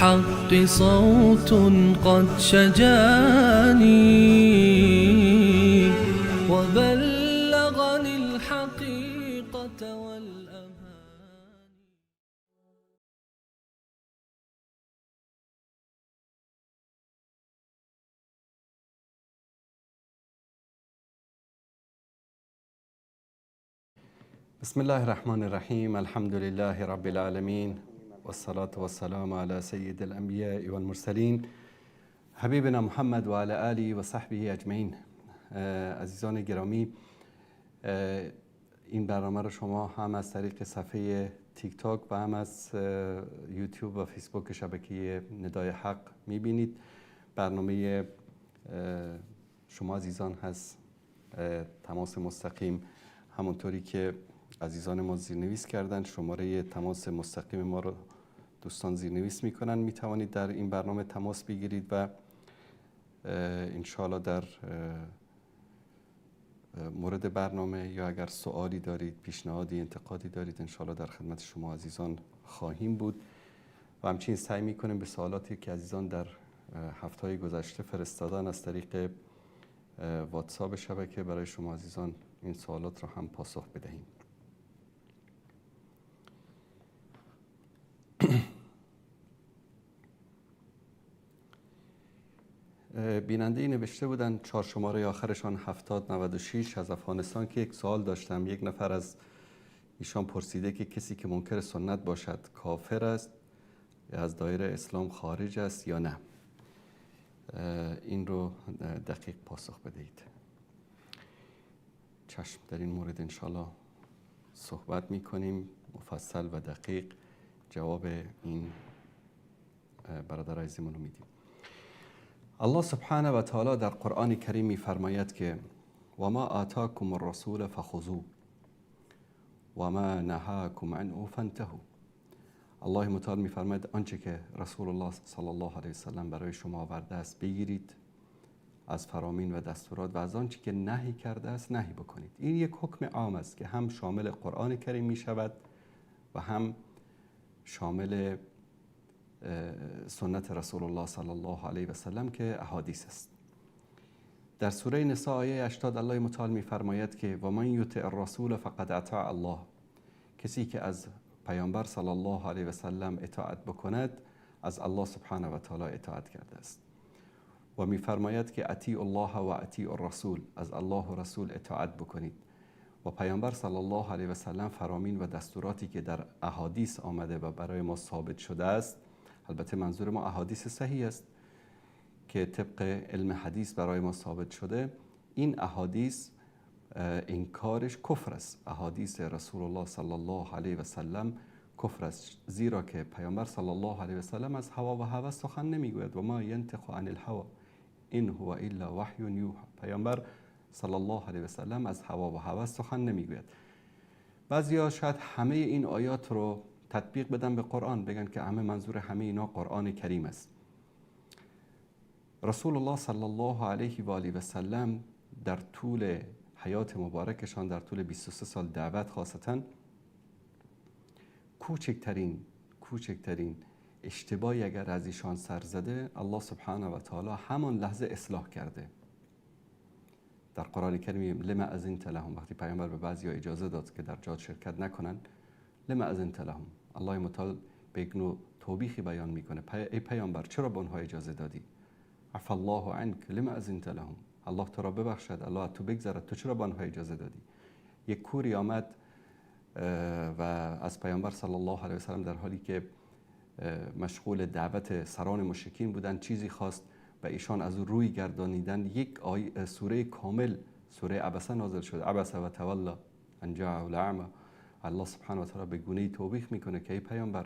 الحق صوت قد شجاني وبلغني الحقيقة والأمان. بسم الله الرحمن الرحیم. الحمد لله رب العالمین والصلاة والسلام على سید الانبیاء والمرسلین حبیبنا محمد و علی آله و صحبه اجمعین. عزیزان گرامی، این برنامه رو شما هم از طریق صفحه تیک تاک و هم از یوتیوب و فیسبوک شبکه ندای حق میبینید. برنامه شما عزیزان هست، تماس مستقیم، همونطوری که عزیزان ما زیرنویس کردن شماره تماس مستقیم ما رو دوستان زیرنویس میکنن. میتوانید در این برنامه تماس بگیرید و انشاءالله در مورد برنامه یا اگر سوالی دارید، پیشنهادی، انتقادی دارید، انشاءالله در خدمت شما عزیزان خواهیم بود. و همچنین سعی میکنیم به سوالاتی که عزیزان در هفته‌های گذشته فرستادن از طریق واتساپ شبکه برای شما عزیزان این سوالات رو هم پاسخ بدهیم. بیننده نوشته بودن 4 شماره آخرشان 7096 از افغانستان که یک سوال داشتم. یک نفر از ایشان پرسیده که کسی که منکر سنت باشد کافر است یا از دایره اسلام خارج است یا نه؟ این رو دقیق پاسخ بدهید. چشم، در این مورد انشالله صحبت میکنیم مفصل و دقیق جواب این برادر عزیزمون رو میدیم. الله سبحانه و تعالی در قرآن کریم میفرماید که و ما آتاکم الرسول فخذوه و ما نهاکم عنه فانتهوا. الله متعال میفرماید آنچه که رسول الله صلی الله علیه وسلم برای شما آورده است بگیرید از فرامین و دستورات، و از آنچه که نهی کرده است نهی بکنید. این یک حکم عام است که هم شامل قرآن کریم می شود و هم شامل سنت رسول الله صلی الله علیه و سلم که احادیث است. در سوره نساء آیه 80 الله متعال می فرماید که و من یطع الرسول فقد اطاع الله. کسی که از پیامبر صلی الله علیه و سلم اطاعت بکند از الله سبحانه و تعالی اطاعت کرده است. و می فرماید که اطیع الله و اطیع الرسول، از الله و رسول اطاعت بکنید. و پیامبر صلی الله علیه و سلم فرامین و دستوراتی که در احادیث آمده و برای ما ثابت شده است، البته منظور ما احادیث صحیح است که طبق علم حدیث برای ما ثابت شده، این احادیث انکارش کفر است. احادیث رسول الله صلی الله علیه و سلم کفر است، زیرا که پیامبر صلی الله علیه و سلم از هوا و هوس سخن نمیگوید. و ما ینطق عن الهوا ان هو الا وحی یوحی. پیامبر صلی الله علیه و سلم از هوا و هوس سخن نمیگوید. بعضیا شاید همه این آیات رو تطبیق بدن به قرآن، بگن که همه منظور همه اینا قرآن کریم است. رسول الله صلی الله علیه و آله و سلم در طول حیات مبارکشان، در طول 23 سال دعوت خاصتاً، کوچکترین اشتباهی اگر از ایشان سر زده، الله سبحانه و تعالی همان لحظه اصلاح کرده. در قرآن کریم لما اذنت لهم، وقتی پیامبر به بعضیا اجازه داد که در جهاد شرکت نکنن، لما اذنت لهم، الله متعال به یک نوع توبیخی بیان میکنه، ای پیامبر چرا به آنها اجازه دادی؟ عفا الله عنک لما اذنت لهم، الله تو را ببخشد، الله تو بگذرد، تو چرا به آنها اجازه دادی؟ یک کوری آمد و از پیامبر صلی الله علیه و سلم در حالی که مشغول دعوت سران مشرکین بودند چیزی خواست و ایشان از او روی گردانیدن. یک سوره کامل، سوره عبسه نازل شد، عبس و تولی ان جاءه الاعمی. الله سبحانه و تعالی به گونه‌ای توبیخ میکنه که ای پیامبر،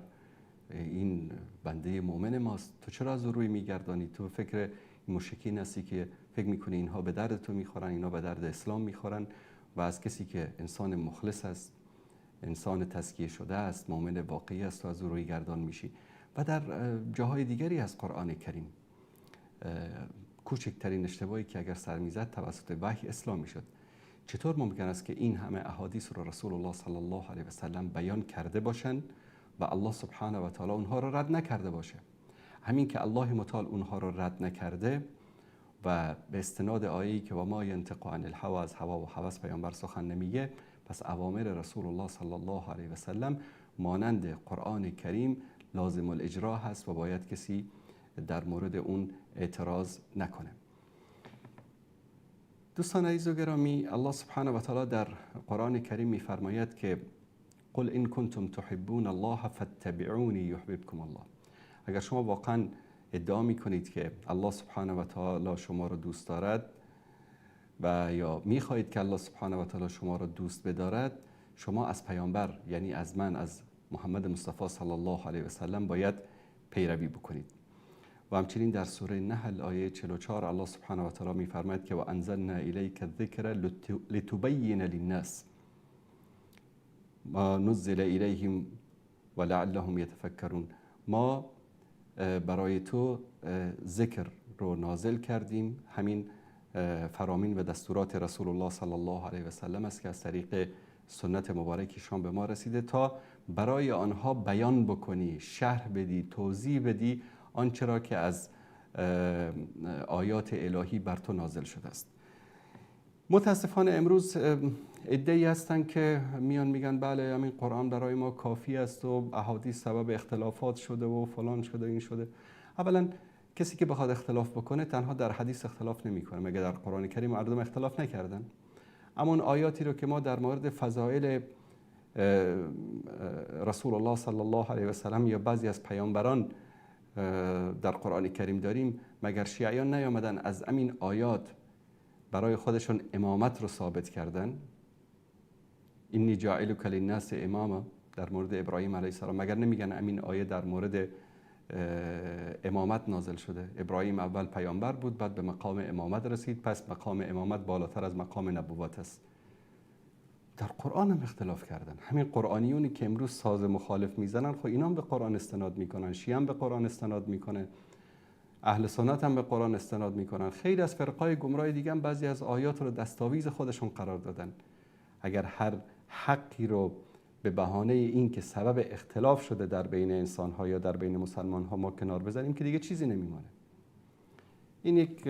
این بنده مؤمن ماست، تو چرا از او روی میگردانی؟ تو فکر مشرکین هستی که فکر میکنی اینها به درد تو میخورن، اینها به درد اسلام میخورن. و از کسی که انسان مخلص است، انسان تزکیه شده است، مؤمن واقعی است، تو از او روی گردان میشی. و در جاهای دیگری از قرآن کریم کوچکترین اشتباهی که اگر سر میزد توسط وحی اسلام میشد. چطور ممکن است که این همه احادیث رو رسول الله صلی الله علیه و سلم بیان کرده باشند و الله سبحانه و تعالی اونها رو رد نکرده باشه؟ همین که الله متعال اونها رو رد نکرده و به استناد آیه‌ای که و ما ینطق عن الهوی، از هوا و هوس پیامبر سخن نمیگه، پس اوامر رسول الله صلی الله علیه و سلم مانند قرآن کریم لازم الاجرا هست و باید کسی در مورد اون اعتراض نکنه. دوستان عزیز و گرامی، الله سبحانه و تعالی در قرآن کریم میفرماید که قل ان کنتم تحبون الله فاتبعونی یحببکم الله. اگر شما واقعا ادعا میکنید که الله سبحانه و تعالی شما را دوست دارد و یا میخواهید که الله سبحانه و تعالی شما را دوست بدارد، شما از پیامبر، یعنی از من، از محمد مصطفی صلی الله علیه و سلم باید پیروی بکنید. و همچنین در سوره نحل آیه 44 الله سبحانه و تعالی میفرماید که و انزلنا الیک الذکر لتبین للناس ما نزل الیهم ولعلهم یتفکرون. ما برای تو ذکر رو نازل کردیم، همین فرامین و دستورات رسول الله صلی الله علیه و سلم است که از طریق سنت مبارکشان به ما رسیده، تا برای آنها بیان بکنی، شرح بدی، توضیح بدی آنچه را که از آیات الهی بر تو نازل شده است. متاسفانه امروز عده‌ای هستن که میان میگن بله همین قرآن برای ما کافی است و احادیث سبب اختلافات شده و فلان شده این شده. اولا کسی که بخواد اختلاف بکنه تنها در حدیث اختلاف نمیکنه، مگه در قرآن کریم مردم اختلاف نکردن؟ اما اون آیاتی رو که ما در مورد فضایل رسول الله صلی الله علیه و سلم یا بعضی از پیامبران در قرآن کریم داریم، مگر شیعیان نیامدن از همین آیات برای خودشون امامت رو ثابت کردن؟ انی جاعلک للناس اماما در مورد ابراهیم علیه السلام، مگر نمیگن همین آیه در مورد امامت نازل شده؟ ابراهیم اول پیامبر بود، بعد به مقام امامت رسید، پس مقام امامت بالاتر از مقام نبوت است. در قرآن هم اختلاف کردن. همین قرآنیونی که امروز ساز مخالف میزنن، خب اینا هم به قرآن استناد میکنن، شیعه هم به قرآن استناد میکنه، اهل سنت هم به قرآن استناد میکنن، خیلی از فرقای گمراه دیگه هم بعضی از آیات رو دستاویز خودشون قرار دادن. اگر هر حقی رو به بهانه این که سبب اختلاف شده در بین انسان‌ها یا در بین مسلمان‌ها ما کنار بزنیم که دیگه چیزی نمیمانه. این یک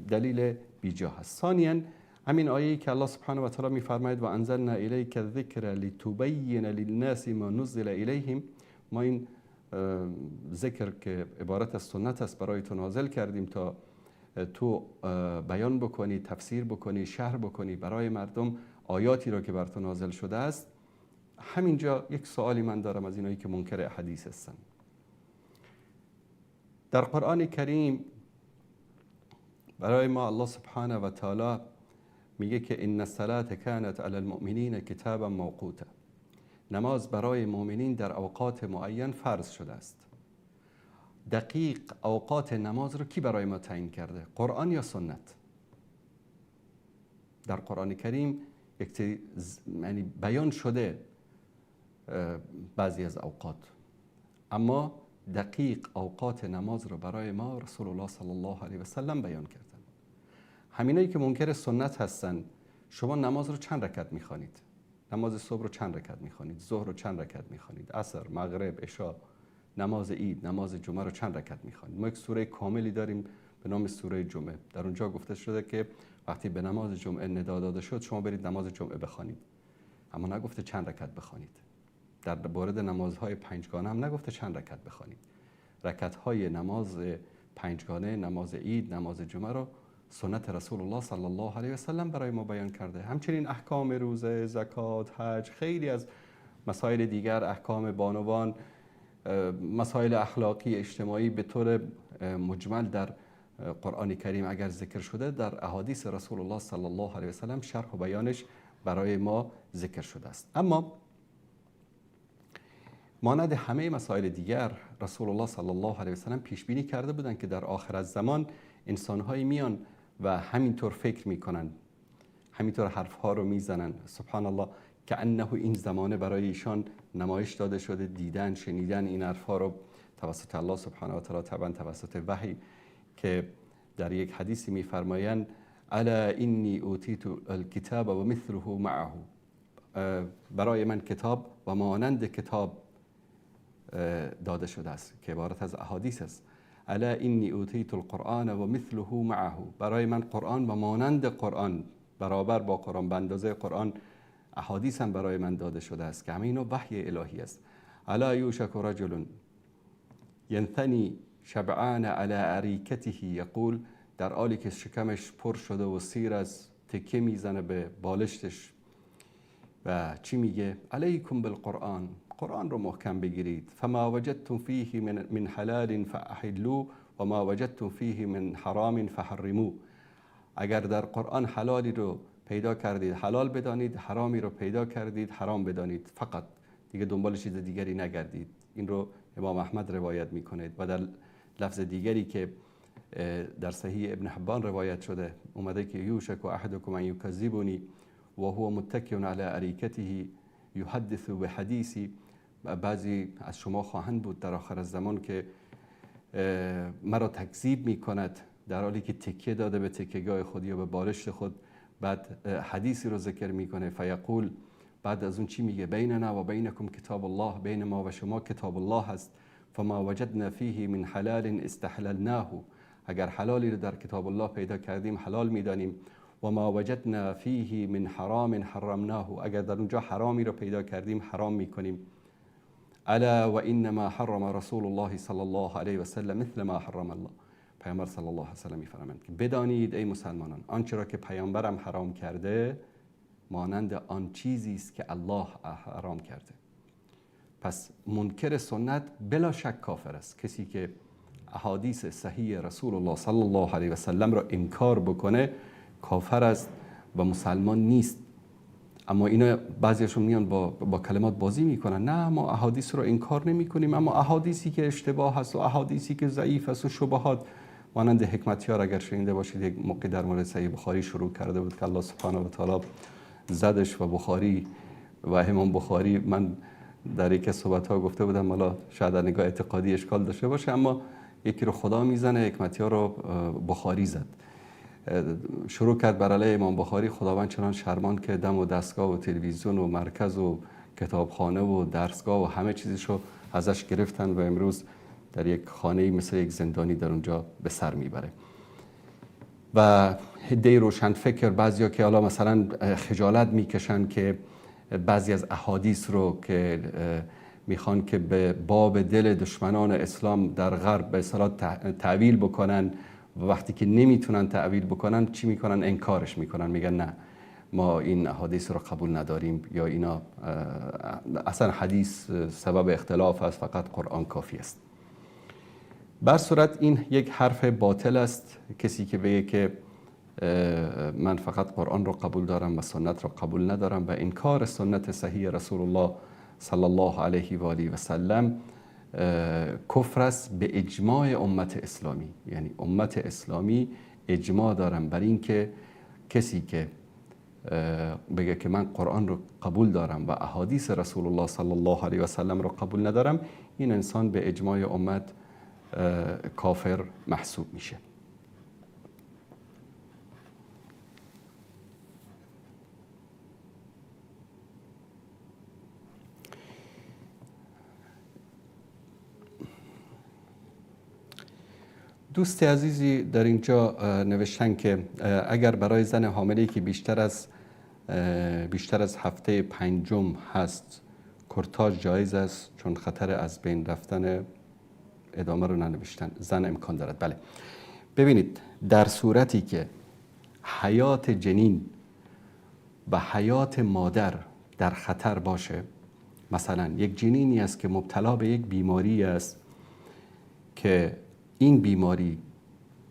دلیل بیجا هست. ثانیاً همین آیه‌ای که الله سبحانه و تعالی می‌فرماید و انزلنا الیک الذکر لتبین للناس ما نزل الیهم، ما این ذکر که عبارت از سنت است برای تو نازل کردیم تا تو بیان بکنی، تفسیر بکنی، شرح بکنی برای مردم آیاتی را که بر تو نازل شده است. همینجا یک سوالی من دارم از اینایی که منکر حدیث هستن. در قرآن کریم برای ما الله سبحانه و تعالی میگه که ان الصلاة كانت علی المؤمنین کتابا موقوتا، نماز برای مؤمنین در اوقات معین فرض شده است. دقیق اوقات نماز رو کی برای ما تعیین کرده؟ قرآن یا سنت؟ در قرآن کریم یعنی بیان شده بعضی از اوقات، اما دقیق اوقات نماز رو برای ما رسول الله صلی الله علیه و سلم بیان کردن. همینایی که منکر سنت هستن، شما نماز رو چند رکعت میخوانید؟ نماز صبح رو چند رکعت میخوانید؟ ظهر رو چند رکعت میخوانید؟ عصر، مغرب، عشاء، نماز عید، نماز جمعه رو چند رکعت میخوانید؟ ما یک سوره کاملی داریم به نام سوره جمعه. در اونجا گفته شده که وقتی به نماز جمعه ندا داده شد شما برید نماز جمعه بخوانید، اما نگفته چند رکعت بخوانید. در مورد نمازهای پنجگانه هم نگفته چند رکعت بخوانید. رکعت‌های نماز پنجگانه، نماز عید، نماز جمعه رو سنت رسول الله صلی الله علیه و سلم برای ما بیان کرده. همچنین احکام روزه، زکات، حج، خیلی از مسائل دیگر، احکام بانوان، مسائل اخلاقی، اجتماعی به طور مجمل در قرآن کریم اگر ذکر شده، در احادیث رسول الله صلی الله علیه و سلم شرح و بیانش برای ما ذکر شده است. اما مانند همه مسائل دیگر رسول الله صلی الله علیه و سلم پیش بینی کرده بودند که در آخر الزمان انسان‌هایی میان و همینطور فکر میکنن، همینطور حرفها رو میزنن. سبحان الله، که انه این زمانه برای ایشان نمایش داده شده، دیدن، شنیدن این حرفها رو توسط الله سبحانه و تعالی، طبعا توسط وحی، که در یک حدیثی میفرمایند الا انی اوتیت الکتاب و مثله معه، برای من کتاب و مانند کتاب داده شده است که عبارت از احادیث است. الا انی اوتیت القرآن و مثله معه، برای من قرآن و مانند قرآن، برابر با قرآن، به اندازه قرآن احادیث هم برای من داده شده است که همه اینا وحی الهی است. الا یوشک رجل ینثنی شبعان علی اریکته یقول، در حالی که شکمش پر شده و سیر از تکه میزنه به بالشتش و چی میگه؟ علیکم بالقرآن، قرآن رو محکم بگیرید. فما وجدتم فیه من حلال فاحلوا و ما وجدتم فیه من حرام فحرموا. اگر در قرآن حلالی رو پیدا کردید حلال بدانید، حرامی رو پیدا کردید حرام بدانید، فقط دیگه دنبال چیز دیگری نگردید. این رو امام احمد روایت میکنه و در لفظ دیگری که در صحیح ابن حبان روایت شده اومده که یوشک احدکم ان یکذبنی و هو متکئ علی اریکته یحدث بحدیثی. بعضی از شما خواهند بود در آخر زمان که مرا تکذیب میکند در حالی که تکیه داده به تکیهگاه خود یا به بالشت خود، بعد حدیثی رو ذکر میکنه. فیقول، بعد از اون چی میگه؟ بیننا و بینکم کتاب الله، بین ما و شما کتاب الله هست. فما وجدنا فیه من حلال استحللناه، اگر حلالی رو در کتاب الله پیدا کردیم حلال میدانیم. و ما وجدنا فیه من حرام حرمناه، اگر در اونجا حرامی رو پیدا کردیم حرام میکنیم. الا و انما حرم رسول الله صلی الله علیه و سلم مثل ما حرم الله. پیامبر صلی الله علیه و سلم میفرمایند که بدانید ای مسلمانان، آنچه را که پیامبرم حرام کرده مانند آن چیزی است که الله حرام کرده. پس منکر سنت بلا شک کافر است. کسی که احادیث صحیح رسول الله صلی الله علیه و سلم را انکار بکنه کافر است و مسلمان نیست. اما اینا بعضیشون میان با کلمات بازی میکنن، نه ما احادیث رو انکار نمی کنیم، اما احادیثی که اشتباه هست و احادیثی که ضعیف است و شبهات، مانند حکمتیار اگر شنیده باشید یک موقع در مورد صحیح بخاری شروع کرده بود که الله سبحانه و تعالی زدش و بخاری و امام بخاری، من در یک صحبت ها گفته بودم حالا شاید در نگاه اعتقادی اشکال داشته باشه، اما یکی رو خدا میزنه، حکمتیار رو بخاری زد، شروع کرد بر علیه امام بخاری. خداوند چنان شرمان که دم و دستگاه و تلویزیون و مرکز و کتابخانه و درسگاه و همه چیزشو ازش گرفتن و امروز در یک خانه‌ای مثل یک زندانی در اونجا به سر میبره. و عده‌ای روشنفکر، بعضیا که حالا مثلا خجالت میکشن که بعضی از احادیث رو که میخوان که به باب دل دشمنان اسلام در غرب به اصطلاح تعویل بکنن، و وقتی که نمیتونن تعویل بکنن چی میکنن؟ انکارش میکنن، میگن نه ما این احادیث رو قبول نداریم، یا اینا اصلا حدیث سبب اختلاف است، فقط قرآن کافی است. بر صورت این یک حرف باطل است. کسی که بگه که من فقط قرآن رو قبول دارم و سنت رو قبول ندارم و انکار سنت صحیح رسول الله صلی الله علیه و آله و سلم کفر است به اجماع امت اسلامی. یعنی امت اسلامی اجماع دارن بر این که کسی که بگه که من قرآن رو قبول دارم و احادیث رسول الله صلی الله علیه و سلم رو قبول ندارم، این انسان به اجماع امت کافر محسوب میشه. دوست عزیزی در اینجا نوشتن که اگر برای زن حامله‌ای که بیشتر از هفته پنجم هست کورتاژ جایز است چون خطر از بین رفتن، ادامه رو ننوشتن، زن امکان دارد. بله، ببینید در صورتی که حیات جنین و حیات مادر در خطر باشه، مثلا یک جنینی است که مبتلا به یک بیماری است که این بیماری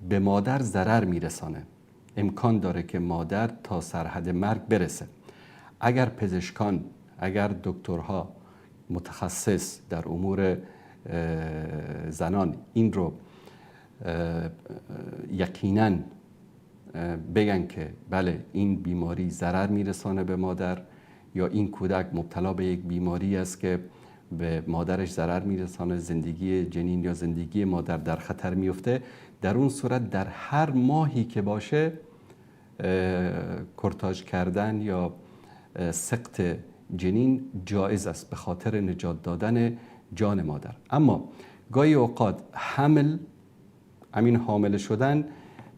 به مادر ضرر میرسانه، امکان داره که مادر تا سرحد مرگ برسه. اگر پزشکان، اگر دکترها متخصص در امور زنان این رو یقینا بگن که بله این بیماری ضرر میرسانه به مادر، یا این کودک مبتلا به یک بیماری است که به مادرش ضرر میرسانه، زندگی جنین یا زندگی مادر در خطر میفته، در اون صورت در هر ماهی که باشه کورتاژ کردن یا سقط جنین جایز است به خاطر نجات دادن جان مادر. اما گاهی اوقات حمل همین حامله شدن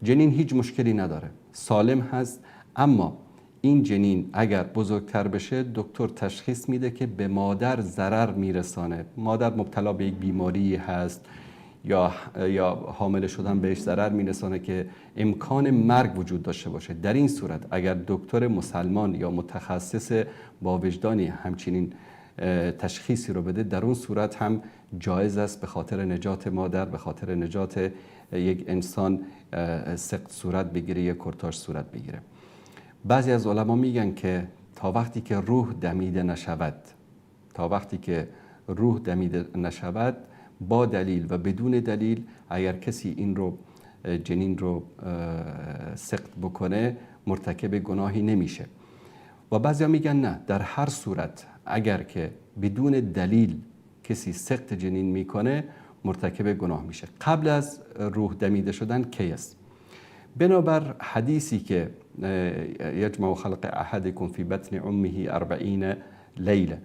جنین هیچ مشکلی نداره، سالم هست، اما این جنین اگر بزرگتر بشه دکتر تشخیص میده که به مادر ضرر میرسانه، مادر مبتلا به یک بیماری هست یا حامله شدن بهش ضرر میرسانه که امکان مرگ وجود داشته باشه. در این صورت اگر دکتر مسلمان یا متخصص با وجدانی همچنین تشخیصی رو بده، در اون صورت هم جایز است به خاطر نجات مادر، به خاطر نجات یک انسان سقط صورت بگیره یا کورتاژ صورت بگیره. بعضی از علما میگن که تا وقتی که روح دمیده نشود، تا وقتی که روح دمیده نشود با دلیل و بدون دلیل اگر کسی این رو جنین رو سقط بکنه مرتکب گناهی نمیشه. و بعضیا میگن نه، در هر صورت اگر که بدون دلیل کسی سقط جنین میکنه مرتکب گناه میشه. قبل از روح دمیده شدن کی است؟ بنابر حدیثی که یجمع خلق احدکم فی بطن امه 40 لیله،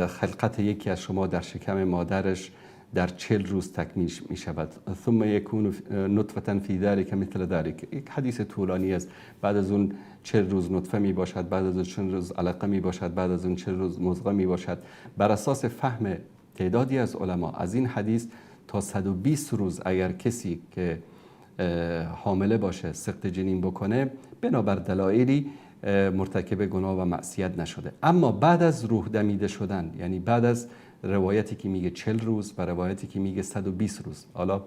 خلقت یکی از شما در شکم مادرش در 40 روز تکمیل می شود، ثم یکون نطفه فی ذلک مثل ذلک. یک حدیث طولانی است. بعد از اون 40 روز نطفه می باشد، بعد از اون 40 روز علقه می باشد، بعد از اون 40 روز مضغه می باشد. بر اساس فهم تعدادی از علما از این حدیث تا 120 روز اگر کسی که حامله باشه سقط جنین بکنه، بنابر دلایلی مرتکب گناه و معصیت نشده. اما بعد از روح دمیده شدن، یعنی بعد از روایتی که میگه 40 روز و روایتی که میگه 120 روز، حالا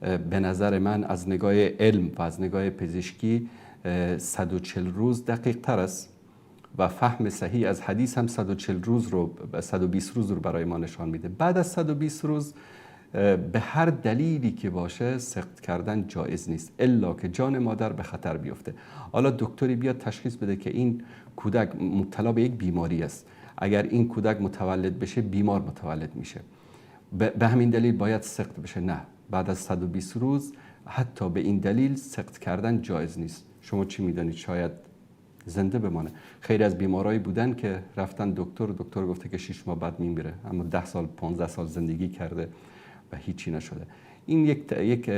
به نظر من از نگاه علم و از نگاه پزشکی 140 روز دقیق تر است و فهم صحیح از حدیث هم 140 روز رو 120 روز رو برای ما نشان میده. بعد از 120 روز به هر دلیلی که باشه سقط کردن جایز نیست، الا که جان مادر به خطر بیفته. حالا دکتری بیاد تشخیص بده که این کودک مبتلا به یک بیماری است، اگر این کودک متولد بشه بیمار متولد میشه، به همین دلیل باید سقط بشه. نه، بعد از 120 روز حتی به این دلیل سقط کردن جایز نیست. شما چی میدانید؟ شاید زنده بمانه. خیلی از بیمارایی بودن که رفتن دکتر، دکتر گفته که 6 ماه بعد میمیره، اما 10 سال 15 سال زندگی کرده و هیچی نشده. این یک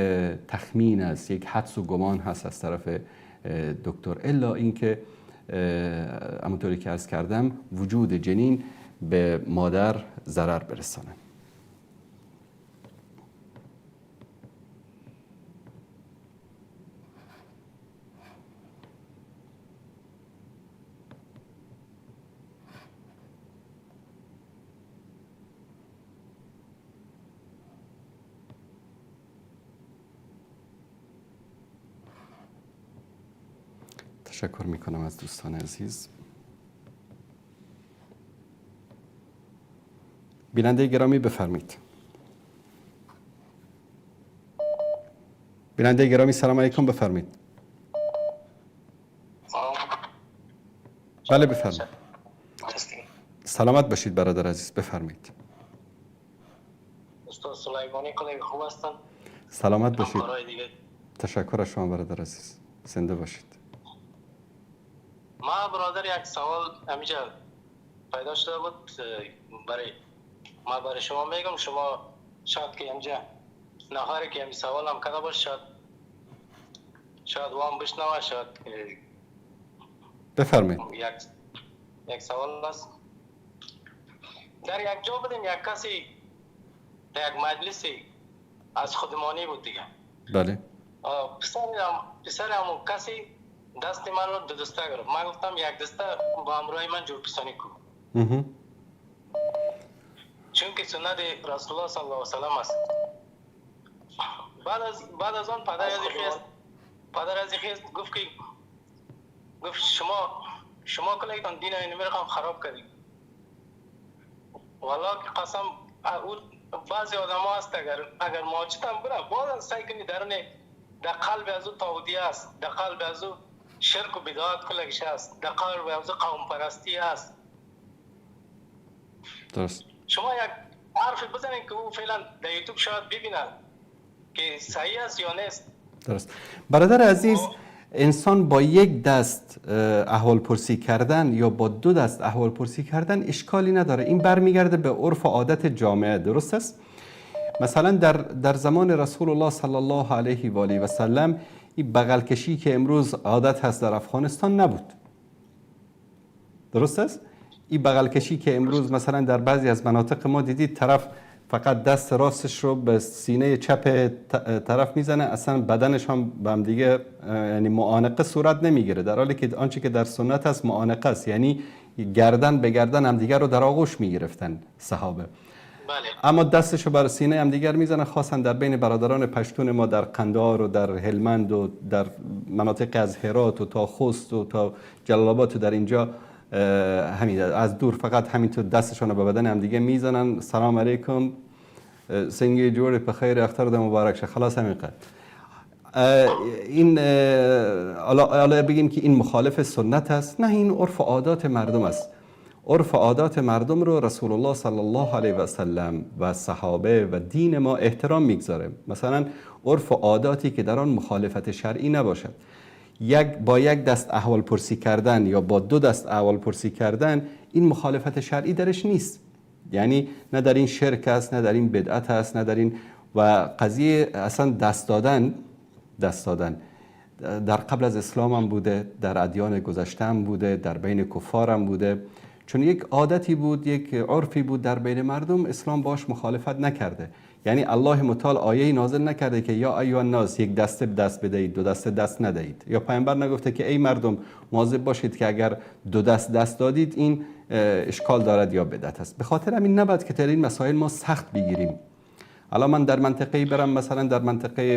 تخمین است، یک حدس و گمان هست از طرف دکتر، الا اینکه همونطوری که عرض کردم وجود جنین به مادر ضرر برسانه. تشکر میکنم از دوستان عزیز. بیننده گرامی بفرمایید. بیننده گرامی سلام علیکم، بفرمایید. بله بفرمایید. سلامت باشید برادر عزیز، بفرمایید. استاد سلیمانی کلی خوب هستن؟ سلامت باشید. تشکر از شما برادر عزیز، زنده باشید. ما برادر یک سوال همیشه پیدا شده بود برای ما، برای شما میگم، شما شاید که اینجا نهاری که همین سوال هم کرده باشه، شاید وام بشنوه، شاید. بفرمایید. یک سوال است. در یک جا بودیم، یک کسی در یک مجلسی از خودمانی بود دیگه. بله. پسر همون کسی دست من رو دو دسته گرفت. من گفتم یک دسته با همراه من جور پسانی کن، چون که سنت رسول الله صلی الله علیه و سلم است. بعد از آن پدر از خیست گفت که گفت شما کلایتان دین این میرقم خراب کردید. والله که قسم او بعضی آدم ها هست اگر ماجد هم بره باز سعی کنی در قلب از او تعودیه است، در قلب از او شرک و بدعات کلش است، در قلب از او قوم پرستی است. درست. شما یک حرف بزنید که او فعلا در یوتیوب شاید ببینن که صحیح است یا نیست. درست. برادر عزیز، انسان با یک دست احوال پرسی کردن یا با دو دست احوال پرسی کردن اشکالی نداره. این برمیگرده به عرف و عادت جامعه، درست است؟ مثلا در زمان رسول الله صلی الله علیه و آله و سلم این بغل کشی که امروز عادت هست در افغانستان نبود. درست است؟ این بغل کشی که امروز مثلا در بعضی از مناطق ما دیدید، طرف فقط دست راستش رو به سینه چپ طرف میزنه، اصلا بدنش هم به هم دیگه، یعنی معانقه صورت نمیگیره، در حالی که آنچه که در سنت هست معانقه است، یعنی گردن به گردن هم دیگر رو در آغوش میگرفتن صحابه. بله. اما دستشو بر سینه هم دیگر میزنه. خاصا در بین برادران پشتون ما در قندهار و در هلمند و در مناطق از هرات و تا خوست و تا جلال آباد و در اینجا همین از دور فقط همینطور دستشون رو به بدن هم دیگه میزنن، سلام علیکم، سنگی جوړ په خیر، اختر د مبارک شه، خلاص همین قدر. این حالا بگیم که این مخالف سنت است؟ نه، این عرف و عادات مردم است. عرف و عادات مردم رو رسول الله صلی الله علیه و سلم و صحابه و دین ما احترام میگذاره. مثلا عرف و عاداتی که در آن مخالفت شرعی نباشد، یک با یک دست احوال پرسی کردن یا با دو دست احوال پرسی کردن، این مخالفت شرعی درش نیست. یعنی نه در این شرک است، نه در این بدعت است، نه در این و قضیه اصلا دست دادن، دست دادن در قبل از اسلام هم بوده، در ادیان گذشته هم بوده، در بین کفار هم بوده، چون یک عادتی بود، یک عرفی بود در بین مردم، اسلام باش مخالفت نکرده. یعنی الله متعال آیه نازل نکرده که یا ایها الناس یک دست دست بدهید، دو دست دست ندهید، یا پیامبر نگفته که ای مردم مواظب باشید که اگر دو دست دست دادید این اشکال دارد یا بدعت است. به خاطر همین نباید که در این مسائل ما سخت بگیریم. الان من در منطقه‌ای برم، مثلا در منطقه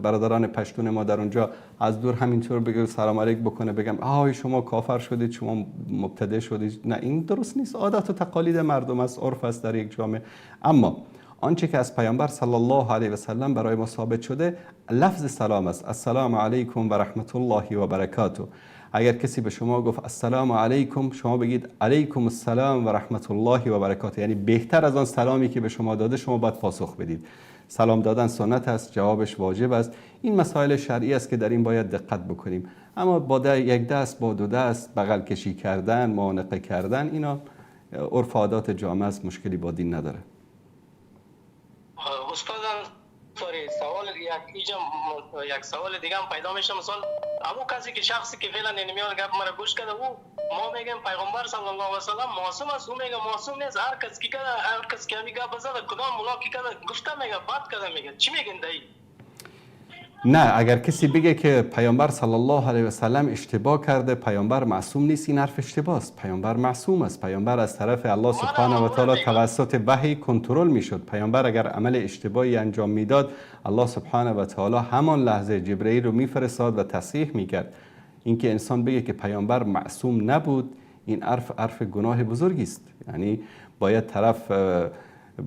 برادران پشتون ما در اونجا از دور همینطور بگم سلام علیک بکنه، بگم آهای شما کافر شدید، شما مبتدع شدید، نه این درست نیست. عادت و تقالید مردم است، عرف است در یک جامعه. اما آنچه که از پیامبر صلی الله علیه و سلم برای ما ثابت شده لفظ سلام است، السلام علیکم و رحمت الله و برکاته. اگر کسی به شما گفت السلام علیکم، شما بگید علیکم السلام و رحمت الله و برکاته، یعنی بهتر از آن سلامی که به شما داده شما باید پاسخ بدید. سلام دادن سنت است، جوابش واجب است. این مسائل شرعی است که در این باید دقت بکنیم. اما با یک دست، با دو دست، بغل کشی کردن، معانقه کردن، اینا عرف عادات جامعه است، مشکلی با دین نداره. استاد سوری، سوال یک سوال دیگه هم پیدا میشه. مثلا امو کسی که شخصی که فعلا نمیاد گپ مرا گوش کرده، او ما میگیم پیغمبر صلی الله علیه و سلم معصوم است، او میگه معصوم نیست. هر کس که کرده، هر کس که می گپ زده، کدام مولا که کرده گفته میگه بد کرده، میگه چی میگین دایی؟ نه، اگر کسی بگه که پیامبر صلی الله علیه و سلم اشتباه کرده، پیامبر معصوم نیست، این حرف اشتباه است. پیامبر معصوم است. پیامبر از طرف الله سبحانه و تعالی توسط وحی کنترل میشد. پیامبر اگر عمل اشتباهی انجام میداد، الله سبحانه و تعالی همان لحظه جبرئیل رو میفرستاد و تصحیح میکرد. اینکه انسان بگه که پیامبر معصوم نبود، این حرف گناه بزرگی است. یعنی باید طرف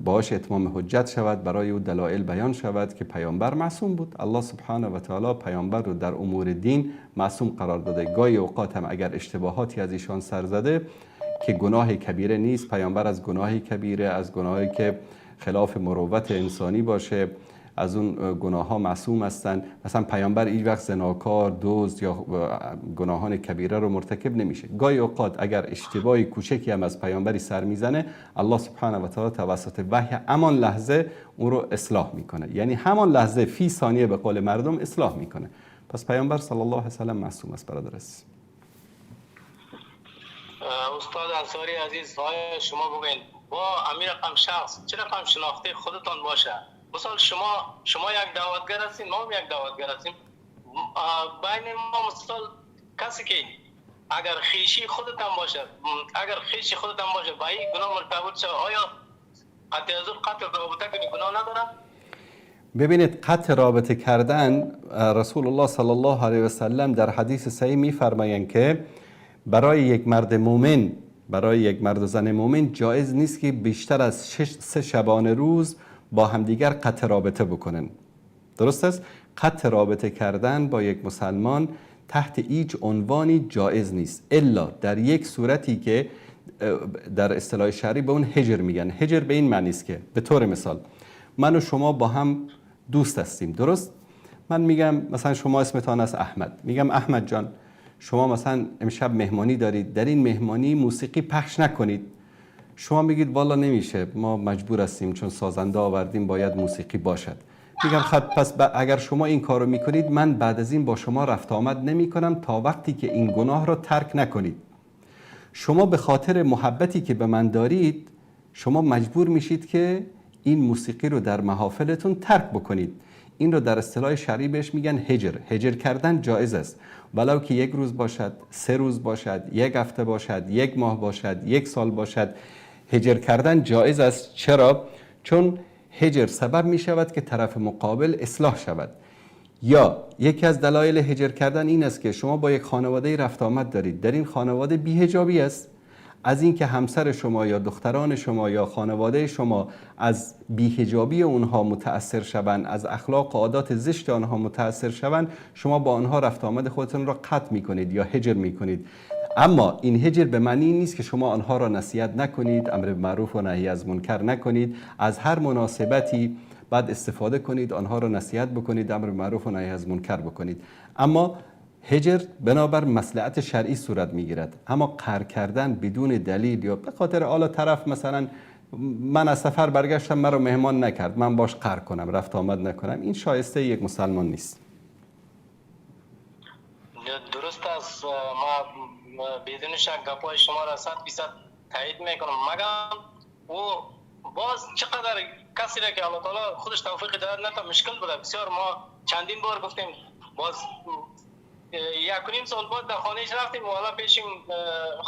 باش اتمام حجت شود، برای او دلایل بیان شود که پیامبر معصوم بود. الله سبحانه و تعالی پیامبر رو در امور دین معصوم قرار داده. گاهی اوقات هم اگر اشتباهاتی از ایشان سر زده که گناه کبیره نیست، پیامبر از گناه کبیره، از گناهی که خلاف مروت انسانی باشه، از اون گناه ها معصوم هستند. مثلا پیامبر هیچ وقت زناکار، دزد یا گناهان کبیره رو مرتکب نمیشه. گاهی اوقات اگر اشتباهی کوچکی هم از پیامبری سر میزنه، الله سبحانه و تعالی توسط وحی همان لحظه اون رو اصلاح میکنه. یعنی همان لحظه فی ثانیه به قول مردم اصلاح میکنه. پس پیامبر صلی الله علیه و سلم معصوم است برادر عزیز. استاد انصاری عزیز، آیا شما بگین با امیر رقم شخص چه رقم شناخته خودتان باشه؟ مثلا شما یک دعوتگر هستین، ما هم یک دعوتگر هستیم. بین ما مثلا کسی که اگر خیشی خودتان باشه، اگر خیشی خودتان باشه با این گناه مرتکب شه، آیا قطع از قطع رابطه کنی گناه نداره؟ ببینید، قطع رابطه کردن، رسول الله صلی الله علیه و سلم در حدیث صحیح میفرمایند که برای یک مرد مؤمن، برای یک مرد و زن مؤمن جایز نیست که بیشتر از 3 شبانه روز با همدیگر قطع رابطه بکنن. درست است؟ قطع رابطه کردن با یک مسلمان تحت هیچ عنوانی جایز نیست، الا در یک صورتی که در اصطلاح شرعی به اون هجر میگن. هجر به این معنی است که به طور مثال من و شما با هم دوست هستیم، درست؟ من میگم مثلا شما اسمتان است احمد، میگم احمد جان شما مثلا امشب مهمانی دارید، در این مهمانی موسیقی پخش نکنید. شما میگید والا نمیشه، ما مجبور هستیم چون سازنده آوردیم باید موسیقی باشد. میگم خب پس اگر شما این کارو میکنید من بعد از این با شما رفت آمد نمیکنم تا وقتی که این گناه را ترک نکنید. شما به خاطر محبتی که به من دارید شما مجبور میشید که این موسیقی رو در محافلتون ترک بکنید. این رو در اصطلاح شرعی بهش میگن هجر. هجر کردن جایز است، ولو که یک روز باشد، 3 روز باشد، یک هفته باشد، یک ماه باشد، یک سال باشد، هجر کردن جایز است. چرا؟ چون هجر سبب می شود که طرف مقابل اصلاح شود. یا یکی از دلایل هجر کردن این است که شما با یک خانواده رفت آمد دارید، در این خانواده بی‌حجابی است. از اینکه همسر شما یا دختران شما یا خانواده شما از بی‌حجابی اونها متأثر شوند، از اخلاق و عادات زشت آنها متأثر شوند، شما با آنها رفت آمد خودتون را قطع می‌کنید یا هجر می‌کنید. اما این هجر به معنی نیست که شما آنها را نصیحت نکنید، امر به معروف و نهی از منکر نکنید، از هر مناسبتی بعد استفاده کنید، آنها را نصیحت بکنید، امر به معروف و نهی از منکر بکنید. اما هجر بنابر مصلحت شرعی صورت میگیرد. اما قهر کردن بدون دلیل یا به خاطر حالا طرف مثلا من از سفر برگشتم مرا مهمان نکرد، من باش قهر کنم، رفت آمد نکنم، این شایسته یک مسلمان نیست. درست است، ما بدون شک گپای شما را 100% تایید میکنم. مگم او باز چقدر کسی را که الله تعالی خودش توفیق داد نتا مشکل بوده بسیار. ما چندین بار گفتیم، باز 1.5 سال بعد در خانهش رفتیم و حالا پیشیم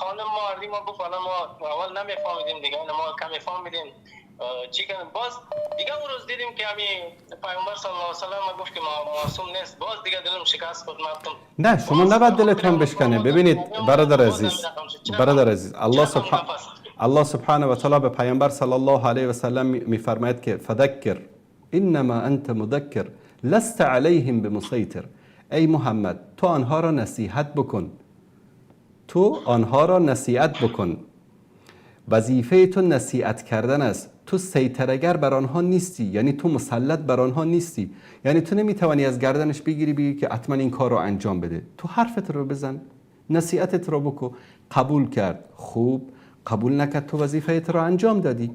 خانم ما اردیم ما گفت حالا ما اول نمیفهمیدیم دیگه، ما کمی فهمیدیم چی کنیم. باز دیگه اون روز دیدیم که همین پیامبر صلی الله علیه و سلم گفت که ما معصوم نیست، باز دیگه دلم شکست خورد. نه شما نباید دلتون بشکنه. ببینید برادر عزیز، برادر عزیز، الله سبحانه و تعالی به پیامبر صلی الله علیه و سلم میفرماید که فذکر انما انت مذکر لست علیهم بمسیطر. ای محمد تو آنها را نصیحت بکن، تو آنها را نصیحت بکن. وظیفه تو نصیحت کردن است. تو سیطره‌گر بر آنها نیستی، یعنی تو مسلط بر آنها نیستی، یعنی تو نمیتوانی از گردنش بگیری بگی که حتما این کار رو انجام بده. تو حرفت رو بزن، نصیحتت رو بکن. قبول کرد خوب، قبول نکرد تو وظیفه‌ت رو انجام دادی.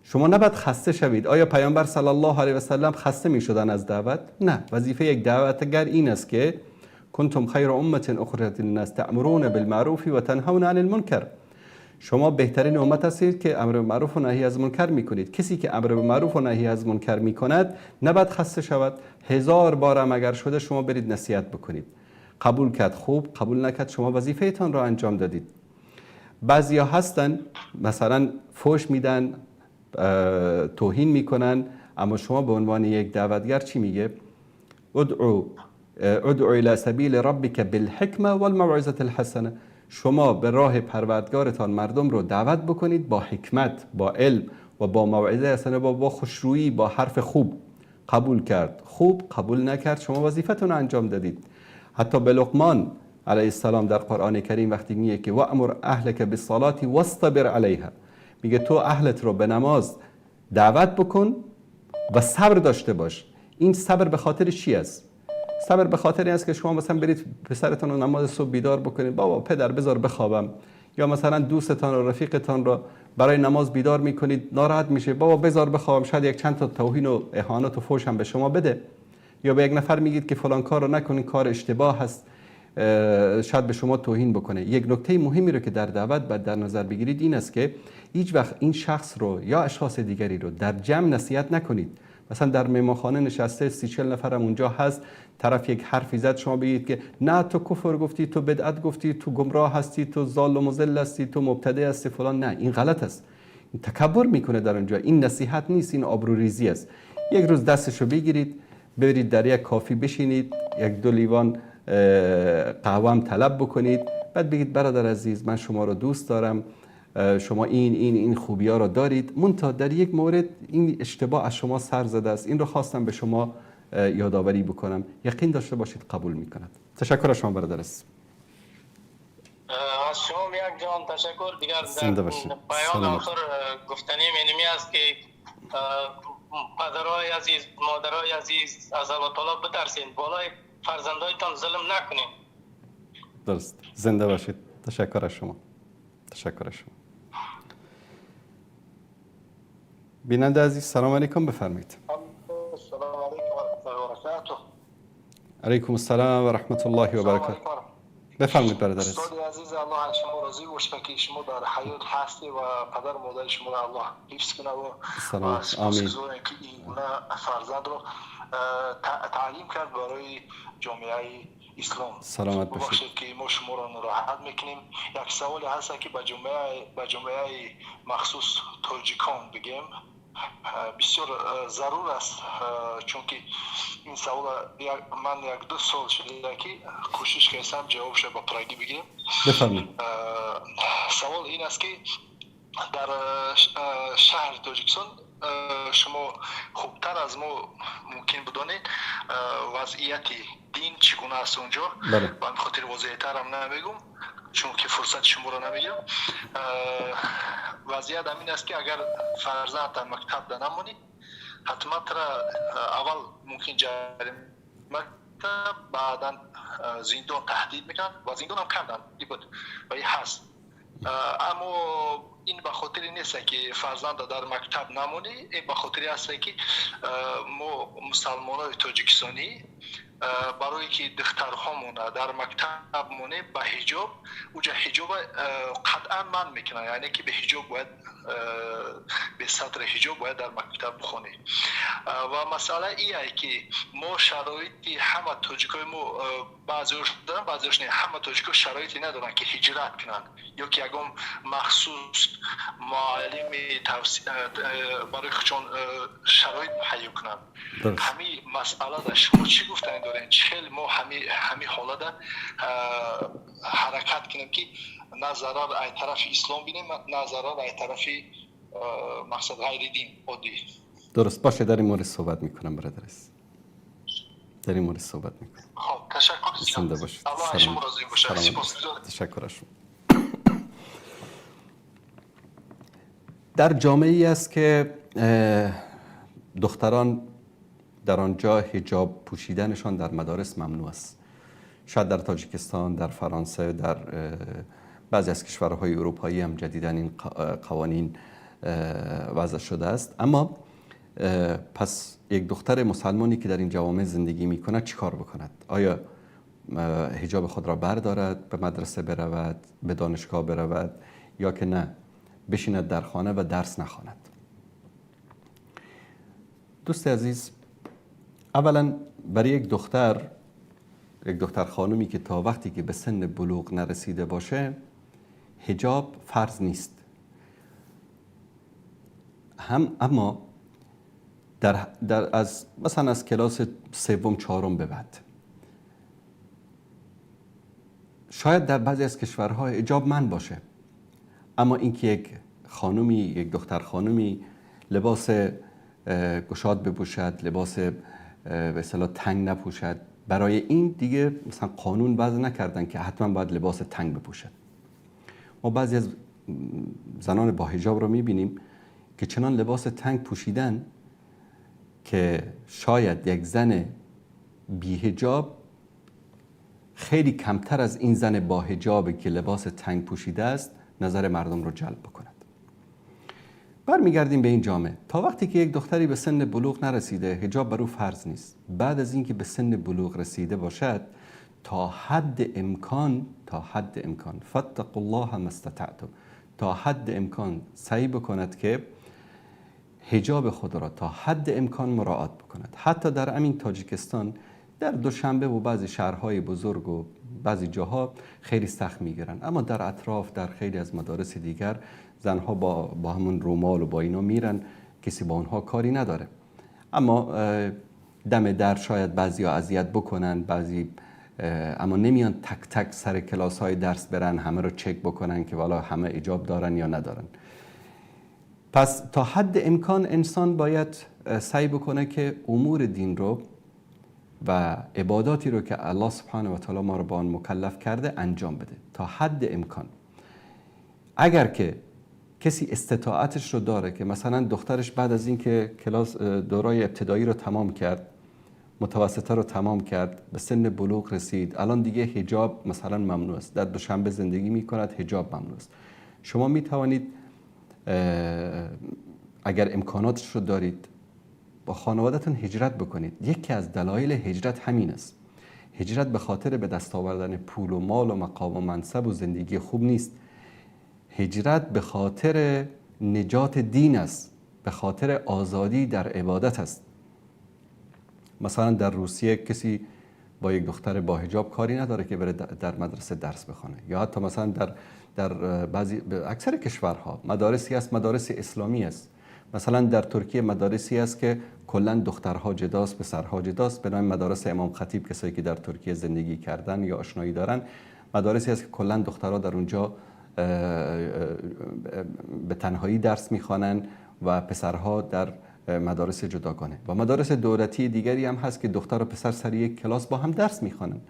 شما نباید خسته شوید. آیا پیامبر صلی الله علیه و سلم خسته می شدن از دعوت؟ نه. وظیفه یک دعوتگر این است که کنتم خیر امه اخرجت للناس تأمرون بالمعروف و تنهون عن المنکر. شما بهترین امت هستید که امر به معروف و نهی از منکر میکنید. کسی که امر به معروف و نهی از منکر میکند نباید خسته شود. 1000 بار اگر شده شما برید نصیحت بکنید. قبول کرد خوب، قبول نکرد شما وظیفه‌تان را انجام دادید. بعضیا هستن مثلا فحش میدن، توهین میکنن، اما شما به عنوان یک دعوتگر چی میگه؟ ادعو الى سبیل ربک بالحکمه والموعظه الحسنه. شما به راه پروردگارتان مردم رو دعوت بکنید با حکمت، با علم و با موعظه حسنه، با خوشرویی، با حرف خوب. قبول کرد خوب، قبول نکرد شما وظیفتون رو انجام دادید. حتی به لقمان علیه السلام در قرآن کریم وقتی میگه که وامر اهلک بالصلاه واصطبر علیها، میگه تو اهلت رو به نماز دعوت بکن و صبر داشته باش. این صبر به خاطر چی است؟ صبر به خاطر این است که شما مثلا برید پسرتون رو نماز صبح بیدار بکنید، بابا پدر بذار بخوابم، یا مثلا دوستتان و رفیقتان رو برای نماز بیدار میکنید، ناراحت میشه، بابا بذار بخوابم، شاید یک چند تا توهین و اهانت و فحش هم به شما بده. یا به یک نفر میگید که فلان کار رو نکنید، کار اشتباه هست، شاید به شما توهین بکنه. یک نکته مهمی رو که در دعوت باید در نظر بگیرید این است که هیچ وقت این شخص رو یا اشخاص دیگری رو در جمع نصیحت نکنید. مثلا در مهمانخانه نشسته 30-40 نفرم اونجا هست، طرف یک حرفی زد، شما بگید که نه تو کفر گفتی، تو بدعت گفتی، تو گمراه هستی، تو ضال و مضل هستی، تو مبتدع هستی فلان. نه، این غلط است. این تکبر میکنه در اونجا. این نصیحت نیست، این آبروریزی است. یک روز دستشو بگیرید، برید در یک کافی بشینید، یک دو لیوان قهوه هم طلب بکنید، بعد بگید برادر عزیز من شما رو دوست دارم، شما این این این خوبی ها رو دارید، منتها در یک مورد این اشتباه از شما سر زده است، این رو خواستم به شما یادآوری بکنم. یقین داشته باشید قبول میکند. تشکر از شما برادر عزیز. از شما یک جان تشکر. دیگر در پایان آخر گفتنی منمی است که پدرای عزیز، مادرای عزیز، از الله تعالی بترسین، بالای فرزندایتان ظلم نکنین. درست، زنده باشید. تشکر از شما. تشکر از شما. بیننده عزیز سلام علیکم، بفرمایید. السلام علیکم و رحمت الله و برکاته. علیکم السلام و رحمت الله و برکاته. بفرمایید برادر عزیز. استاد عزیز، الله از شما راضی باشه که شما در حیات هستی و پدر و مادر شما را الله حفظ کنه و سلام. آمین. که این گونه فرزند رو تعلیم کرد برای جامعه اسلام. سلامت باشید. که ما شما را ناراحت میکنیم. یک سوال هست که به جامعه مخصوص تاجیکان بگیم بسیار ضرور است، چون که این سوال من 1-2 سال شده که کوشش کردم جوابش با پرگی بگیرم. بفرمایید. سوال این است که در شهر تاجیکستان شما خوبتر از ما ممکن بدانید وضعیت دین چگونه است اونجا. بله. به همین خاطر واضح‌تر هم نمیگم چون که فرصت شما را نمیگیرم. وضعیت همین است که اگر فرزند در مکتب در نمونی حتما تر اول ممکن جریمه، بعدا زندان تهدید میکنن و زندان هم کردن این بود و این هست. اما این به خاطر نیست که فرزند در مکتب نمونی، این به خاطر است که ما مسلمانای تاجیکستانی برای که دخترهامون در مکتب مونه به حجاب، اوجا حجاب قطعا من میکنن، یعنی که به حجاب باید، به سطر حجاب باید در مکتب بخونی. و مسئله ایه که ما شرایطی همه تاجیکای ما بعضیش دارن بعضیش نه، همه تاجیکا شرایطی ندارن که هجرت کنن یا که یکم مخصوص معلم برای خودشون شرایط مهیا کنن. همین مسئله در شما چی گفتن دارین؟ چه ما همین حالا حرکت کنیم که نه ضرر ای طرف اسلام بینیم نه ضرر ای طرف مقصد غیر دین عادی. درست باشه، در این مورد صحبت میکنم برادر عزیز. در این مورد صحبت میکنم. خب تشکر. زنده باشید. الله شما راضی باشه. سپاسگزارم. تشکر از شما. در جامعه ای است که دختران در آنجا حجاب پوشیدنشان در مدارس ممنوع است. شاید در تاجیکستان، در فرانسه، در بعضی از کشورهای اروپایی هم جدیداً این قوانین وضع شده است. اما پس یک دختر مسلمانی که در این جوامع زندگی میکند چیکار بکند؟ آیا حجاب خود را بردارد، به مدرسه برود، به دانشگاه برود، یا که نه بشیند در خانه و درس نخواند؟ دوست عزیز، اولا برای یک دختر خانومی که تا وقتی که به سن بلوغ نرسیده باشه حجاب فرض نیست. هم اما در در از مثلا از کلاس 3 4 به بعد شاید در بعضی از کشورها حجاب من باشه، اما اینکه یک خانومی، یک دختر خانومی لباس گشاد بپوشد، لباس به اصطلاح تنگ نپوشد، برای این دیگه مثلا قانون وضع نکردن که حتما باید لباس تنگ بپوشد. ما بعضی از زنان با حجاب رو میبینیم که چنان لباس تنگ پوشیدن که شاید یک زن بی حجاب خیلی کمتر از این زن با حجاب که لباس تنگ پوشیده است نظر مردم رو جلب بکند. برمیگردیم به این جامعه. تا وقتی که یک دختری به سن بلوغ نرسیده حجاب بر او فرض نیست. بعد از اینکه به سن بلوغ رسیده باشد تا حد امکان، تا حد امکان، فاتقوا الله ما استطعتم، تا حد امکان سعی بکند که حجاب خود را تا حد امکان مراعات بکند. حتی در همین تاجیکستان، در دوشنبه و بعضی شهرهای بزرگ و بعضی جاها خیلی سخت میگیرن، اما در اطراف، در خیلی از مدارس دیگر زنها با همون رومال و با اینا میرن، کسی با اونها کاری نداره. اما دم در شاید بعضی ها اذیت بکنن، بعضی اما نمیان تک تک سر کلاس های درس برن همه رو چک بکنن که والا همه ایجاب دارن یا ندارن. پس تا حد امکان انسان باید سعی بکنه که امور دین رو و عباداتی رو که الله سبحانه و تعالی ما رو با آن مکلف کرده انجام بده تا حد امکان. اگر که کسی استطاعتش رو داره که مثلا دخترش بعد از اینکه کلاس دورای ابتدایی رو تمام کرد، متوسطه رو تمام کرد، به سن بلوغ رسید، الان دیگه حجاب مثلا ممنوع است، در دوشنبه زندگی میکند، حجاب ممنوع است، شما میتوانید اگر امکاناتش رو دارید با خانواده‌تون هجرت بکنید. یکی از دلایل هجرت همین است. هجرت به خاطر به دست آوردن پول و مال و مقام و منصب و زندگی خوب نیست. هجرت به خاطر نجات دین است، به خاطر آزادی در عبادت است. مثلا در روسیه کسی با یک دختر با حجاب کاری نداره که بره در مدرسه درس بخونه، یا حتی مثلا در بعضی اکثر کشورها مدارسی است، مدارس اسلامی است. مثلا در ترکیه مدارسی است که کلا دخترها جداست، پسرها جداست، به نام مدارس امام خطیب. کسایی که در ترکیه زندگی کردن یا آشنایی دارن، مدارسی است که کلا دخترها در اونجا به تنهایی درس میخوانن و پسرها در مدارس جداگانه. و مدارس دولتی دیگری هم هست که دختر و پسر سر یک کلاس با هم درس میخوانن.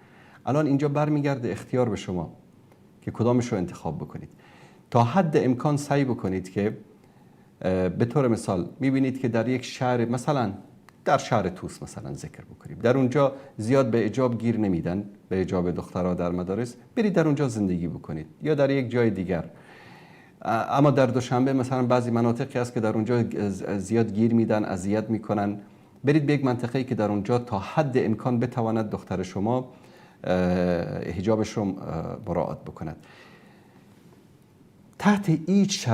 الان اینجا برمیگرده اختیار به شما که کدامش رو انتخاب بکنید. تا حد امکان سعی بکنید که به طور مثال میبینید که در یک شهر، مثلا در شهر توس مثلا ذکر بکنیم، در اونجا زیاد به حجاب گیر نمیدن، به حجاب دخترها در مدارس، برید در اونجا زندگی بکنید یا در یک جای دیگر. اما در دوشنبه مثلا بعضی مناطقی هست که در اونجا زیاد گیر میدن، اذیت میکنن. برید به یک منطقه‌ای که در اونجا تا حد امکان بتواند دختر شما حجابش رو مراعات بکند. تحت هیچ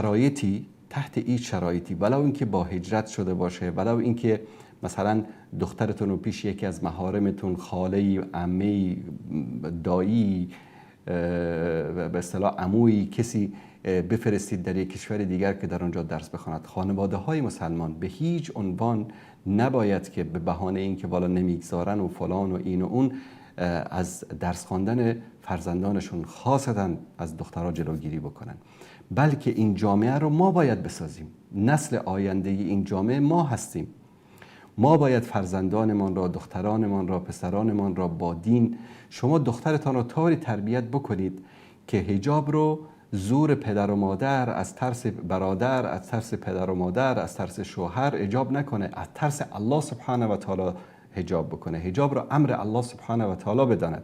شرایطی، ولو اینکه با هجرت شده باشه، ولو اینکه مثلا دخترتون رو پیش یکی از محارمتون، خاله‌ای، عمه‌ای، دایی، به اصطلاح عمویی، کسی بفرستید در یک کشور دیگر که در آنجا درس بخواند. خانواده های مسلمان به هیچ عنوان نباید که به بهانه اینکه والا نمیگذارن و فلان و این و اون از درس خواندن فرزندانشون، خاصتا از دخترها، جلوگیری بکنن، بلکه این جامعه رو ما باید بسازیم. نسل آینده این جامعه ما هستیم. ما باید فرزندانمان را، دخترانمان را، پسرانمان را با دین، شما دخترتان را طوری تربیت بکنید که حجاب رو زور پدر و مادر، از ترس برادر، از ترس پدر و مادر، از ترس شوهر حجاب نکنه، از ترس الله سبحانه و تعالی حجاب بکنه. حجاب را امر الله سبحانه و تعالی بداند.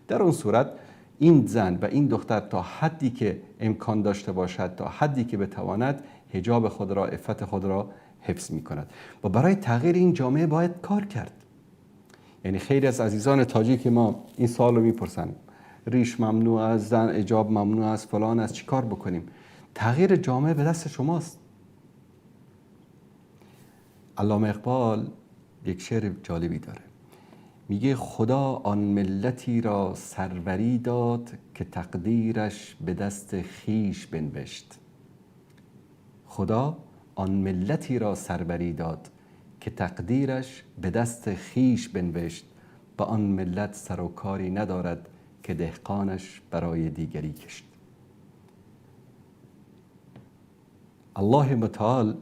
در اون صورت این زن و این دختر تا حدی که امکان داشته باشد، تا حدی که بتواند، حجاب خود را، عفت خود را حفظ می کند. و برای تغییر این جامعه باید کار کرد. یعنی خیلی از عزیزان تاجیک ما این سوال رو میپرسن، ریش ممنوع است، زن حجاب ممنوع است، فلان است، چی کار بکنیم؟ تغییر جامعه به دست شماست. علامه اقبال یک شعر جالبی داره، میگه خدا آن ملتی را سروری داد که تقدیرش به دست خیش بنوشت. خدا آن ملتی را سروری داد که تقدیرش به دست خیش بنوشت، با آن ملت سر و کاری ندارد که دهقانش برای دیگری کشت. الله متعال،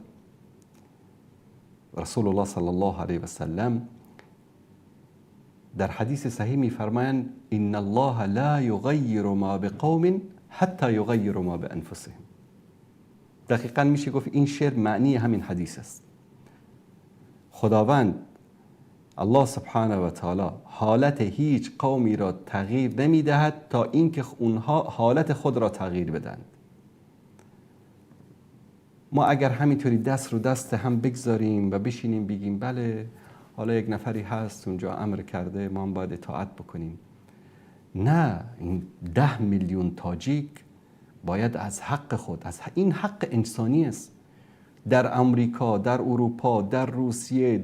رسول الله صلی الله علیه و سلم در حدیث صحیح می‌فرمایند ان الله لا یغیر ما بقوم حتی یغیر ما بانفسهم. دقیقاً میشه گفت این شعر معنی همین حدیث است. خداوند الله سبحانه و تعالی حالت هیچ قومی را تغییر نمیدهد تا اینکه اونها حالت خود را تغییر بدند. ما اگر همینطوری دست رو دست هم بگذاریم و بشینیم بگیم بله حالا یک نفری هست اونجا امر کرده، ما هم باید اطاعت بکنیم، نه، این 10 میلیون تاجیک باید از حق خود، از این حق انسانی است. در امریکا، در اروپا، در روسیه،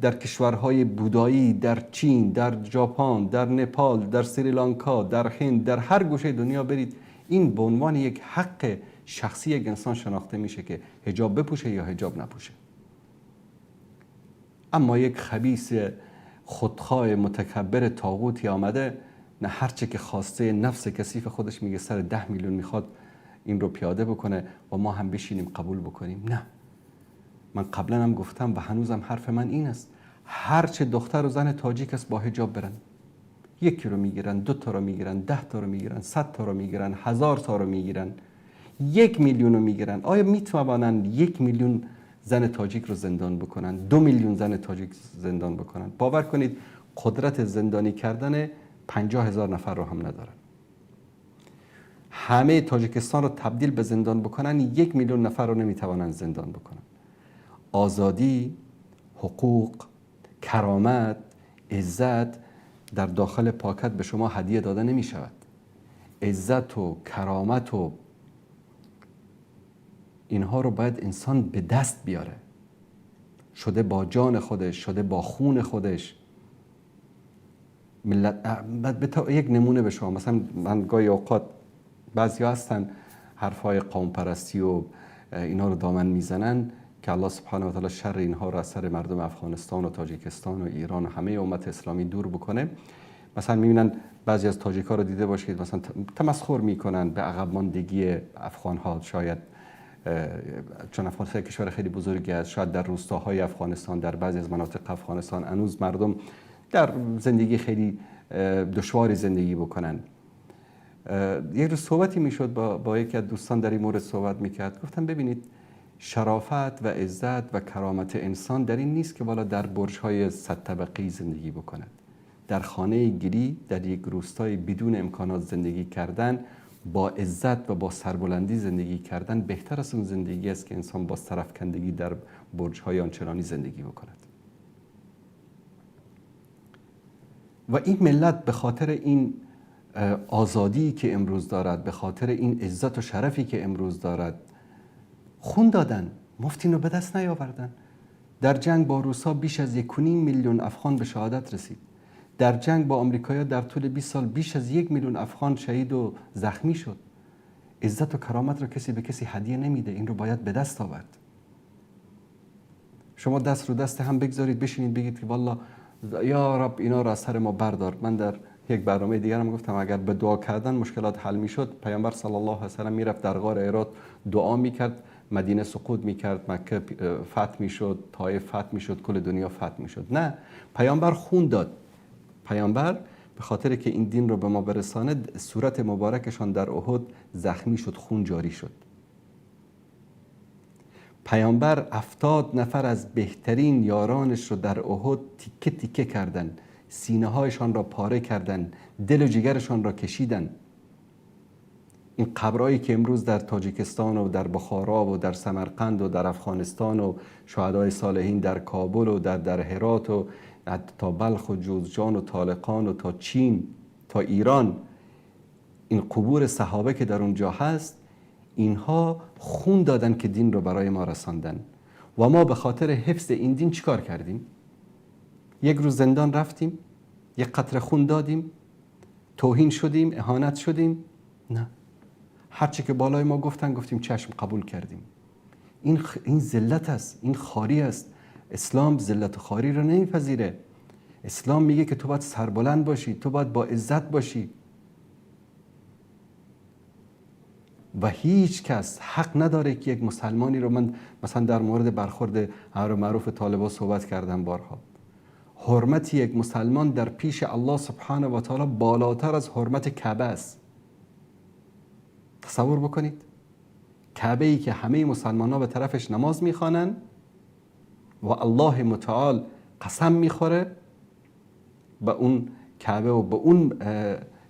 در کشورهای بودایی، در چین، در ژاپن، در نپال، در سریلانکا، در هند، در هر گوشه دنیا برید، این به عنوان یک حق شخصی یک انسان شناخته میشه که حجاب بپوشه یا حجاب نپوشه. اما یک خبیث خودخواه متکبر طاغوتی آمده، نه هرچه که خواسته نفس کثیف خودش میگه سر 10 میلیون میخواد این رو پیاده بکنه و ما هم بشینیم قبول بکنیم. نه، من قبلا هم گفتم و هنوزم حرف من این است، هرچه دختر و زن تاجیک است با حجاب برن، یکی رو میگیرن، 2 تا رو میگیرن، 10 تا رو میگیرن، 100 تا رو میگیرن، 1000 تا رو میگیرن، 1 میلیون رو میگیرن. آیا میتوانند 1 میلیون زن تاجیک رو زندان بکنن؟ 2 میلیون زن تاجیک زندان بکنن؟ باور کنید قدرت زندانی کردن 50,000 نفر رو هم ندارن. همه تاجیکستان رو تبدیل به زندان بکنن، 1 میلیون نفر رو نمیتوانن زندان بکنن. آزادی، حقوق، کرامت، عزت در داخل پاکت به شما هدیه داده نمی شود. عزت و کرامت و اینها رو باید انسان به دست بیاره، شده با جان خودش، شده با خون خودش. ملت یک نمونه به شما، مثلا من گاهی اوقات بعضی هستن حرفای قوم پرستی و اینا رو دامن میزنن که الله سبحانه و تعالی شر اینها رو از سر مردم افغانستان و تاجیکستان و ایران و همه امت اسلامی دور بکنه. مثلا میبینن بعضی از تاجیک‌ها رو دیده باشید مثلا تمسخر میکنن به عقب ماندگی افغان‌ها، شاید چون افغانستان کشور خیلی بزرگی است، شاید در روستاهای افغانستان، در بعضی از مناطق افغانستان هنوز مردم در زندگی خیلی دشواری زندگی بکنن. یک روز صحبتی میشد با یکی از دوستان در این مورد صحبت میکرد، گفتم ببینید شرافت و عزت و کرامت انسان در این نیست که والا در برج‌های 100 طبقه‌ای زندگی بکند. در خانه گلی، در یک روستای بدون امکانات زندگی کردن، با عزت و با سربلندی زندگی کردن بهتر از اون زندگی است که انسان با سرافکندگی در برج‌های آنچنانی زندگی بکند. و این ملت به خاطر این آزادی که امروز دارد، به خاطر این عزت و شرفی که امروز دارد، خون دادن، مفت اینو به دست نیاوردن. در جنگ با روسا بیش از 1.5 میلیون افغان به شهادت رسید. در جنگ با آمریکایی‌ها در طول 20 سال بیش از 1 میلیون افغان شهید و زخمی شد. عزت و کرامت رو کسی به کسی هدیه نمیده، این رو باید به دست آورد. شما دست رو دست هم بگذارید، بشینید بگید که والله یا رب اینا رو از سر ما بردار. من در یک برنامه دیگرم گفتم اگر به دعا کردن مشکلات حل میشد، پیامبر صلی الله علیه و سلم میرفت در غار حرا دعا میکرد، مدینه سقوط میکرد، مکه فتح میشد، طائف فتح میشد، کل دنیا فتح میشد. نه، پیامبر خون داد. پیامبر به خاطر که این دین رو به ما برسانه، صورت مبارکشان در احد زخمی شد، خون جاری شد. پیامبر 70 نفر از بهترین یارانش رو در احد تیکه تیکه کردن، سینه هایشان را پاره کردن، دل و جگرشان را کشیدن. این قبرهایی که امروز در تاجیکستان و در بخارا و در سمرقند و در افغانستان و شهدای صالحین در کابل و در هرات و تا بلخ و جوزجان و طالقان و تا چین تا ایران، این قبور صحابه که در اونجا هست، اینها خون دادن که دین رو برای ما رساندن. و ما به خاطر حفظ این دین چیکار کردیم؟ یک روز زندان رفتیم، یک قطره خون دادیم، توهین شدیم، اهانت شدیم؟ نه، هرچی که بالای ما گفتن گفتیم چشم، قبول کردیم. این ذلت است، این خواری است. اسلام ذلت و خواری رو نمیپذیره. اسلام میگه که تو باید سربلند باشی، تو باید با عزت باشی و هیچ کس حق نداره که یک مسلمانی رو، من مثلا در مورد برخورد امر معروف طالبان صحبت کردم بارها، حرمت یک مسلمان در پیش الله سبحانه و تعالی بالاتر از حرمت کعبه است. تصور بکنید کعبه ای که همه مسلمان ها به طرفش نماز میخوانن و الله متعال قسم میخوره به اون کعبه و به اون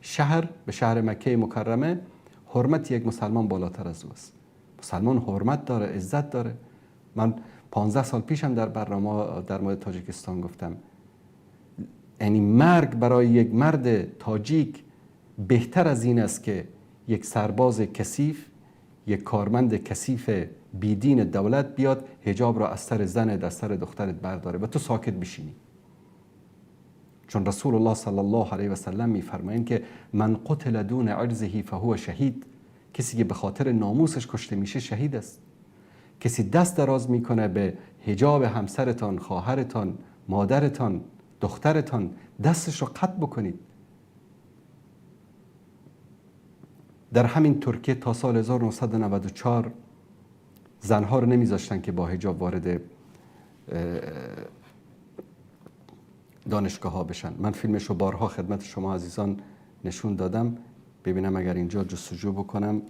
شهر، به شهر مکه مکرمه، حرمت یک مسلمان بالاتر از او است. مسلمان حرمت داره، عزت داره. من 15 سال پیشم در برنامه در مورد تاجیکستان گفتم، یعنی مرگ برای یک مرد تاجیک بهتر از این است که یک سرباز کثیف، یک کارمند کثیف بیدین دولت بیاد حجاب را از سر زنت، از سر دخترت برداره و تو ساکت بشینی. چون رسول الله صلی الله علیه و سلم میفرمایند که من قتل دون عرضه فهو شهید، کسی که به خاطر ناموسش کشته میشه شهید است. کسی دست دراز میکنه به حجاب همسرتان، خواهرتان، مادرتان، دخترتان، دستش رو قطع بکنید. در همین ترکیه تا سال 1994 زنها رو نمیذاشتن که با حجاب وارد دانشگاه ها بشن. من فیلمش رو بارها خدمت شما عزیزان نشون دادم، ببینم اگر اینجا جستجو بکنم.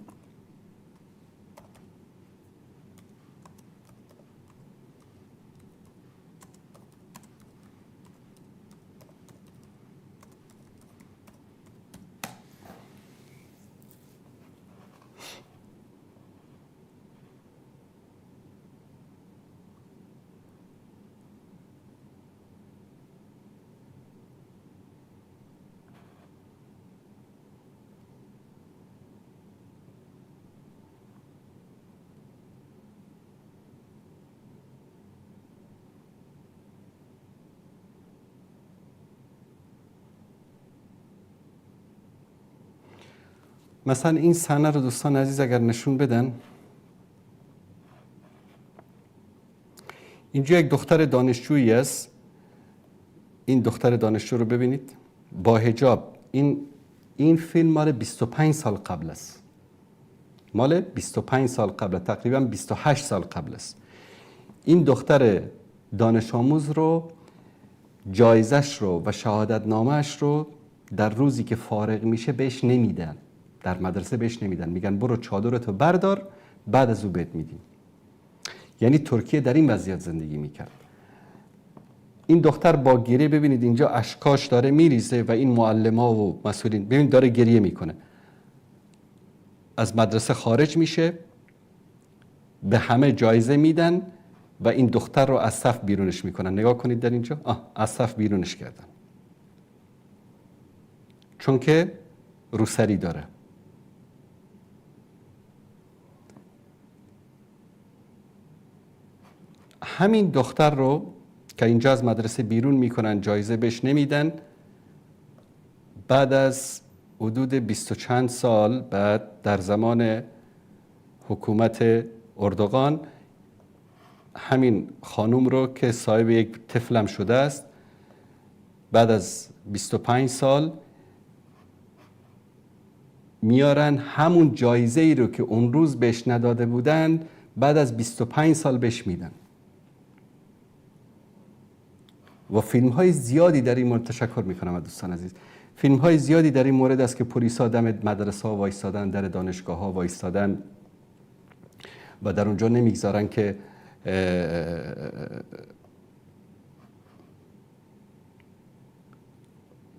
مثلا این صحنه رو دوستان عزیز اگر نشون بدن، اینجا یک دختر دانشجویی است. این دختر دانشجو رو ببینید با حجاب. این فیلم مال 25 سال قبل است، مال 25 سال قبل، تقریبا 28 سال قبل است. این دختر دانش آموز رو، جایزش رو و شهادت نامه‌اش رو در روزی که فارغ میشه بهش نمیدن، در مدرسه بهش نمیدن، میگن برو چادرتو بردار بعد از او بهت میدیم. یعنی ترکیه در این وضعیت زندگی میکرد. این دختر با گریه، ببینید اینجا اشکاش داره میریزه و این معلما و مسئولین ببینید داره گریه میکنه. از مدرسه خارج میشه، به همه جایزه میدن و این دختر رو از صف بیرونش میکنن. نگاه کنید در اینجا، از صف بیرونش کردن چون که روسری داره. همین دختر رو که اینجا از مدرسه بیرون میکنن، جایزه بهش نمیدن، بعد از حدود 20 و چند سال بعد در زمان حکومت اردوغان، همین خانوم رو که صاحب یک طفلم شده است، بعد از 25 سال میارن همون جایزه ای رو که اون روز بهش نداده بودن بعد از 25 سال بهش میدن. و فیلم های زیادی در این مورد، تشکر میکنم از دوستان عزیز، فیلم های زیادی در این مورد است که پلیسا دم مدرسه ها وایستادن، در دانشگاه ها وایستادن و در اونجا نمیگذارن که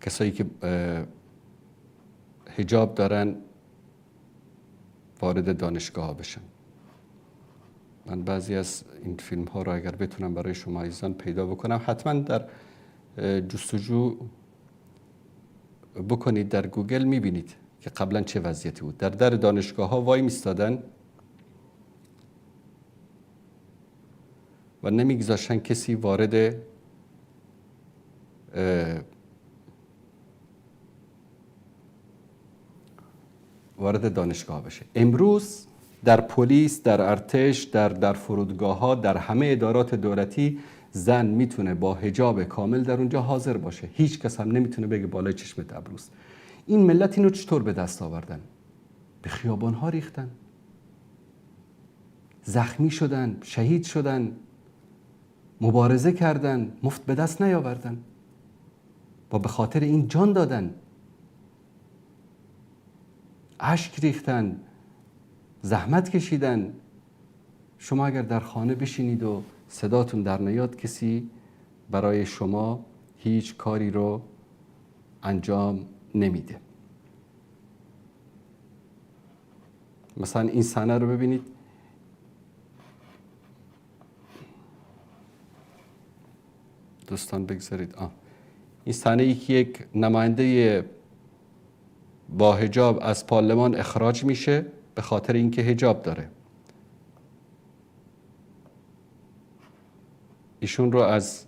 کسایی که حجاب دارن وارد دانشگاه ها بشن. من بعضی از این فیلم ها رو اگر بتونم برای شما عزیزان پیدا بکنم، حتما در جستجو بکنید در گوگل میبینید که قبلا چه وضعیتی بود. در دانشگاه ها وای میستادن و نمیگذاشتن کسی وارد دانشگاه بشه. امروز در پلیس، در ارتش، در فرودگاه ها، در همه ادارات دولتی زن میتونه با حجاب کامل در اونجا حاضر باشه. هیچ کس هم نمیتونه بگه بالای چشم ابروست. این ملت اینو چطور به دست آوردن؟ به خیابان ها ریختن، زخمی شدن، شهید شدن، مبارزه کردن، مفت به دست نیاوردن و به خاطر این جان دادن، اشک ریختن، زحمت کشیدن. شما اگر در خانه بشینید و صداتون در نیاد، کسی برای شما هیچ کاری رو انجام نمیده. مثلا این صحنه رو ببینید. دوستان بگذارید این صحنه ای که یک نماینده با حجاب از پارلمان اخراج میشه به خاطر اینکه حجاب داره. ایشون رو از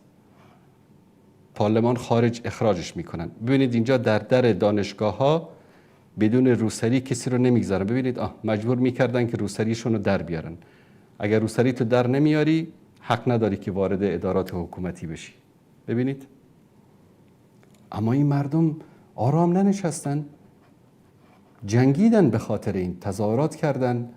پارلمان خارج اخراجش میکنن. ببینید اینجا در دانشگاه ها بدون روسری کسی رو نمیگذارن. ببینید مجبور میکردن که روسریشون رو در بیارن. اگر روسری تو در نمیاری حق نداری که وارد ادارات حکومتی بشی. ببینید، اما این مردم آرام ننشستن، جنگیدن به خاطر این، تظاهرات کردن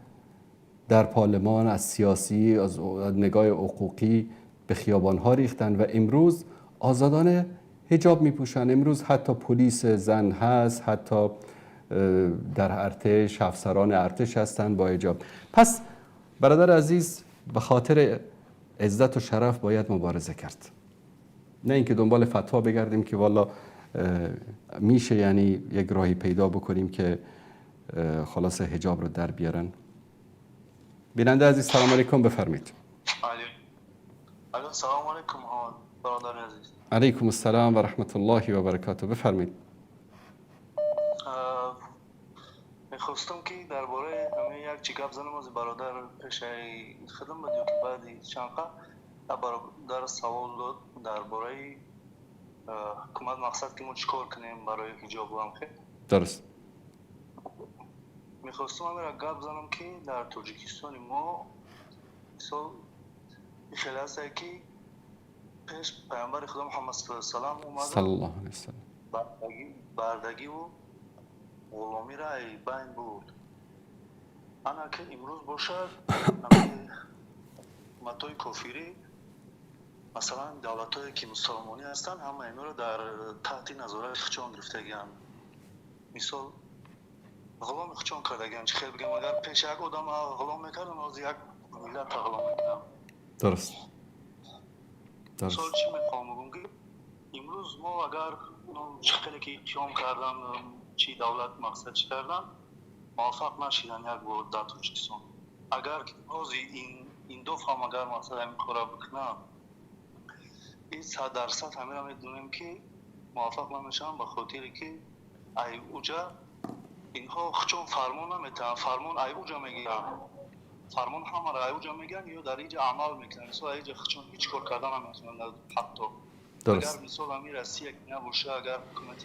در پارلمان، از سیاسی، از نگاه حقوقی به خیابان‌ها ریختن و امروز آزادانه حجاب میپوشن. امروز حتی پلیس زن هست، حتی در ارتش افسران ارتش هستن با حجاب. پس برادر عزیز، به خاطر عزت و شرف باید مبارزه کرد، نه اینکه دنبال فتوا بگردیم که والا میشه یعنی یک راهی پیدا بکنیم که خلاص حجاب رو در بیارن. بیننده عزیز سلام علیکم، بفرمایید. سلام علیکم برادر عزیز. علیکم السلام و رحمت الله و برکاته، بفرمایید. میخواستم که درباره همین یک چی گپ زنم از برادر پیش خدم بود که بعدی چند برادر سوال داد درباره حکومت، مقصد که ما چیکار کنیم برای حجاب و هم خیلی درست. میخواستم همین گپ زنم که در تاجیکستان ما مثال خیلی هست که پیش پیامبر خدا محمد صلی الله علیه و اومد صلی الله علیه و سلم بردگی و غلامی را بین بود. انا که امروز باشد حکومت‌های کافری مثلا دولت‌هایی که مسلمانی هستند همه اینا رو در تحت نظارت خودشون گرفتگی‌اند. مثال غلام خودشون کردگی‌اند. چه خیلی بگم اگر پیش یک آدم غلام میکردن از یک ملت غلام میکردن. درست. مثال چی میخوام بگم که امروز ما اگر چه خیلی که قیام کردن چی دولت مقصد چی کردن موفق نشدن یک بار در تاجیکستان. اگر باز این دو هم اگر مقصد همین کارا بکنن این 100% همین را میدونیم که موفق نمیشن، به خاطر که ای اوجا اینها چون فرمان نمیتن، فرمان ای اوجا میگیرن، فرمان همه را ای اوجا میگن یا در اینجا عمل میکنن. مثلا اینجا چون هیچ کار کردن نمیتونن حتی. درست. اگر مثال همین روسیه نباشه، اگر حکومت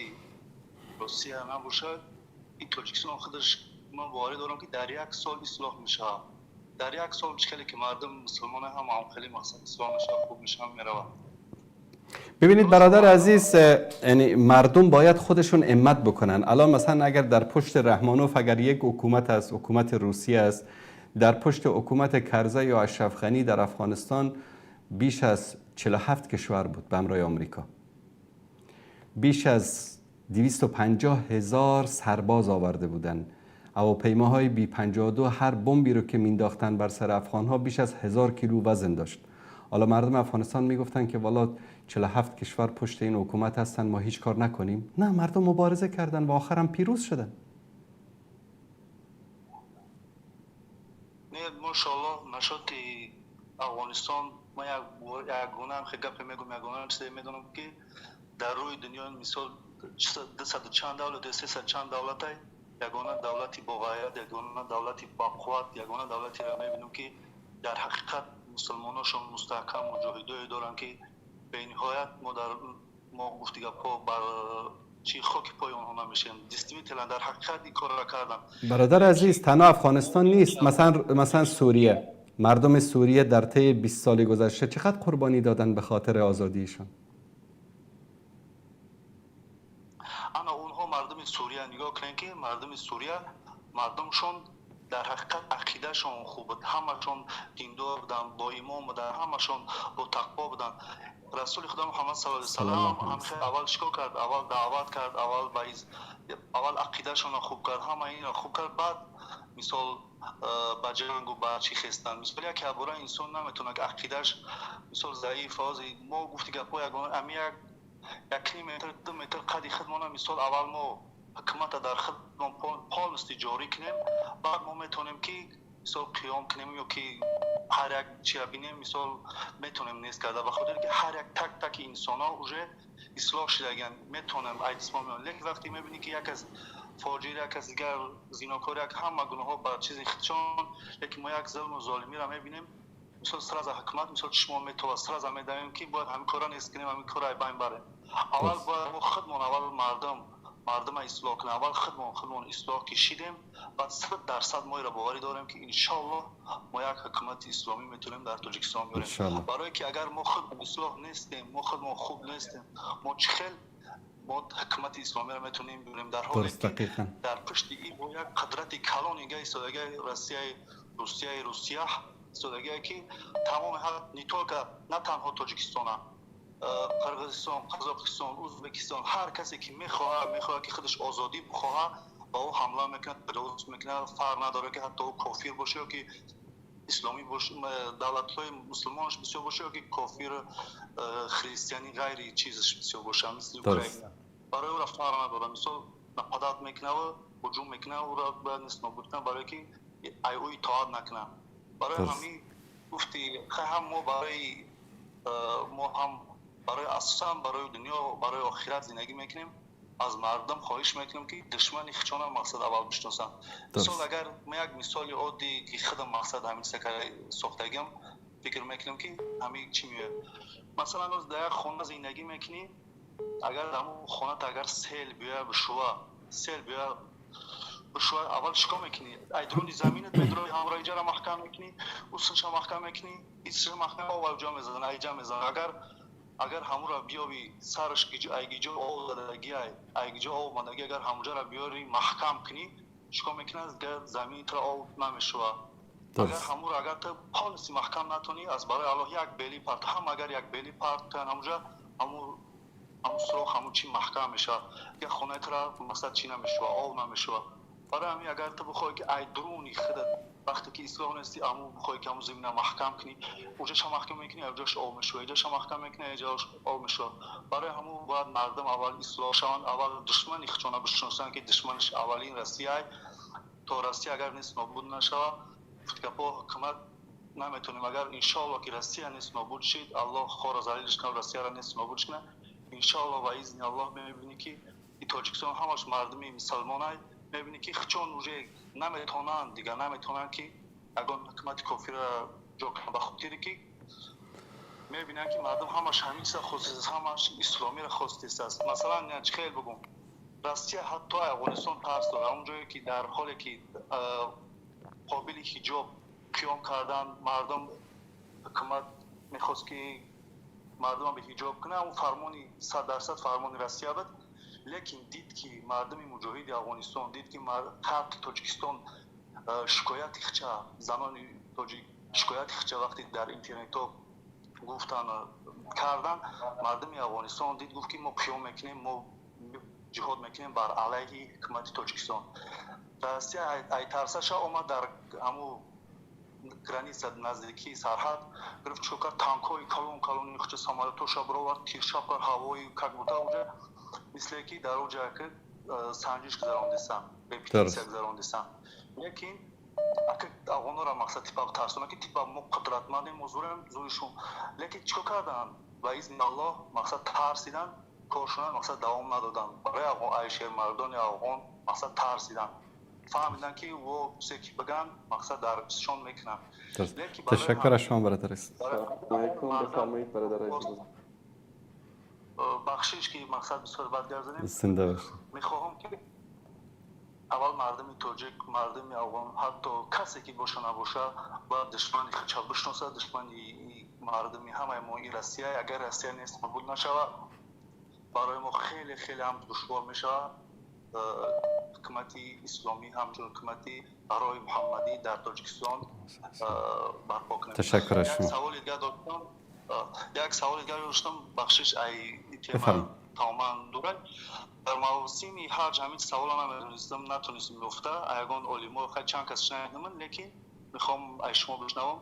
روسیه نباشه، این تاجیکستان خودش من باور دارم که در یک سال اصلاح میشه. در یک سال چه که مردم مسلمان هم خیلی مقصد اصلاح میشه، خوب میشه میره. ببینید برادر عزیز، یعنی مردم باید خودشون امت بکنن. الان مثلا اگر در پشت رحمانوف اگر یک حکومت است، حکومت روسیه است، در پشت حکومت کرزی یا اشرف غنی در افغانستان بیش از 47 کشور بود به همراه آمریکا، بیش از 250,000 سرباز آورده بودن، هواپیماهای بی 52 هر بمبی رو که مینداختن بر سر افغانها بیش از 1000 کیلو وزن داشت. حالا مردم افغانستان میگفتن که والا 47 کشور پشت این حکومت هستن، ما هیچ کار نکنیم. نه، مردم مبارزه کردن و آخرم پیروز شدن. نه ماشاءالله نشاط افغانستان. ما یک گونه هم خیلی گپ میگم، یک گونه هم چیزی میدونم که در روی دنیا مثال 200 چند دولت، 300 چند دولت، یگانه دولتی با غیرت، یگانه دولتی با قوت، یگانه دولتی را میبینم که در حقیقت مسلماناشون مستحکم مجاهدای دارن که به نهایت ما در ما گفت گپا بر چی خاک پای آنها نمیشیم. دیستیمیتلن در حقیقت این کار را کردن. برادر عزیز، تنها افغانستان نیست، مثلا سوریه، مردم سوریه در طی 20 سال گذشته چقدر قربانی دادن به خاطر آزادیشان. اما اونها مردم سوریه نگاه کنین که مردم سوریه مردمشون در حقیقت عقیدهشون خوب بود، همشون دیندار بودن، با ایمان بودن، همشون با تقوا بودن. رسول خدا محمد صلی الله علیه و سلم هم اول چیکار کرد؟ اول دعوت کرد، اول عقیدهشون خوب کرد، همه این را خوب کرد، بعد مثال با جنگ و با چی خستن. مثال یک عباره انسان نمیتونه که عقیدهش مثال ضعیف از ما گفتی گپا امی یک نیم متر 2 متر قدی خودمان مثال اول ما حکومت در خودمان پالستی جاری کنیم، بعد ما میتونیم که مثال قیام کنیم یا که هر یک چی بینیم مثال میتونیم نیست کرده، به خاطر که هر یک تک تک انسان ها اوجه اصلاح شدگن میتونیم ایدسما میان. لیکن وقتی میبینی که یک از فاجر، یک از دیگر زیناکار، یک همه گناه ها بر چیز خودشان، لیکن ما یک ظلم و ظالمی را میبینیم مثال سر از حکومت مثال چشمان میتوه سر از میدهیم که باید همین کارا نیست کنیم، همین کارا بین بره. اول باید ما خودمون اول مردم اصلاح کنیم، اول خودمون اصلاح کشیدیم، بعد 100% ما را باوری داریم که انشالله ما یک حکومت اسلامی میتونیم در تاجیکستان بیاریم. برای که اگر ما خود اصلاح نیستیم، ما خودمون خوب نیستیم، ما چخل ما حکومت اسلامی را میتونیم بیاریم، در حالی که در پشت این با یک قدرت کلان اینگه ایستادگی روسیه ایستادگی که تمام نیتولکا نه تنها تاجیکستان، قرقیزستان، قزاقستان، ازبکستان، هر کسی که میخواد که خودش آزادی بخواه با او حمله میکنه، تجاوز میکنه، فرق نداره که حتی او کافر باشه یا که اسلامی باشه، دولت‌های مسلمانش بسیار باشه یا که کافر خریستیانی غیری چیزش بسیار باشه، مثل اوکراین برای او را فرق نداره. مثال نپادات میکنه و هجوم میکنه، او را باید نیست نابود کنه برای که ای او اطاعت نکنه. برای همین گفتی هم ما برای ما هم برای اساسا برای دنیا برای آخرت زندگی میکنیم. از مردم خواهش میکنیم که دشمن خودشون مقصد اول بشناسن. مثال اگر ما یک مثال عادی که خودم مقصد همین ساختگیم فکر میکنم که همین چی میه، مثلا از در خونه زندگی میکنی، اگر در خونه اگر سیل بیاد بشوه، سیل بیاد بشوه اول چیکار میکنی؟ ایدرونی زمینت بدروی همراه اینجا محکم میکنی، اوسش محکم میکنی، ایسش محکم آب جا میزنه، ایجا میزنه. اگر همون را بیابی سرش ایگیجا آب دادگی ایگیجا آب ماندگی، اگر همونجا را بیاری محکم کنی چیکار میکنه؟ دیگه زمین تر آب نمیشوه. اگر همون را اگر تو پالیسی محکم نتونی از برای الله یک بیلی پرت هم اگر یک بیلی پرت کن همونجا همون سوراخ همون چی محکم میشه، دیگه خونه تر مثلا چی نمیشوه، آب نمیشوه. برای همین اگر تو بخوای که ای درونی خودت وقتی که اصلاح نیستی امو بخوای که همون زمینه محکم کنی، اونجاش محکم میکنی اونجاش آب میشه، اینجاش محکم میکنی اینجاش آب میشه. برای همون باید مردم اول اصلاح شوند، اول دشمن خودشون بشناسن که دشمنش اولین روسیه، تا روسیه اگر نیست نابود نشوه فکر حکومت نمیتونیم. اگر انشالله که روسیه نیست نابود شد، الله خار ذلیلش کنه، روسیه را نیست نابود کنه انشالله و اذن الله میبینی که تاجیکستان همش مردمی مسلمانای میبینی که چون اوجه نمیتونن دیگه، نمیتونن که اگر حکومت کافی را جا کنن، به خاطر که میبینن که مردم همش همین چیز خواست، همش اسلامی را خواسته است. مثلا چه خیلی بگم روسیه حتی افغانستان ترس داره، اونجایی که در حالی که قابل حجاب قیام کردن مردم، حکومت میخواست که مردم به حجاب کنه، اون فرمانی 100% فرمان روسیه بود، لیکن دید که مردم مجاهد افغانستان دید که خلق تاجیکستان شکایت خچه زنان تاجیک شکایت خچه وقتی در اینترنت گفتن کردن، مردم افغانستان دید گفت که ما قیام میکنیم، ما جهاد میکنیم بر علیه حکومت تاجیکستان. روسیه ای ترسش آمد در همو граница наздикии сарҳад гирифт чӯ кард, танкҳои калон калони хуча самолётоша баровард, тиршаб кард ҳавои как будто уҷа мисле ки дар уҷа ки санҷиш гузарондисан, репетитсия гузарондисан. Лекин ака афғонора мақсад типа тарсона ки типа мо қудратмандем, мо зӯрем, зӯришум. Лекин чикор карданд? Ба изни Аллоҳ мақсад тарсидан, коршона мақсад давом надоданд. Барои айшермардони афғон мақсад тарсидан. فهمیدن که او چیزی که بگن مقصد درشون میکنن. تشکر از شما برادر است. بفرمایید برادر عزیز. بخشش که مقصد بسیار بد گردنیم. زنده باشید. میخواهم که اول مردم تاجیک، مردم افغان، حتی کسی که باشه نباشه باید دشمن خودش بشناسه، دشمن مردمی همه ما این روسیه. اگر روسیه نیست قبول نشود برای ما خیلی خیلی هم دشوار میشه. حکومت اسلامی همچون حکومت برای محمدی در تاجیکستان برپا کنیم. تشکر از شما. یک سوال دیگه داشتم، بخشش ای تیم تماما دوره در موسم حج همین سوال نمی‌دونستم، نتونستم گفته اگه علما خیلی چند کس شنیدم، لیکن میخوام از شما بشنوم.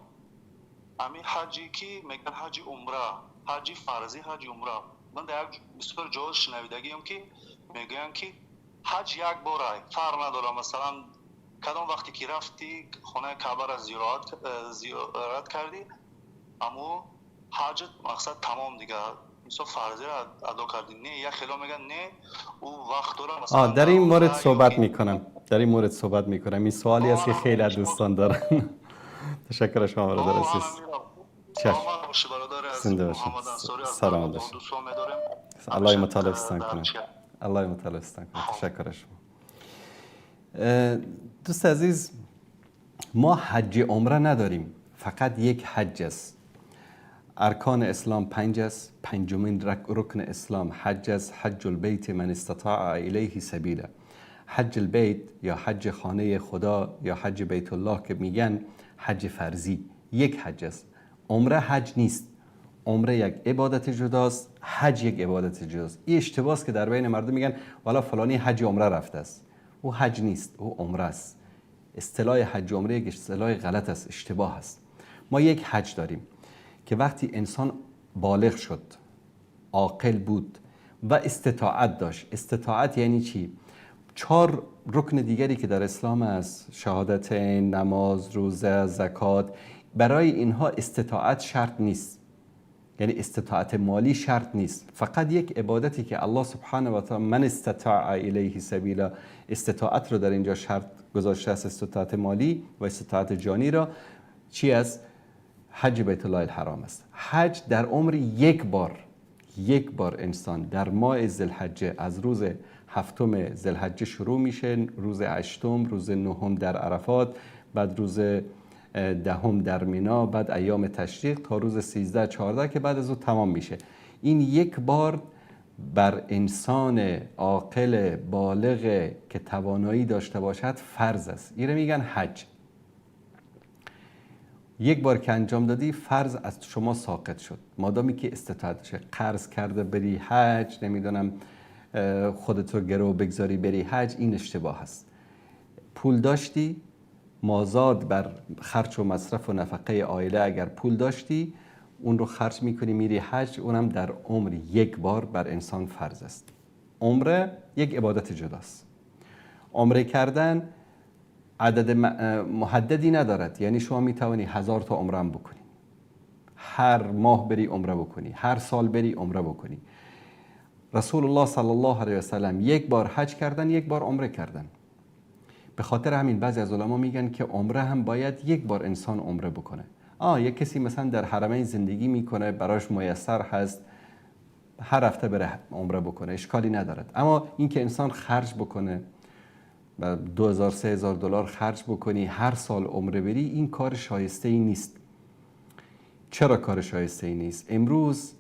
همین حجی که میگن حج عمره، حج فرضی، حج عمره، من در یک بسیار جا شنیدگیم که میگن که حج یک باره، فرق نداره مثلا کدام وقتی که رفتی خانه کعبه را زیارت کردی، اما حج مقصد تمام دیگه، مثلا فرضی را ادا کردی. نه یا خیلی میگن نه او وقت داره مثلا. در این مورد صحبت میکنم، در این مورد صحبت میکنم. این سوالی است که خیلی دوستان دارن. تشکر از شما برادر عزیز. چشم. زنده باشید. سلام باشید. الله مطالب ستان کنه. الله مطالب ستان کنه. تشکر از شما. دوست عزیز، ما حج عمره نداریم، فقط یک حج است. ارکان اسلام 5 است. پنجمین رکن اسلام حج است. حج البیت من استطاع الیه سبیلا. حج البیت یا حج خانه خدا یا حج بیت الله که میگن حج فرضی، یک حج است. عمره حج نیست. عمره یک عبادت جداست، حج یک عبادت جداست. این اشتباه است که در بین مردم میگن والا فلانی حج عمره رفته است. او حج نیست، او عمره است. اصطلاح حج عمره یک اصطلاح غلط است، اشتباه است. ما یک حج داریم که وقتی انسان بالغ شد، عاقل بود و استطاعت داشت. استطاعت یعنی چی؟ 4 رکن دیگری که در اسلام است، شهادتین، نماز، روزه، زکات، برای اینها استطاعت شرط نیست. یعنی استطاعت مالی شرط نیست. فقط یک عبادتی که الله سبحانه و تعالی من استطاع الیه سبیلا، استطاعت رو در اینجا شرط گذاشته است، استطاعت مالی و استطاعت جانی را، چی است؟ حج بیت الله الحرام است. حج در عمر یک بار، یک بار انسان در ماه ذوالحجه از روز هفتم ذوالحجه شروع میشه، روز هشتم، روز نهم در عرفات، بعد روز دهم در مینا، بعد ایام تشریق تا روز 13 14 که بعد از او تمام میشه. این یک بار بر انسان عاقل بالغ که توانایی داشته باشد فرض است. اینو میگن حج. یک بار که انجام دادی فرض از شما ساقط شد، مادامی که استطاعت داشته. قرض کرده بری حج، نمیدونم خودت رو گرو بگذاری بری حج، این اشتباه است. پول داشتی، مازاد بر خرج و مصرف و نفقه عائله اگر پول داشتی اون رو خرج میکنی میری حج، اونم در عمر یک بار بر انسان فرض است. عمره یک عبادت جداست. عمره کردن عدد محددی ندارد، یعنی شما میتوانی 1000 تا عمره هم بکنی، هر ماه بری عمره بکنی، هر سال بری عمره بکنی. رسول الله صلی الله علیه و سلم یک بار حج کردن، یک بار عمره کردن. به خاطر همین بعضی از علما میگن که عمره هم باید یک بار انسان عمره بکنه. یک کسی مثلا در حرمین زندگی میکنه، براش میسر هست هر هفته بره عمره بکنه، اشکالی ندارد. اما اینکه انسان خرج بکنه 2000 3000 دلار خرج بکنی هر سال عمره بری، این کار شایسته ای نیست. چرا کار شایسته ای نیست؟ امروز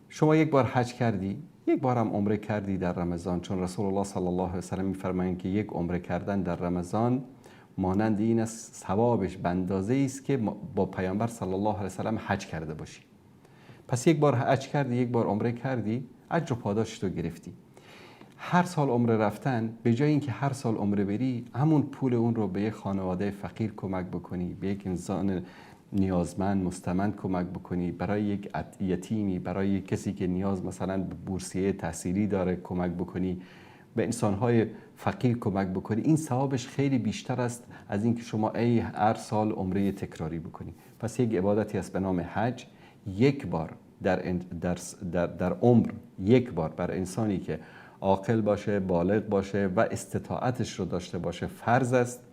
شما یک بار حج کردی، یک بار هم عمره کردی در رمضان، چون رسول الله صلی الله علیه و سلم میفرمایند که یک عمره کردن در رمضان مانند این است، ثوابش به اندازه است که با پیامبر صلی الله علیه و سلم حج کرده باشی. پس یک بار حج کردی، یک بار عمره کردی، اجر و پاداش تو گرفتی. هر سال عمره رفتن، به جای اینکه هر سال عمره بری، همون پول اون رو به یک خانواده فقیر کمک بکنی، به یک انسان نیازمند مستمند کمک بکنی، برای یک یتیمی، برای یک کسی که نیاز مثلا به بورسیه تحصیلی داره کمک بکنی، به انسانهای فقیر کمک بکنی، این ثوابش خیلی بیشتر است از اینکه شما ای هر سال عمره تکراری بکنی. پس یک عبادتی است به نام حج، یک بار در عمر، یک بار بر انسانی که عاقل باشه، بالغ باشه و استطاعتش رو داشته باشه فرض است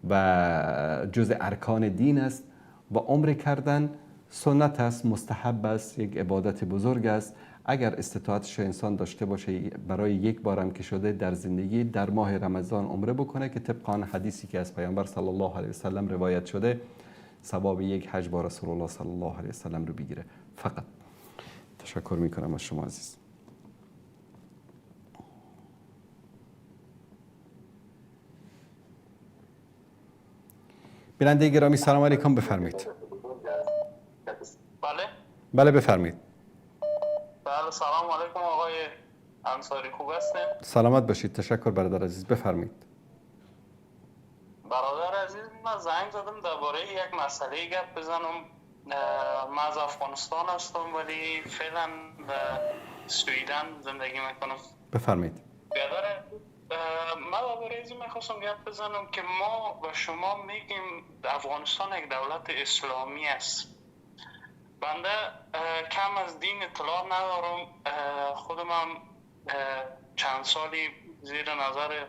و جزء ارکان دین است. و عمره کردن سنت است، مستحب است، یک عبادت بزرگ است. اگر استطاعتش انسان داشته باشه، برای یک بارم که شده در زندگی در ماه رمضان عمره بکنه که طبق آن حدیثی که از پیامبر صلی الله علیه و سلم روایت شده ثواب یک حج با رسول الله صلی الله علیه و سلم رو بگیره. فقط تشکر میکنم از شما عزیز. بیننده گرامی سلام علیکم، بفرمایید. بله بله بفرمایید. بله سلام علیکم آقای انصاری، خوب هستین؟ سلامت باشید، تشکر برادر عزیز، بفرمایید. برادر عزیز من زنگ زدم درباره یک مسئله گپ بزنم. من از افغانستان هستم ولی فعلا به سویدن زندگی میکنم. بفرمایید. برادر من درباره از این میخواستم گپ بزنم که ما و شما میگیم افغانستان یک دولت اسلامی است. بنده کم از دین اطلاع ندارم، خودم هم چند سالی زیر نظر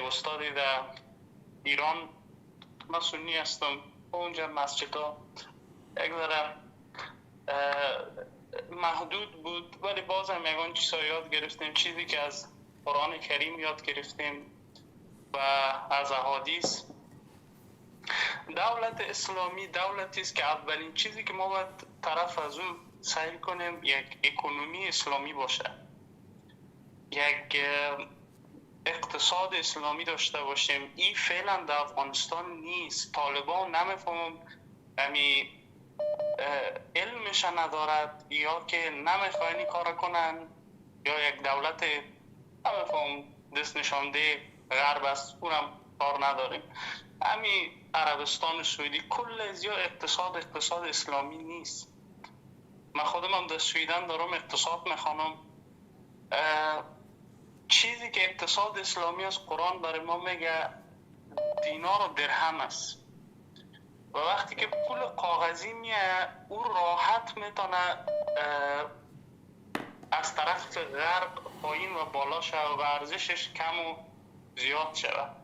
استادی در ایران، من سنی هستم، اونجا مسجدها یک ذره محدود بود ولی بازم یگان چیزا یاد گرفتیم، چیزی که از قرآن کریم یاد گرفتیم و از احادیث. دولت اسلامی دولتی است که اولین چیزی که ما باید طرف از او سعی کنیم یک اکونومی اسلامی باشه، یک اقتصاد اسلامی داشته باشیم. این فعلا در افغانستان نیست. طالبان نمیفهمم امی علمش ندارد یا که نمیخواین این کار کنن یا یک دولت نمیفهم دست نشانده غرب است، اونم کار نداریم. امی عربستان و سعودی کل از یا اقتصاد اسلامی نیست. من خودم هم در سویدن دارم اقتصاد میخوانم. چیزی که اقتصاد اسلامی از قرآن برای ما میگه دینار و درهم است و وقتی که پول کاغذی میه او راحت میتونه از طرف غرب پایین و بالا شود و ارزشش کم و زیاد شود.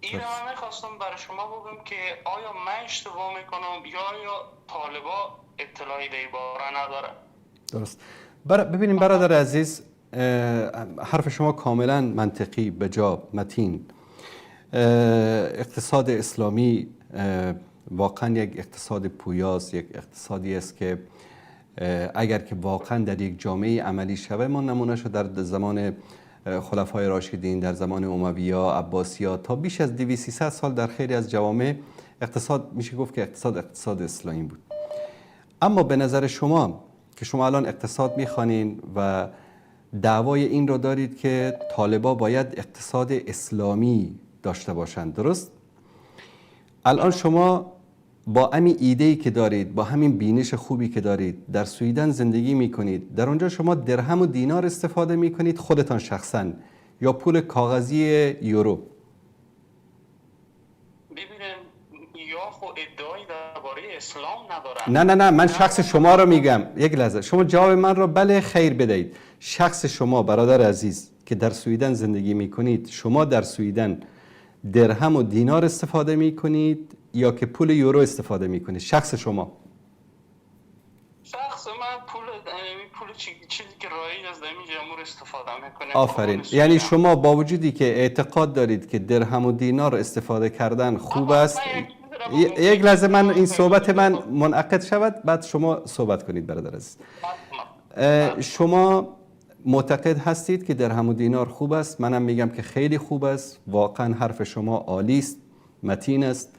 این رو من میخواستم برای شما بگم که آیا من اشتباه میکنم یا آیا طالبا اطلاعی در باره نداره؟ درست. ببینیم برادر عزیز، حرف شما کاملا منطقی، بجا، متین. اقتصاد اسلامی واقعا یک اقتصاد پویاست، یک اقتصادی است که اگر که واقعا در یک جامعه عملی شوه، ما نمونه‌شو در زمان خلفای راشدین، در زمان امویا، عباسیا تا بیش از 2300 سال در خیلی از جوامع اقتصاد میشه گفت که اقتصاد اسلامی بود. اما به نظر شما که شما الان اقتصاد میخوانین و دعوای این رو دارید که طالبا باید اقتصاد اسلامی داشته باشند، درست؟ الان شما با همین ایده‌ای که دارید، با همین بینش خوبی که دارید، در سویدن زندگی میکنید، در اونجا شما درهم و دینار استفاده میکنید خودتان شخصا یا پول کاغذی یورو؟ ببینیم یا خو ادعایی درباره اسلام ندارم. نه نه نه، من شخص شما رو میگم. یک لحظه شما جواب من رو بله خیر بدهید. شخص شما برادر عزیز که در سویدن زندگی میکنید، شما در سویدن درهم و دینار استفاده میکنید یا که پول یورو استفاده میکنید؟ شخص شما. شخص من پول چیزی که رایج از این جمهور استفاده میکنه. آفرین. یعنی شما با وجودی که اعتقاد دارید که درهم و دینار استفاده کردن خوب است، یک لحظه من این صحبت من منعقد شود بعد شما صحبت کنید برادر عزیز. شما معتقد هستید که درهم و دینار خوب است، منم میگم که خیلی خوب است، واقعا حرف شما عالی است، متین است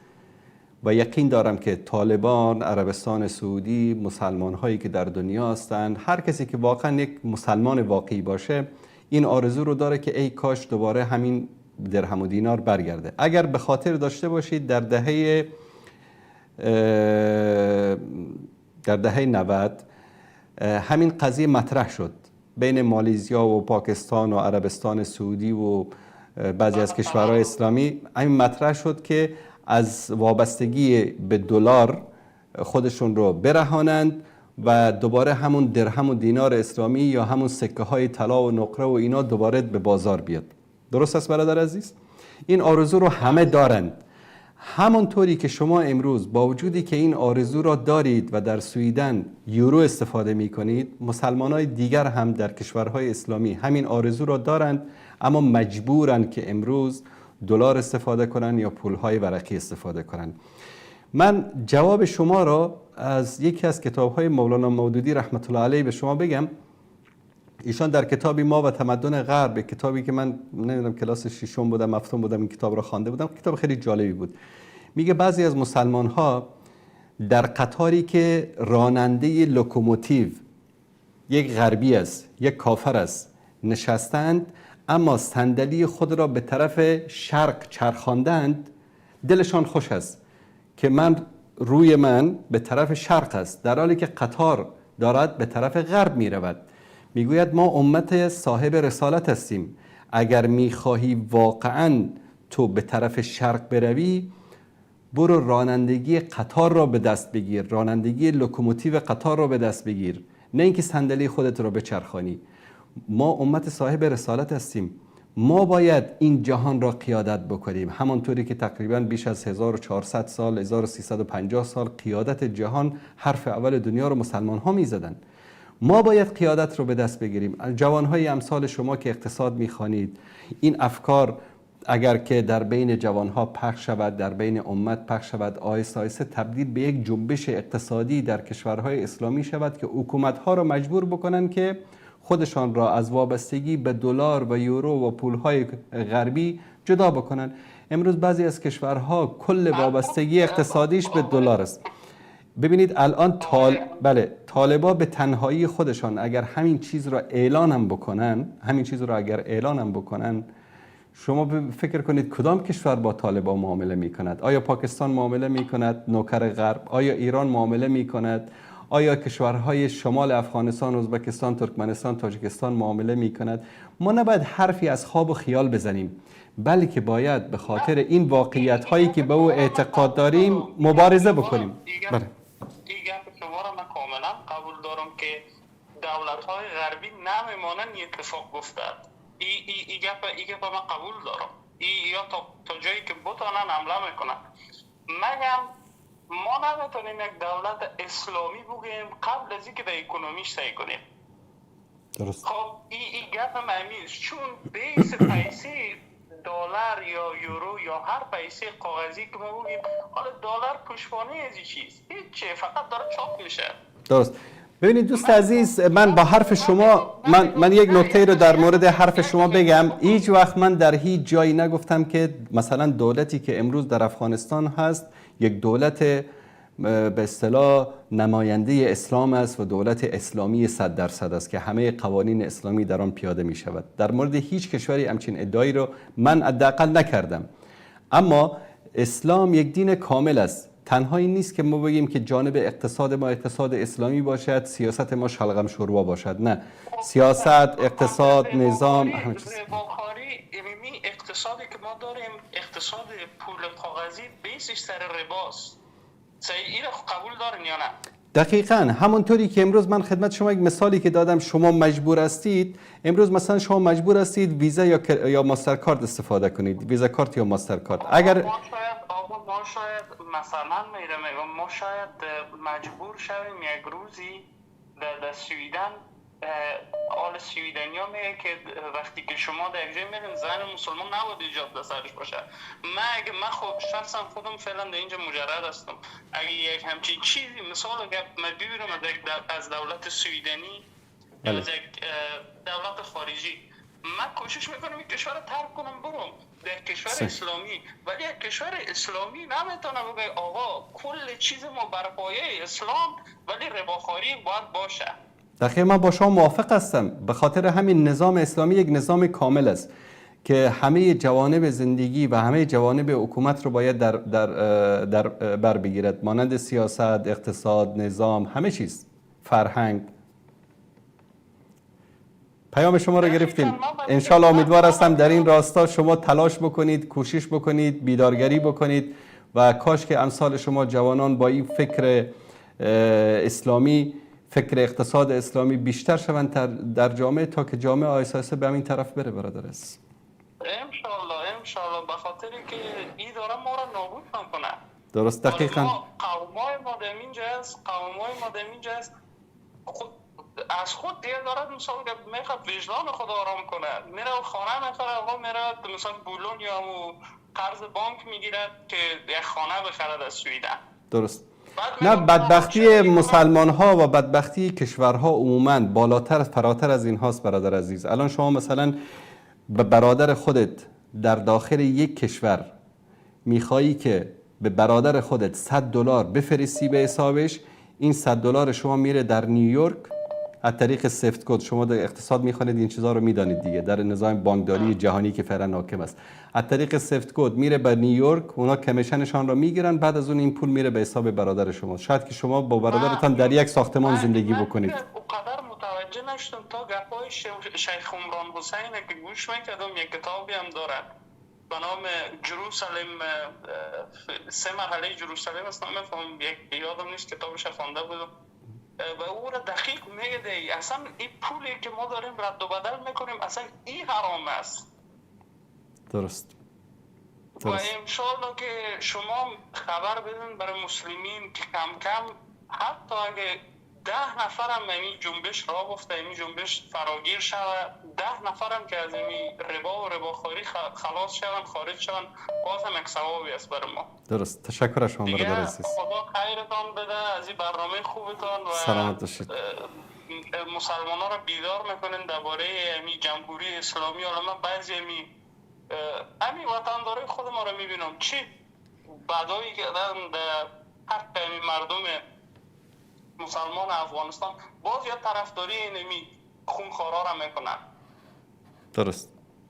و یقین دارم که طالبان، عربستان سعودی، مسلمان هایی که در دنیا هستند، هر کسی که واقعا یک مسلمان واقعی باشه این آرزو رو داره که ای کاش دوباره همین درهم و دینار برگرده. اگر به خاطر داشته باشید در دهه 90 همین قضیه مطرح شد بین مالیزیا و پاکستان و عربستان سعودی و بعضی از کشورهای اسلامی. همین مطرح شد که از وابستگی به دلار خودشون رو برهانند و دوباره همون درهم و دینار اسلامی یا همون سکه های طلا و نقره و اینا دوباره به بازار بیاد. درست است برادر عزیز؟ این آرزو رو همه دارند. همونطوری که شما امروز با وجودی که این آرزو را دارید و در سویدن یورو استفاده می کنید، مسلمانای دیگر هم در کشورهای اسلامی همین آرزو را دارند، اما مجبورند که امروز دلار استفاده کنن یا پولهای ورقی استفاده کنن. من جواب شما را از یکی از کتاب‌های مولانا مودودی رحمت الله علیه به شما بگم. ایشان در کتابی ما و تمدن غرب، کتابی که من نمیدونم کلاس ششم بودم هفتم بودم این کتاب را خوانده بودم، کتاب خیلی جالبی بود. میگه بعضی از مسلمان ها در قطاری که راننده لوکوموتیو یک غربی است، یک کافر است، نشستند، اما صندلی خود را به طرف شرق چرخاندند، دلشان خوش است که من روی من به طرف شرق است، در حالی که قطار دارد به طرف غرب می رود. میگوید ما امت صاحب رسالت هستیم، اگر میخواهی واقعا تو به طرف شرق بروی، برو رانندگی قطار را به دست بگیر، رانندگی لوکوموتیو قطار را به دست بگیر، نه اینکه صندلی خودت را بچرخانی. ما امت صاحب رسالت هستیم، ما باید این جهان را قیادت بکنیم، همانطوری که تقریبا بیش از 1400 سال 1350 سال قیادت جهان حرف اول دنیا رو مسلمان ها می زدن. ما باید قیادت رو به دست بگیریم. جوانهای امثال شما که اقتصاد میخوانید، این افکار اگر که در بین جوانها پخش شود، در بین امت پخش شود، آهسته آهسته تبدیل به یک جنبش اقتصادی در کشورهای اسلامی شود که حکومتها را مجبور بکنن که خودشان را از وابستگی به دلار و یورو و پولهای غربی جدا بکنن. امروز بعضی از کشورها کل وابستگی اقتصادیش به دلار است. ببینید الان طالبا به تنهایی خودشان اگر همین چیز را اعلان هم بکنن، شما فکر کنید کدام کشور با طالبا معامله میکند؟ آیا پاکستان معامله میکند، نوکر غرب؟ آیا ایران معامله میکند؟ آیا کشورهای شمال افغانستان، ازبکستان، ترکمنستان، تاجیکستان معامله میکند؟ ما نباید حرفی از خواب و خیال بزنیم، بلکه باید به خاطر این واقعیت هایی که به او اعتقاد داریم مبارزه بکنیم. بله. این گپ شما را من کاملا قبول دارم که دولت های غربی نمیمانند اتفاق افتاد. ای گپ من قبول دارم. یا تا جایی که بتانن حمله میکنن. مگم ما نمیتونیم یک دولت اسلامی بگیم قبل از اینکه در اکونومیش سعی کنیم. درست. خب این گپ هم همیست، چون base پیسه دلار یا یورو یا هر پیسه کاغذی که ما بگیم، حالا دلار پشتوانه از این چیز هیچ، فقط داره چاپ میشه. درست. ببینید دوست عزیز، من با حرف شما من یک نکته رو در مورد حرف شما بگم. هیچ وقت من در هیچ جایی نگفتم که مثلا دولتی که امروز در افغانستان هست یک دولت به اصطلاح نماینده اسلام است و دولت اسلامی 100% است که همه قوانین اسلامی در آن پیاده می شود. در مورد هیچ کشوری همچین ادعایی رو من حداقل نکردم. اما اسلام یک دین کامل است. تنها این نیست که ما بگیم که جانب اقتصاد ما اقتصاد اسلامی باشد، سیاست ما شلغم شوربا باشد. نه، سیاست، اقتصاد، نظام، همه چیز. رباخواری، اقتصادی که ما داریم، اقتصاد پول کاغذی بیسش سر رباست. این رو قبول دارین یا نه؟ دقیقاً همونطوری که امروز من خدمت شما یک مثالی که دادم، شما مجبور هستید امروز مثلا شما مجبور هستید ویزا یا ماستر کارت استفاده کنید، ویزا کارت یا ماستر کارت. اگر ما شاید مثلا میرم، ما شاید مجبور شویم یک روزی در سویدن، آل سویدنیا میگه که وقتی که شما در یک جای میرین زن مسلمان نباید ایجاب در سرش باشه. من اگه من خود شخصا خودم فعلا در اینجا مجرد هستم، اگه یک همچین چیزی مثال اگه من ببینم از دولت سویدنی یا از یک دولت خارجی، من کوشش میکنم این کشور رو ترک کنم برم در کشور اسلامی. ولی یک کشور اسلامی نمیتونه بگه آقا کل چیز ما بر پایه اسلام ولی رباخواری باید باشه. دقیقاً من با شما موافق هستم. به خاطر همین نظام اسلامی یک نظام کامل است که همه جوانب زندگی و همه جوانب حکومت رو باید در در در بر بگیرد، مانند سیاست، اقتصاد، نظام، همه چیز، فرهنگ. پیام شما رو گرفتیم. انشالله امیدوار هستم در این راستا شما تلاش بکنید، کوشش بکنید، بیدارگری بکنید و کاش که امثال شما جوانان با این فکر اسلامی، فکر اقتصاد اسلامی بیشتر شوند در جامعه تا که جامعه آیسته آیسته به همین طرف بره برادر است. انشالله، به خاطر که این داره ما را نابود میکنه. درست، دقیقاً. قومای ما در اینجا است، قومای ما در اینجا است، خود از خود دیگه دارد مثال میخواد وجدان خود آرام کنه، میره خانه میخره، آقا میره مثلا بولون یا قرض بانک میگیرد که یک خانه بخرد از سویدن. درست. نه، بدبختی مسلمان ها و بدبختی کشورها عموما بالاتر فراتر از این هاست برادر عزیز. الان شما مثلا به برادر خودت در داخل یک کشور میخوایی که به برادر خودت $100 بفرستی به حسابش، این $100 شما میره در نیویورک از طریق SWIFT code. شما در اقتصاد میخوانید این چیزها رو میدانید دیگه، در نظام بانکداری جهانی که فعلا حاکم است، از طریق SWIFT code میره به نیویورک، اونا commission شان رو میگیرن، بعد از اون این پول میره به حساب برادر شما. شاید که شما با برادرتان در یک ساختمان زندگی بکنید. من اونقدر متوجه نشدم تا گپای شیخ عمران حسین که گوش میکردم، یک کتابی هم داره به نام جروسلم، 3 مرحله جروسلم است، نمیفهمم، یادم نیست کتابش خوانده بودم و او را دقیق میگه اصلا این پولی که ما داریم رد و بدل میکنیم اصلا این حرام است. درست. و انشالله که شما خبر بدین برای مسلمین که کم کم حتی اگه 10 نفرم این جنبش را گفته، این جنبش فراگیر شود، 10 نفرم که از این ربا و رباخواری خلاص شوند، خارج شوند، باز هم یک ثوابی است برای ما. درست. تشکر از شما برادر عزیز. خدا خیرتان بده از این برنامه خوبتان و سلامت باشید. مسلمان ها را بیدار میکنین درباره این جمهوری اسلامی. حالا من بعضی همین وطندارای خود ما را میبینم چه بدایی کردن در حق مردم مسلمان افغانستان، باز یا طرفداری اینمی خونخوارا را میکنن. درست.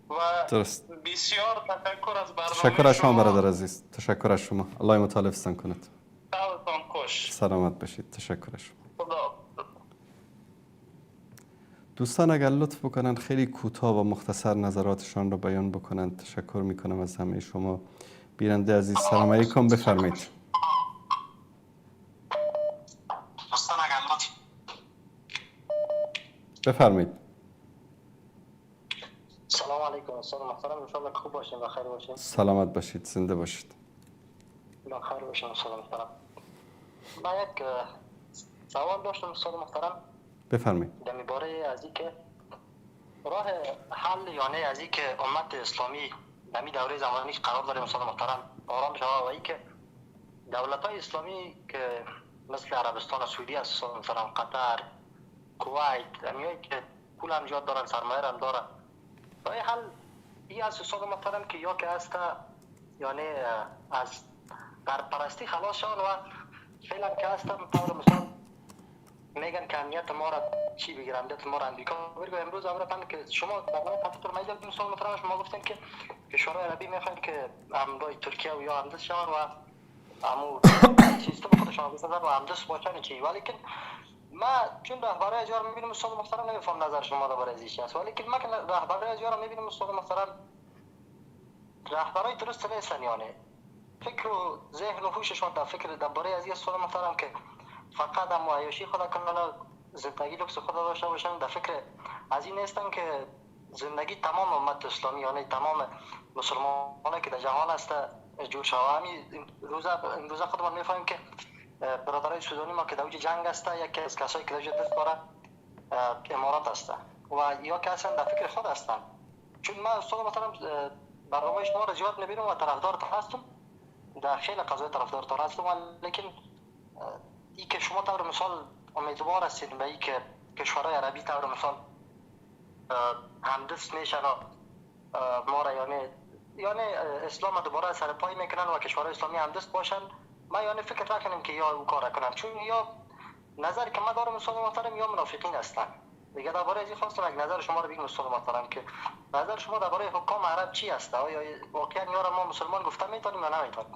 و درست. بسیار تشکر از برنامه. تشکر از شما برادر عزیز. تشکر از شما. الله متعال حفظتان کند. شبتان خوش. سلامت باشید. تشکر از شما. خدا. دوستان اگر لطف بکنن خیلی کوتاه و مختصر نظراتشان را بیان بکنن. تشکر میکنم از همه شما. بیننده عزیز سلام علیکم، بفرمایید. بفرمایید. سلام علیکم استاد محترم، ان شاء الله خوب باشین و خیر باشین. سلامت باشید، زنده باشید. بخیر باشین استاد محترم. من یک سوال داشتم استاد محترم. بفرمایید. در باره از اینکه راه حل یعنی از این که امت اسلامی در این دوره زمانی که قرار داریم استاد محترم آرام شود و این که دولت‌های اسلامی که مثل عربستان و سعودی است مثلا قطر، کویت، امیایی که پول هم زیاد دارن، سرمایه هم دارن، راه حل این از استاد محترم که یا که هست یعنی از غرب پرستی خلاص شون و فعلا که هستم طور مثال میگن که امنیت ما را چی بگیره، امنیت ما را امریکا بگیره. امروز امر که شما برنامه تفکر میدید مثال محترم شما گفتین که کشورهای عربی میخوان که همراه ترکیه و یا همدست شون و امو سیستم خودشان بسازن و همدست باشن چی، ولیکن ما چون رهبرای اجار میبینیم استاد محترم نمیفهم نظر شما درباره از این است، ولیکن ما که رهبرای اجار میبینیم استاد محترم رهبرای درست نیستن، یعنی فکر و ذهن و هوششان در فکر درباره از این استاد محترم که فقط هم عیاشی خدا کنن، زندگی لوکس خدا داشته باشن، در فکر از این نیستن که زندگی تمام امت اسلامی یعنی تمام مسلمانان که در جهان هست جور شوه. همین امروزه خودمان میفهمیم که برادرای سودانی ما که در اوج جنگ است، یکی از کسایی که در اوج دست داره امارات است و یا که اصلا در فکر خود هستند. چون من استاد محترم برنامه شما را زیاد میبینم و طرفدار هستم، در خیلی قضايا طرفدار هستم، ولیکن ای که شما طور مثال امیدوار هستید به ای که کشورهای عربی طور مثال همدست میشن و ما را یعنی اسلام دوباره سر پای میکنن و کشورهای اسلامی همدست باشن، ما یعنی فکر نکنیم که یا او کار کنن، چون یا نظر که ما دارم استاد محترم یا منافقین هستن دیگه. درباره از این خواستم یک نظر شما رو بگم استاد محترم که نظر شما درباره حکام عرب چی است؟ آیا واقعا یا ما مسلمان گفته میتونیم یا نمیتونیم؟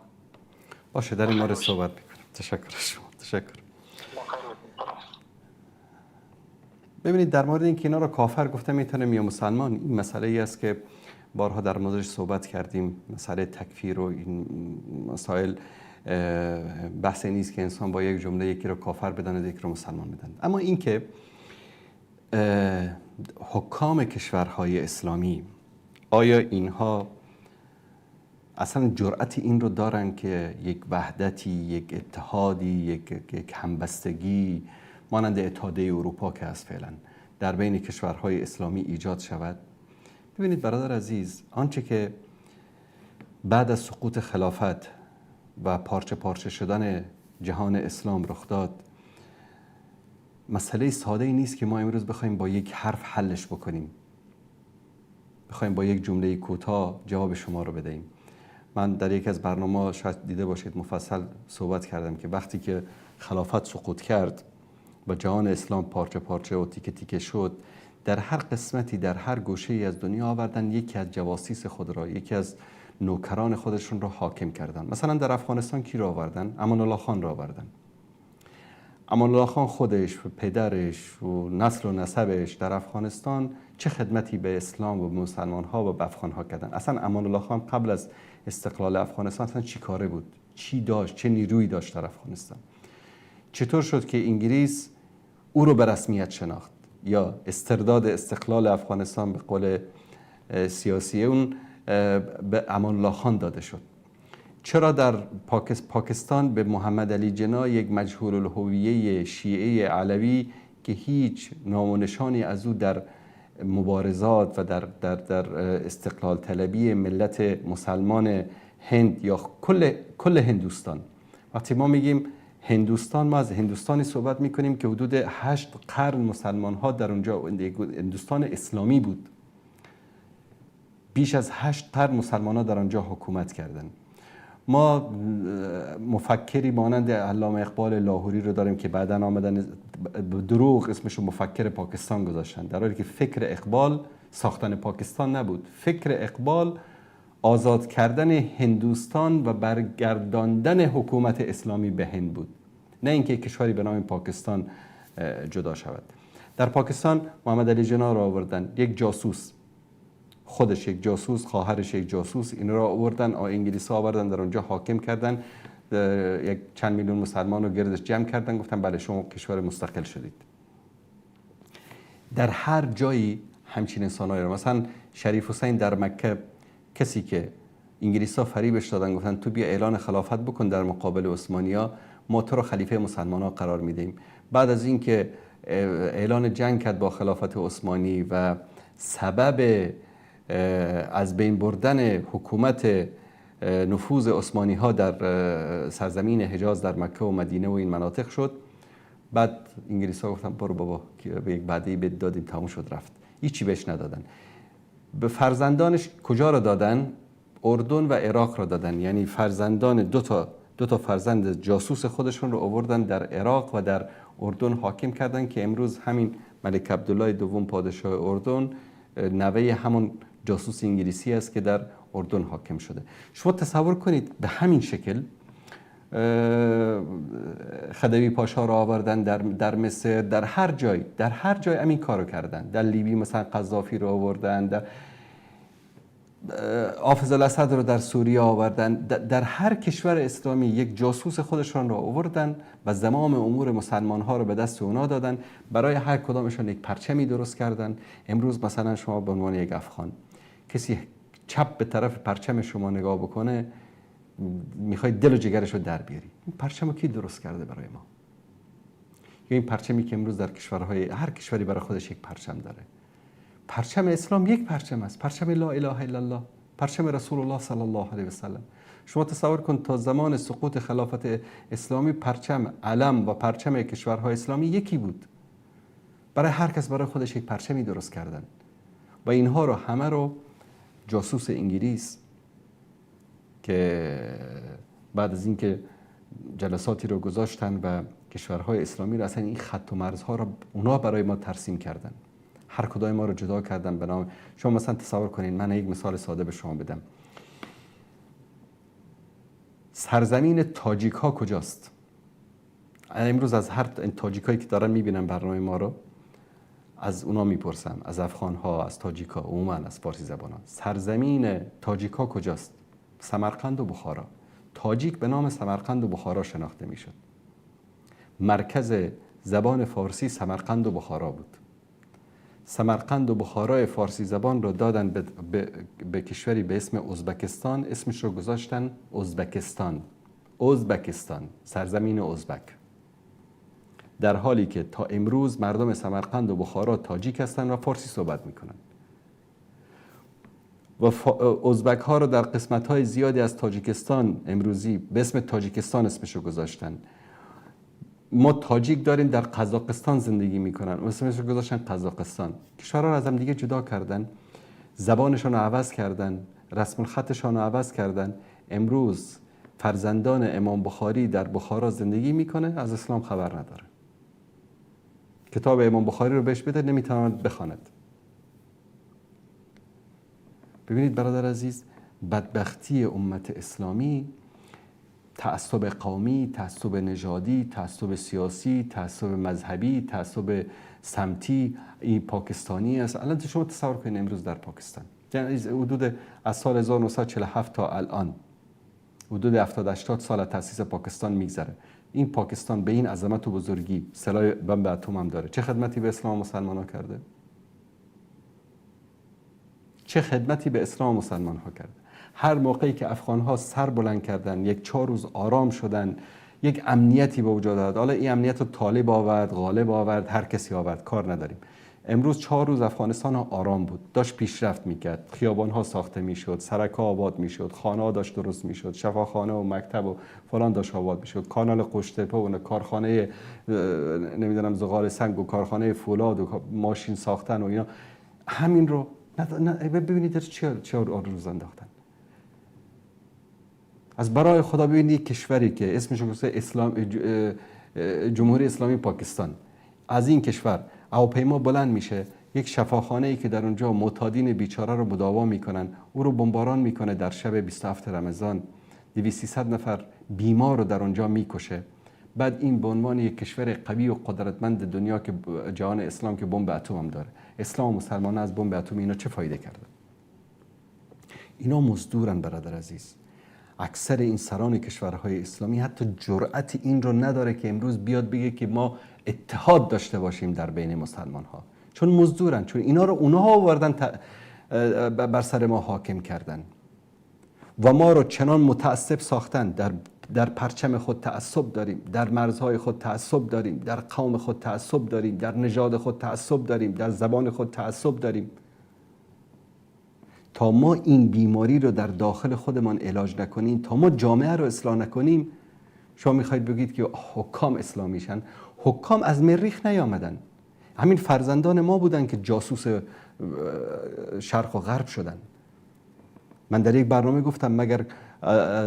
باشه، در این مورد صحبت میکنم. تشکر از شما. تشکر. ببینید در مورد اینکه اینا رو کافر گفته میتونیم یا مسلمان، این مسئله ای است که بارها در موردش صحبت کردیم. مسئله تکفیر و این مسائل بحث نیست که انسان با یک جمله یکی رو کافر بداند یکی رو مسلمان بداند. اما اینکه حکام کشورهای اسلامی آیا اینها اصلا جرأت این رو دارن که یک وحدتی، یک اتحادی، یک همبستگی مانند اتحادیه اروپا که از فعلا در بین کشورهای اسلامی ایجاد شود؟ ببینید برادر عزیز، آنچه که بعد از سقوط خلافت و پارچه پارچه شدن جهان اسلام رخ داد، مسئله ساده ای نیست که ما امروز بخوایم با یک حرف حلش بکنیم، بخوایم با یک جمله کوتاه جواب شما رو بدهیم. من در یکی از برنامه‌ها شاید دیده باشید مفصل صحبت کردم که وقتی که خلافت سقوط کرد و جهان اسلام پارچه پارچه و تیکه تیکه شد، در هر قسمتی، در هر گوشه‌ای از دنیا آوردن یکی از جواسیس خود را، یکی از نوکران خودشون را حاکم کردن. مثلا در افغانستان کی را آوردن؟ امان الله خان را آوردن. امان الله خان خودش و پدرش و نسل و نسبش در افغانستان چه خدمتی به اسلام و مسلمان ها و به افغان ها کردن؟ اصلا امان الله خان قبل از استقلال افغانستان اصلا چی کاره بود؟ چی داشت؟ چه نیرویی داشت در افغانستان؟ چطور شد که انگلیس او رو به رسمیت شناخت یا استرداد استقلال افغانستان به قول سیاسی اون به امان الله خان داده شد؟ چرا در پاکستان به محمد علی جناح، یک مجهول الهویه شیعه علوی که هیچ نام و نشانی از او در مبارزات و در استقلال طلبی ملت مسلمان هند یا کل هندوستان، وقتی ما میگیم هندوستان، ما از هندوستانی صحبت میکنیم که حدود 8 قرن مسلمان ها در اونجا، هندوستان اسلامی بود، بیش از 8 قرن مسلمان ها در آنجا حکومت کردند. ما مفکری مانند علامه اقبال لاهوری رو داریم که بعداً آمدن دروغ اسمش رو مفکر پاکستان گذاشتن، در حالی که فکر اقبال ساختن پاکستان نبود. فکر اقبال آزاد کردن هندوستان و برگرداندن حکومت اسلامی به هند بود، نه اینکه کشوری به نام پاکستان جدا شود. در پاکستان محمد علی جناح را آوردن، یک جاسوس، خودش یک جاسوس، خواهرش یک جاسوس، این را آوردن، انگلیس ها آوردن در اونجا حاکم کردن، یک چند میلیون مسلمان رو گردش جمع کردن، گفتن بله شما کشور مستقل شدید. در هر جایی همچین انسانایی رو، مثلا شریف حسین در مکه، کسی که انگلیس ها فریبش دادن گفتن تو بیا اعلان خلافت بکن در مقابل عثمانیا، ما تو رو خلیفه مسلمان ها قرار میدیم. بعد از اینکه اعلان جنگ کرد با خلافت عثمانی و سبب از بین بردن حکومت نفوذ عثمانی ها در سرزمین حجاز در مکه و مدینه و این مناطق شد. بعد انگلیس ها گفتن برو بابا، به یک وعده‌ای بهت دادیم، تموم شد رفت، هیچی بهش ندادن. به فرزندانش کجا رو دادن؟ اردن و عراق رو دادن. یعنی فرزندان دو تا فرزند جاسوس خودشون رو آوردن در عراق و در اردن حاکم کردن که امروز همین ملک عبدالله دوم پادشاه اردن نوه همون جاسوس انگلیسی است که در اردن حاکم شده. شما تصور کنید به همین شکل خدیوی پاشا رو آوردن در مصر، در هر جای، در هر جای همین کارو کردن. در لیبی مثلا قذافی رو آوردن، در حافظ الاسد رو در سوریه آوردن، در هر کشور اسلامی یک جاسوس خودشان رو آوردن و زمام امور مسلمان ها رو به دست اونا دادن. برای هر کدامشان یک پرچمی درست کردن. امروز مثلا شما به عنوان یک افغان کسی چپ به طرف پرچم شما نگاه بکنه، میخوای دل و جگرش رو در بیاری. این پرچم رو کی درست کرده برای ما؟ یا این پرچمی که امروز در کشورهای، هر کشوری برای خودش یک پرچم داره. پرچم اسلام یک پرچم است، پرچم لا اله الا الله، پرچم رسول الله صلی الله علیه و سلم. شما تصور کن تا زمان سقوط خلافت اسلامی پرچم علم و پرچم کشورهای اسلامی یکی بود. برای هر کس برای خودش یک پرچمی درست کردن و اینها رو همه رو جاسوس انگلیس که بعد از اینکه جلساتی رو گذاشتن و کشورهای اسلامی رو اصلا این خط و مرزها رو اونا برای ما ترسیم کردن، هر کدام ما رو جدا کردن به نام. شما مثلا تصور کنین، من یک مثال ساده به شما بدم. سرزمین تاجیک ها کجاست؟ امروز از هر تاجیک هایی که دارن میبینن برنامه ما رو، از اونا میپرسم، از افغان ها، از تاجیک ها، عموما از فارسی زبان ها، سرزمین تاجیک ها کجاست؟ سمرقند و بخارا. تاجیک به نام سمرقند و بخارا شناخته میشد. مرکز زبان فارسی سمرقند و بخارا بود. سمرقند و بخارای فارسی زبان رو دادن به کشوری به اسم ازبکستان، اسمش رو گذاشتن ازبکستان. ازبکستان، سرزمین ازبک. در حالی که تا امروز مردم سمرقند و بخارا تاجیک هستن و فارسی صحبت میکنن و ازبک ها رو در قسمت های زیادی از تاجیکستان امروزی به اسم تاجیکستان اسمش رو گذاشتن. ما تاجیک داریم در قزاقستان زندگی میکنن، اسمش رو گذاشتن قزاقستان. کشورها رو از هم دیگه جدا کردن، زبانشان رو عوض کردن، رسم الخطشان رو عوض کردن. امروز فرزندان امام بخاری در بخارا زندگی میکنه، از اسلام خبر نداره. کتاب امام بخاری رو بهش بده نمیتواند بخواند. ببینید برادر عزیز، بدبختی امت اسلامی تعصب قومی، تعصب نژادی، تعصب سیاسی، تعصب مذهبی، تعصب سمتی، این پاکستانی است. الان شما تصور کنید امروز در پاکستان، یعنی حدود از سال 1947 تا الان حدود 70-80 سال تأسیس پاکستان میگذره. این پاکستان به این عظمت و بزرگی، سلاح بمب اتم هم داره، چه خدمتی به اسلام و مسلمان ها کرده؟ چه خدمتی به اسلام و مسلمان ها کرده؟ هر موقعی که افغان ها سر بلند کردن، یک 4 روز آرام شدن، یک امنیتی به وجود آورد. حالا این امنیت رو طالب آورد، غالب آورد، هر کسی آورد، کار نداریم. امروز 4 روز افغانستان آرام بود، داشت پیشرفت میکرد، خیابان ها ساخته میشد، سرک ها آباد میشد، خانه ها داشت درست میشد، شفاخانه و مکتب و فلان داشت آباد میشد، کانال قوشتپه و کارخانه نمیدونم زغال سنگ و کارخانه فولاد و ماشین ساختن و اینا، همین رو ببینید چه روز انداختن. از برای خدا ببینید یک کشوری که اسمش رو اسلام، جمهوری اسلامی پاکستان، از این کشور هواپیما بلند میشه، یک شفاخانه ای که در اونجا معتادین بیچاره رو مداوا میکنن، او رو بمباران میکنه در شب 27 رمضان، 200-300 نفر بیمار رو در اونجا میکشه. بعد این به عنوان یک کشور قوی و قدرتمند دنیا که جهان اسلام که بمب اتم هم داره، اسلام و مسلمان از بمب اتم اینا چه فایده کردن؟ اینا مزدورن برادر عزیز. اکثر این سران کشورهای اسلامی حتی جرأت این رو نداره که امروز بیاد بگه که ما اتحاد داشته باشیم در بین مسلمان ها، چون مزدورن، چون اینا رو اونها آوردن بر سر ما حاکم کردن و ما رو چنان متعصب ساختن. در پرچم خود تعصب داریم، در مرزهای خود تعصب داریم، در قوم خود تعصب داریم، در نژاد خود تعصب داریم، در زبان خود تعصب داریم. تا ما این بیماری رو در داخل خودمان علاج نکنیم، تا ما جامعه رو اصلاح نکنیم، شما میخواید بگید که حکام اسلامیشن؟ حکام از مریخ نیامدن، همین فرزندان ما بودن که جاسوس شرق و غرب شدن. من در یک برنامه گفتم مگر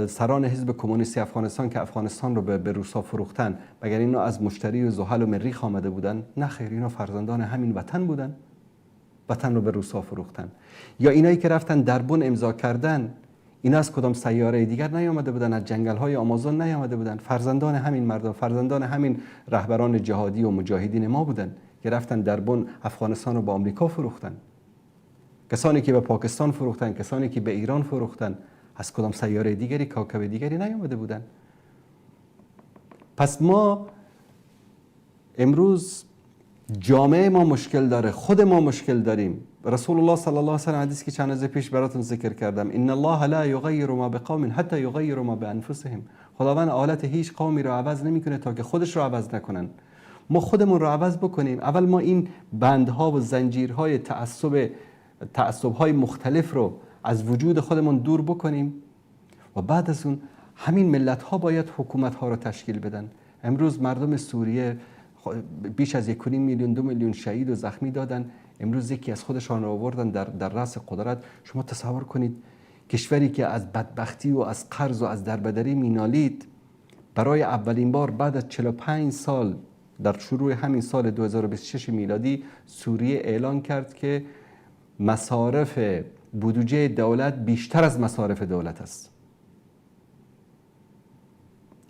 سران حزب کمونیستی افغانستان که افغانستان رو به روسا فروختن، مگر اینا از مشتری و زحل و مریخ آمده بودن؟ نه خیر، اینا فرزندان همین وطن بودن، وطن رو به روسا فروختن. یا اینایی که رفتن در بن امضا کردن، اینا از کدام سیاره دیگر نیامده بودن، از جنگل های آمازون نیامده بودن، فرزندان همین مردم، فرزندان همین رهبران جهادی و مجاهدین ما بودن که رفتن در بن افغانستان رو به آمریکا فروختن. کسانی که به پاکستان فروختن، کسانی که به ایران فروختن، از کدام سیاره دیگری، کوکب دیگری نیامده بودن. پس ما امروز جامعه ما مشکل داره، خود ما مشکل داریم. رسول الله صلی الله علیه و سلم حدیث که چند روز پیش براتون ذکر کردم، ان الله لا یغیر ما بقوم حتی یغیروا ما بانفسهم. خداوند حالت هیچ قومی رو عوض نمیکنه تا که خودش رو عوض نکنن. ما خودمون رو عوض بکنیم. اول ما این بندها و زنجیرهای تعصب‌های مختلف رو از وجود خودمون دور بکنیم و بعد از اون همین ملت‌ها باید حکومت‌ها رو تشکیل بدن. امروز مردم سوریه بیش از 1.5 میلیون 2 میلیون شهید و زخمی دادن، امروز یکی از خودشان رو آوردن در رأس قدرت. شما تصور کنید کشوری که از بدبختی و از قرض و از دربدری مینالید، برای اولین بار بعد از 45 سال در شروع همین سال 2026 میلادی سوریه اعلان کرد که مصارف بودجه دولت بیشتر از مصارف دولت است.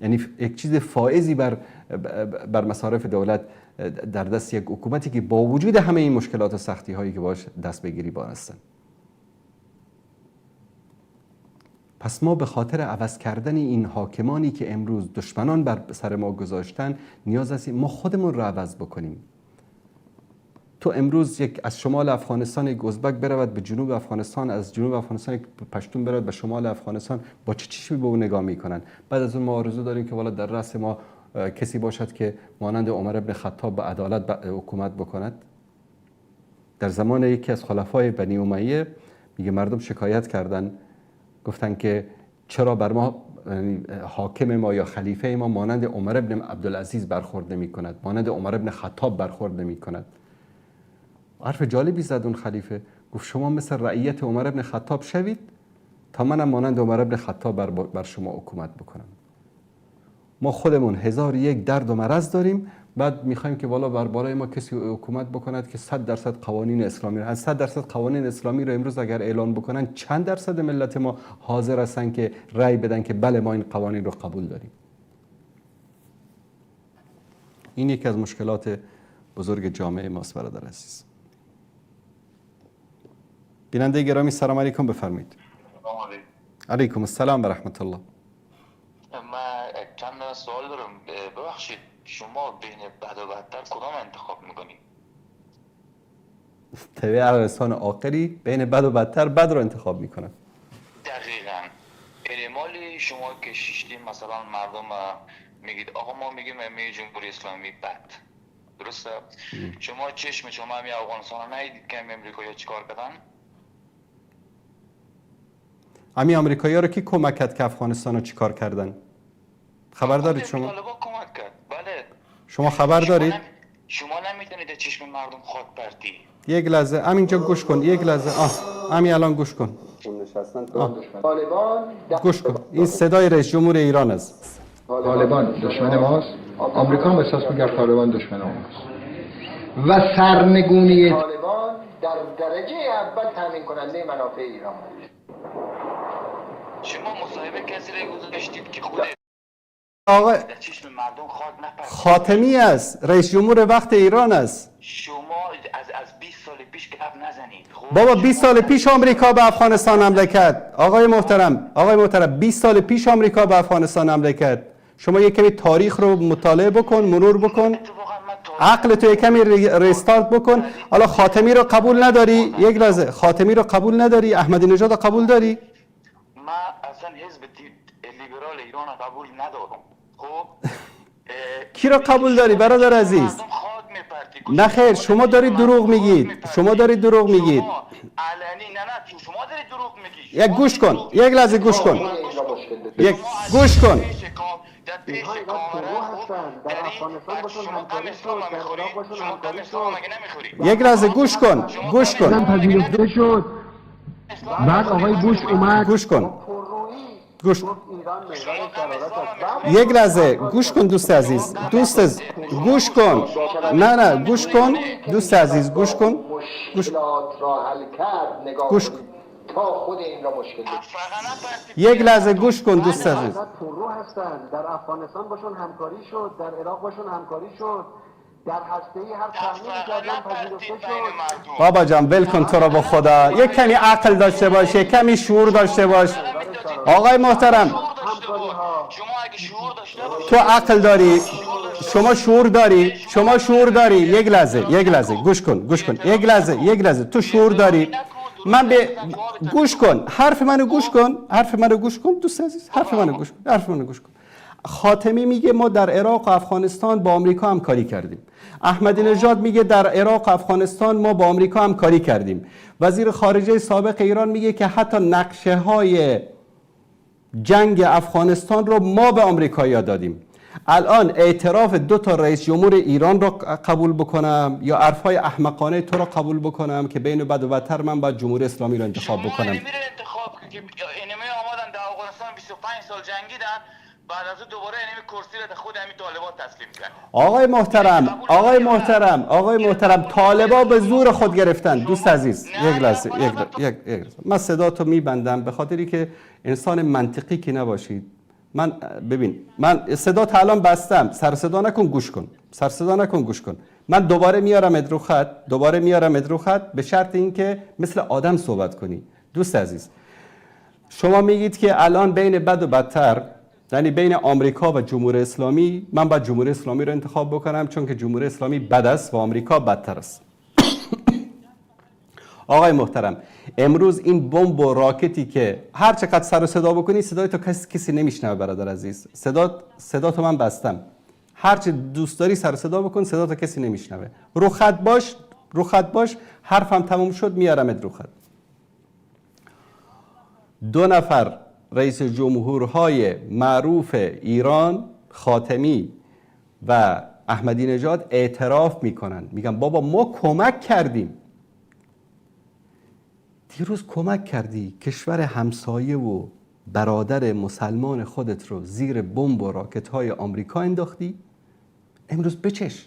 یعنی یک چیز فائزی بر مصارف دولت در دست یک حکومتی که با وجود همه این مشکلات و سختی هایی که باش دست بگیری بار هستن. پس ما به خاطر عوض کردن این حاکمانی که امروز دشمنان بر سر ما گذاشتن، نیاز است ما خودمون رو عوض بکنیم. تو امروز یک از شمال افغانستان یک ازبک برود به جنوب افغانستان، از جنوب افغانستان یک پشتون برود به شمال افغانستان، با چه چشمی به اون نگاه میکنن؟ بعد از اون ما آرزو داریم که والا در رأس ما کسی باشد که مانند عمر ابن خطاب به عدالت حکومت بکند. در زمان یکی از خلفای بنی امیه میگه مردم شکایت کردن، گفتن که چرا بر ما حاکم ما یا خلیفه ما مانند عمر ابن عبدالعزیز برخورد نمی کند، مانند عمر ابن خطاب برخورد نمی کند. حرف جالبی زد اون خلیفه، گفت شما مثل رعیت عمر ابن خطاب شوید تا منم مانند عمر ابن خطاب بر شما حکومت بکنم. ما خودمون 1001 درد و مرض داریم، بعد میخوایم که والا بر بالای ما کسی حکومت بکند که 100% قوانین اسلامی رو، از 100% قوانین اسلامی رو امروز اگر اعلان بکنن، چند درصد ملت ما حاضر هستن که رأی بدن که بله ما این قوانین رو قبول داریم؟ این یکی از مشکلات بزرگ جامعه ماست برادر عزیز. بیننده گرامی سلام علیکم، بفرمایید. علیکم السلام و رحمت الله. من چند سوال دارم، ببخشید شما بین بد و بدتر کدام انتخاب میکنید؟ طبیعی انسان عاقلی بین بد و بدتر بد رو انتخاب میکنه. دقیقاً. اعمال شما که شیشتیم مثلا مردم میگید آقا ما میگیم امی جمهوری اسلامی بد، درسته؟ شما چشم شما همی افغانستان ندیدید که همی امریکایی چیکار کردن؟ همی امریکایی رو کی کمک کرد که افغانستان رو چیکار کردن؟ خبر دارید شما؟ طالبان کمک کرد. بله. شما خبر دارید؟ شما نمیتونید چشم مردم خاک پرتی. یک لحظه همینجا گوش کن، یک لحظه. همین الان گوش کن. طالبان گوش کن. این صدای رئیس جمهور ایران است. طالبان دشمن ماست. آمریکا هم احساس می‌کرد طالبان دشمن ماست. و سرنگونی طالبان در درجه اول تامین کننده منافع ایران بود. شما مصاحبه کسی را گذاشتید که خود آقا خاتمی است، رئیس جمهور وقت ایران است. شما از 20 سال پیش گپ نزنید. بابا 20 سال پیش آمریکا به افغانستان حمله کرد. آقای محترم، آقای محترم، 20 سال پیش آمریکا به افغانستان حمله کرد. شما یک کمی تاریخ رو مطالعه بکن، مرور بکن، عقل تو یک کمی ریستارت بکن. حالا خاتمی رو قبول نداری؟ یک لحظه، خاتمی رو قبول نداری؟ احمدی نژاد رو قبول داری؟ من اصلا حزب لیبرال ایران رو قبول ندارم. خب کی رو قبول داری برادر عزیز؟ مردم خاک نه خیر، شما دارید دروغ میگید. شما دارید دروغ میگید. علنی نه شما دارید دروغ میگید. یک گوش کن، یک لحظه گوش کن، یک گوش کن. یک لحظه گوش کن، گوش کن. پذیرفته شد. بعد آقای بوش اومد. گوش کن، گوش کن. یک لحظه گوش کن دوست عزیز، دوست گوش کن. نه نه گوش کن دوست عزیز، گوش کن، گوش گوش کن. تا خود این را مشکل. یک لحظه گوش کن دوست عزیز. پررو هستن، در افغانستان باشون همکاری شد، در عراق باشون همکاری شد، در هسته‌ای هر تحمیلی کردن پذیرفته شد. بابا جان ول کن تو رو به خدا، یک کمی عقل داشته باش، یک کمی شعور داشته باش. آقای محترم تو عقل داری، شما شعور داری، شما شعور داری. یک لحظه، یک لحظه گوش کن، گوش کن، یک لحظه، یک لحظه. تو شعور داری. من به گوش کن، حرف منو گوش کن، حرف منو گوش کن دوست عزیز، حرف منو گوش کن، حرف منو گوش کن. خاتمی میگه ما در عراق و افغانستان با آمریکا همکاری کردیم. احمدی نژاد میگه در عراق و افغانستان ما با آمریکا همکاری کردیم. وزیر خارجه سابق ایران میگه که حتی نقشه های جنگ افغانستان رو ما به آمریکایی‌ها دادیم. الان اعتراف دو تا رئیس جمهور ایران رو قبول بکنم یا حرفای احمقانه تو رو قبول بکنم که بین بد و بدتر من باید جمهوری اسلامی رو انتخاب بکنم؟ شما انتخاب که انمی آمدن در افغانستان 25 سال جنگیدن، بعد از دوباره انمی کرسی رو خود همین طالبان تسلیم کردن. آقای محترم، آقای محترم، آقای محترم، طالبا به زور خود گرفتن. دوست عزیز یک لحظه، یک لحظه من صدا تو میبندم به خاطری که انسان منطقی که نباشید. من ببین، من صدا تا الان بستم، سر صدا نکن گوش کن، سر صدا نکن گوش کن. من دوباره میارم ادرو خط، دوباره میارم ادرو خط به شرط اینکه مثل آدم صحبت کنی. دوست عزیز شما میگید که الان بین بد و بدتر، یعنی بین آمریکا و جمهوری اسلامی، من باید جمهوری اسلامی رو انتخاب بکنم چون که جمهوری اسلامی بد است و آمریکا بدتر است. آقای محترم امروز این بمب و راکتی که هر چقدر سر و صدا بکنی صدای تو کسی نمیشنوه برادر عزیز. صدا تو من بستم، هر چه دوست داری سر و صدا بکن، صدا تو کسی نمیشنوه. رو خط باش، رو خط باش، حرفم تموم شد میارمت رو خط. دو نفر رئیس جمهورهای معروف ایران، خاتمی و احمدی نژاد، اعتراف میکنن، میگن بابا ما کمک کردیم. دیروز کمک کردی کشور همسایه و برادر مسلمان خودت رو زیر بمب و راکت‌های آمریکا انداختی، امروز بچش،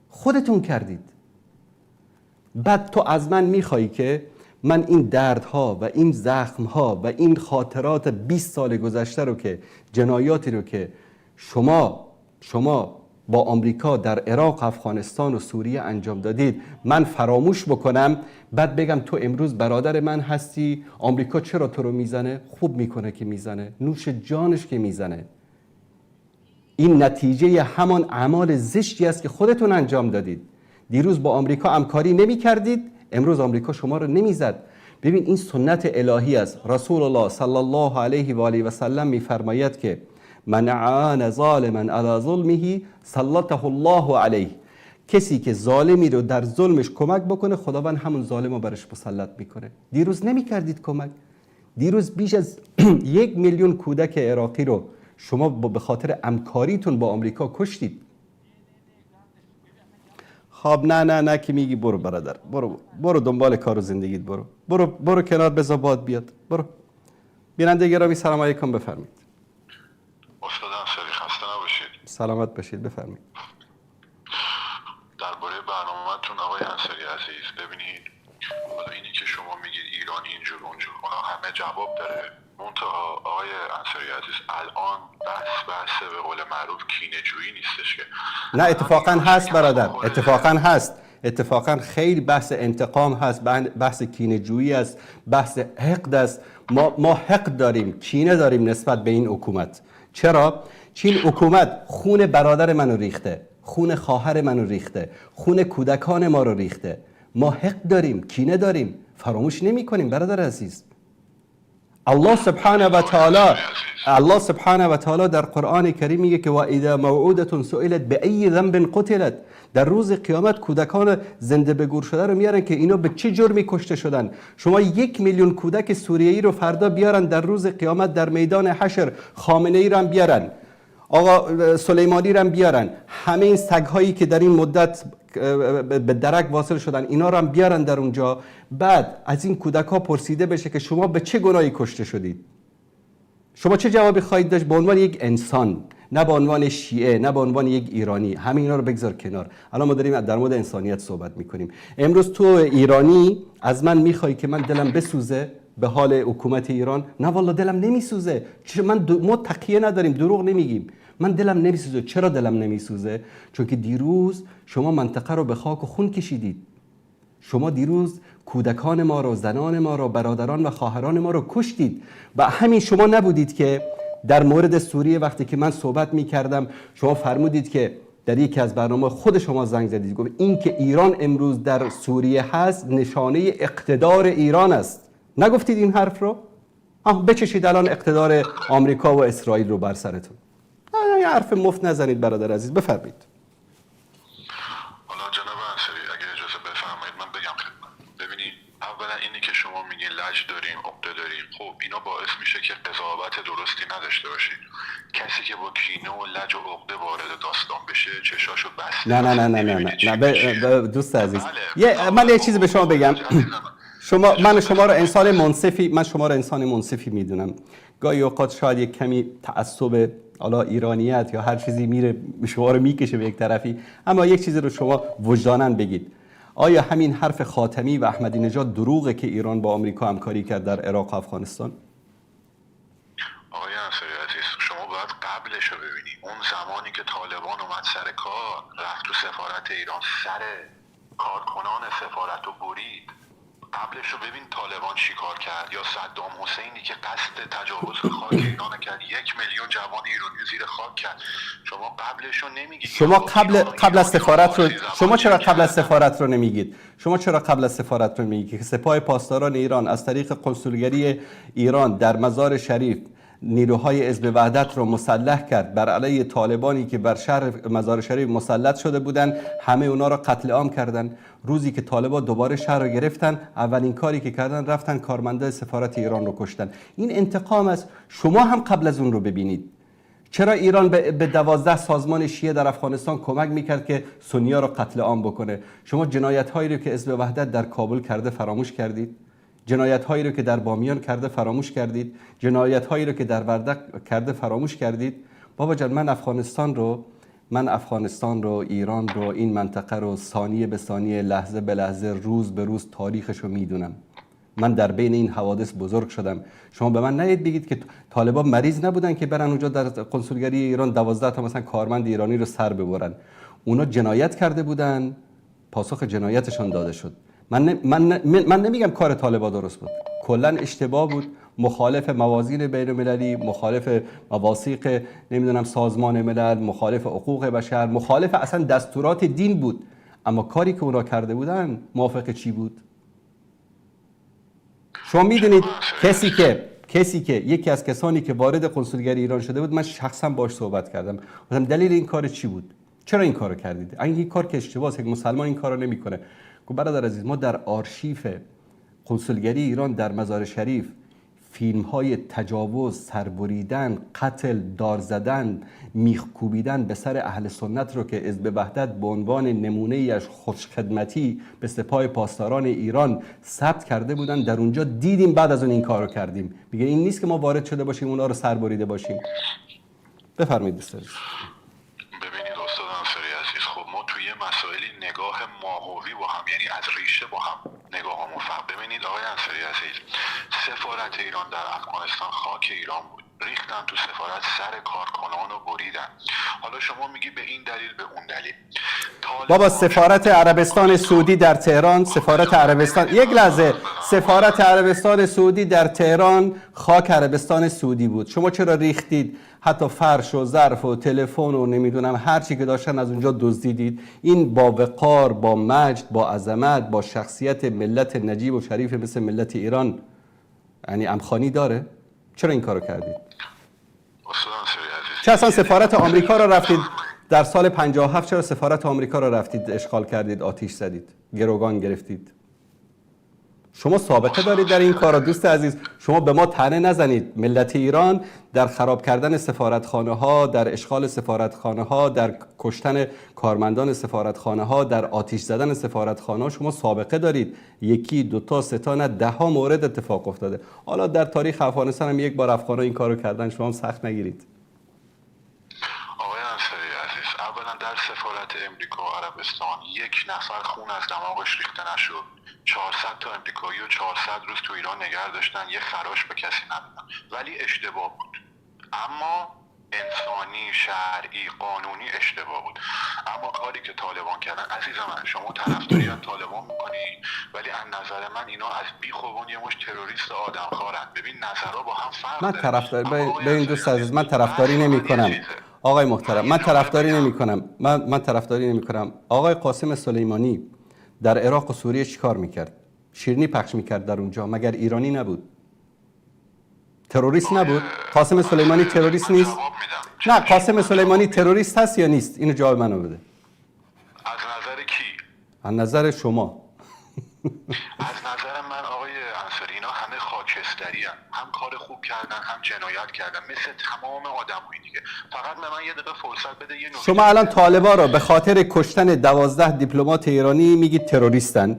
خودتون کردید. بعد تو از من میخوای که من این دردها و این زخمها و این خاطرات 20 سال گذشته رو که جنایاتی رو که شما با آمریکا در عراق، افغانستان و سوریه انجام دادید من فراموش بکنم، بعد بگم تو امروز برادر من هستی، آمریکا چرا تو رو میزنه؟ خوب میکنه که میزنه، نوش جانش که میزنه. این نتیجه همان اعمال زشتی است که خودتون انجام دادید. دیروز با آمریکا همکاری نمیکردید، امروز آمریکا شما رو نمیزد. ببین این سنت الهی است. رسول الله صلی الله علیه و آله و سلم میفرماید که من عان ظالما علی ظلمه سلطه الله علیه. کسی که ظالمی رو در ظلمش کمک بکنه، خداوند همون ظالم رو برش مسلط میکنه. دیروز نمیکردید کمک. دیروز بیش از 1 میلیون کودک عراقی رو شما به خاطر همکاریتون با آمریکا کشتید. خب نه نه نه که میگی برو برادر، برو برو دنبال کار و زندگیت، برو برو برو کنار، بذار باد بیاد، برو. بیننده گرامی سلام علیکم، بفرمایید. استاد انصاری خسته نباشید. سلامت باشید، بفرمایید. درباره برنامه‌تون آقای انصاری عزیز، ببینید حالا اینی که شما میگید ایران اینجور اونجور، اونا همه جواب داره. منتها آقای انصاری عزیز الان بحث به قول معروف کینه جویی نیستش که. نه اتفاقا هست برادر، اتفاقا هست، اتفاقا خیلی بحث انتقام هست، بحث کینه جویی است، بحث حقد است. ما حقد داریم، کینه داریم نسبت به این حکومت. چرا؟ چین حکومت خون برادر منو ریخته، خون خواهر منو ریخته، خون کودکان ما رو ریخته. ما حقد داریم، کینه داریم، فراموش نمی کنیم برادر عزیز. الله سبحانه و تعالی، الله سبحانه و تعالی در قرآن کریم میگه که و اذا موعودة سئلت بأی ذنب قتلت. در روز قیامت کودکان زنده به گور شده رو میارن که اینا به چه جرمی کشته شدن. شما 1 میلیون کودک سوریه‌ای رو فردا بیارن در روز قیامت در میدان حشر، خامنه ای رو هم بیارن، آقا سلیمانی رو هم بیارن، همه این سگ‌هایی که در این مدت به درک واصل شدن اینا رو هم بیارن در اونجا، بعد از این کودک‌ها پرسیده بشه که شما به چه گناهی کشته شدید. شما چه جوابی خواهید داشت به عنوان یک انسان، نه به عنوان شیعه، نه به عنوان یک ایرانی؟ همه اینا رو بگذار کنار. الان ما داریم در مورد انسانیت صحبت میکنیم. امروز تو ایرانی از من میخوای که من دلم بسوزه به حال حکومت ایران؟ نه والله دلم نمیسوزه. من ما تقیه نداریم، دروغ نمیگیم. من دلم نمیسوزه. چرا دلم نمیسوزه؟ چون که دیروز شما منطقه رو به خاک و خون کشیدید. شما دیروز کودکان ما رو، زنان ما رو، برادران و خواهران ما رو کشتید. و همین شما نبودید که در مورد سوریه وقتی که من صحبت میکردم شما فرمودید که در یکی از برنامه خود شما زنگ زدید، گفت این که ایران امروز در سوریه هست نشانه اقتدار ایران است. نگفتید این حرف رو؟ بچشید الان اقتدار آمریکا و اسرائیل رو بر سرتون. نه یه حرف مفت نزنید برادر عزیز، بفرمایید. حالا جناب انصاری اگه اجازه بفرمایید من بگم خدمت. ببینید اولا اینی که شما میگین لج داریم، عقده داریم، خب اینا باعث میشه که قضاوت درستی نداشته باشید. کسی که با کینه و لج و عقده وارد داستان بشه چشاشو بسته. نه نه نه نه نه نه دوست عزیز، من یه چیزی به شما بگم. شما من شما رو انسان منصفی، من شما رو انسان منصفی میدونم. گاهی اوقات شاید یک کمی تعصب حالا ایرانیت یا هر چیزی میره شما رو میکشه به یک طرفی، اما یک چیزی رو شما وجداناً بگید. آیا همین حرف خاتمی و احمدی نژاد دروغه که ایران با آمریکا همکاری کرد در عراق و افغانستان؟ آقای انصاری عزیز، شما باید قبلش رو ببینید. اون زمانی که طالبان اومد سر کار، رفت تو سفارت ایران، سر کارکنان سفارت رو برید. قبلش رو ببین طالبان چیکار کرد، یا صدام حسینی که قصد تجاوز به خاک ایران کرد، 1 میلیون جوان ایرانی زیر خاک کرد. شما قبلش رو نمیگید. شما قبل از سفارت رو شما چرا قبل از سفارت رو نمیگید؟ شما چرا قبل از سفارت رو میگید که سپاه پاسداران ایران از طریق کنسولگری ایران در مزار شریف نیروهای حزب وحدت رو مسلح کرد بر علیه طالبانی که بر شهر مزار شریف مسلط شده بودند، همه اونا رو قتل عام کردن. روزی که طالبان دوباره شهر رو گرفتن، اولین کاری که کردن رفتن کارمندای سفارت ایران رو کشتن. این انتقام است. شما هم قبل از اون رو ببینید. چرا ایران به 12 سازمان شیعه در افغانستان کمک میکرد که سنیا رو قتل عام بکنه؟ شما جنایت هایی رو که حزب وحدت در کابل کرده فراموش کردید؟ جنایت هایی رو که در بامیان کرده فراموش کردید؟ جنایت هایی رو که در وردک کرده فراموش کردید؟ بابا جان، من افغانستان رو، ایران رو، این منطقه رو ثانیه به ثانیه، لحظه به لحظه، روز به روز تاریخش رو میدونم. من در بین این حوادث بزرگ شدم. شما به من نهید بگید که طالبان مریض نبودن که برن اونجا در کنسولگری ایران 12 تا مثلا کارمند ایرانی رو سر ببرن. اونا جنایت کرده بودن، پاسخ جنایتشان داده شد. من نمیگم کار طالبان درست بود، کلا اشتباه بود، مخالف موازین بین المللی، مخالف مواثیق نمیدونم سازمان ملل، مخالف حقوق بشر، مخالف اصلا دستورات دین بود. اما کاری که اونا کرده بودن موافق چی بود؟ شما میدونید کسی که یکی از کسانی که وارد کنسولگری ایران شده بود، من شخصا باهاش صحبت کردم، گفتم دلیل این کار چی بود؟ چرا این کارو کردید؟ این کار که اشتباهه، یک مسلمان این کارو نمیکنه. گفت برادر عزیز، ما در آرشیف کنسولگری ایران در مزار شریف فیلم‌های تجاوز، سربریدن، قتل، دار زدن، میخ کوبیدن به سر اهل سنت رو که حزب وحدت به عنوان نمونه‌ای از خوشخدمتی به سپاه پاسداران ایران ثبت کرده بودن، در اونجا دیدیم، بعد از اون این کارو کردیم. میگه این نیست که ما وارد شده باشیم اونا رو سربریده باشیم. بفرمایید دوست عزیز. ببینید استاد انصاری عزیز، خب ما توی مسائلی نگاه ماهوی با هم، یعنی از ریشه با هم نگاهمون فرق. ببینید آقای انصاری عزیز، سفارت ایران در افغانستان خاک ایران بود، ریختن تو سفارت، سر کارکنان رو بریدن. حالا شما میگی به این دلیل به اون دلیل. بابا سفارت عربستان سعودی در تهران، سفارت عربستان، یک لحظه، سفارت عربستان سعودی در تهران خاک عربستان سعودی بود. شما چرا ریختید؟ حتی فرش و ظرف و تلفن و نمیدونم هر چی که داشتن از اونجا دزدیدید. این با وقار، با مجد، با عظمت، با شخصیت ملت نجیب و شریف مثل ملت ایران یعنی امخانی داره؟ چرا این کارو کردید؟ چه اصلا سفارت آمریکا را رفتید در سال 57؟ چرا سفارت آمریکا را رفتید اشغال کردید، آتیش زدید، گروگان گرفتید؟ شما سابقه دارید در این کارا دوست عزیز. شما به ما طعنه نزنید. ملت ایران در خراب کردن سفارتخانه ها، در اشغال سفارتخانه ها، در کشتن کارمندان سفارتخانه ها، در آتیش زدن سفارتخانه ها شما سابقه دارید. یکی، دوتا، سه تا نه، ده ها مورد اتفاق افتاده. حالا در تاریخ افغانستان هم یک بار افغان ها این کارو کردن، شما هم سخت نگیرید. آقای انصاری عزیز، اولا در سفارت امریکا و عربستان یک نفر خون از دماغش ریخته نشد. 400 تا امریکایی و 400 روز تو ایران نگه داشتن، یه خراش به کسی ندادن، ولی اشتباه بود. اما انسانی، شرعی، قانونی اشتباه بود. اما کاری که طالبان کردن، عزیز من شما طرفداری از طالبان میکنی، ولی از نظر من اینا از بیخوبون یه مش تروریست آدمخوارن. ببین نظرها با هم فرق من طرفداری به این دوست عزیز من طرفداری نمیکنم. آقای محترم من طرفداری نمیکنم. من طرفداری نمیکنم. آقای قاسم سلیمانی در عراق و سوریه چیکار میکرد؟ شیرینی پخش میکرد در اونجا، مگر ایرانی نبود؟ تروریست نبود؟ قاسم سلیمانی تروریست نیست؟ نه، قاسم سلیمانی تروریست هست یا نیست؟ اینو جواب منو بده. از نظر کی؟ از نظر شما. از نظر من آقای انصاری اینا همه خاکستری هن. هم کار خوب کردن هم جنایت کردن، مثل تمام آدمای دیگه. فقط به من یه دقیقه فرصت بده. یه نکته. شما الان طالبا رو به خاطر کشتن 12 دیپلمات ایرانی میگید تروریستن.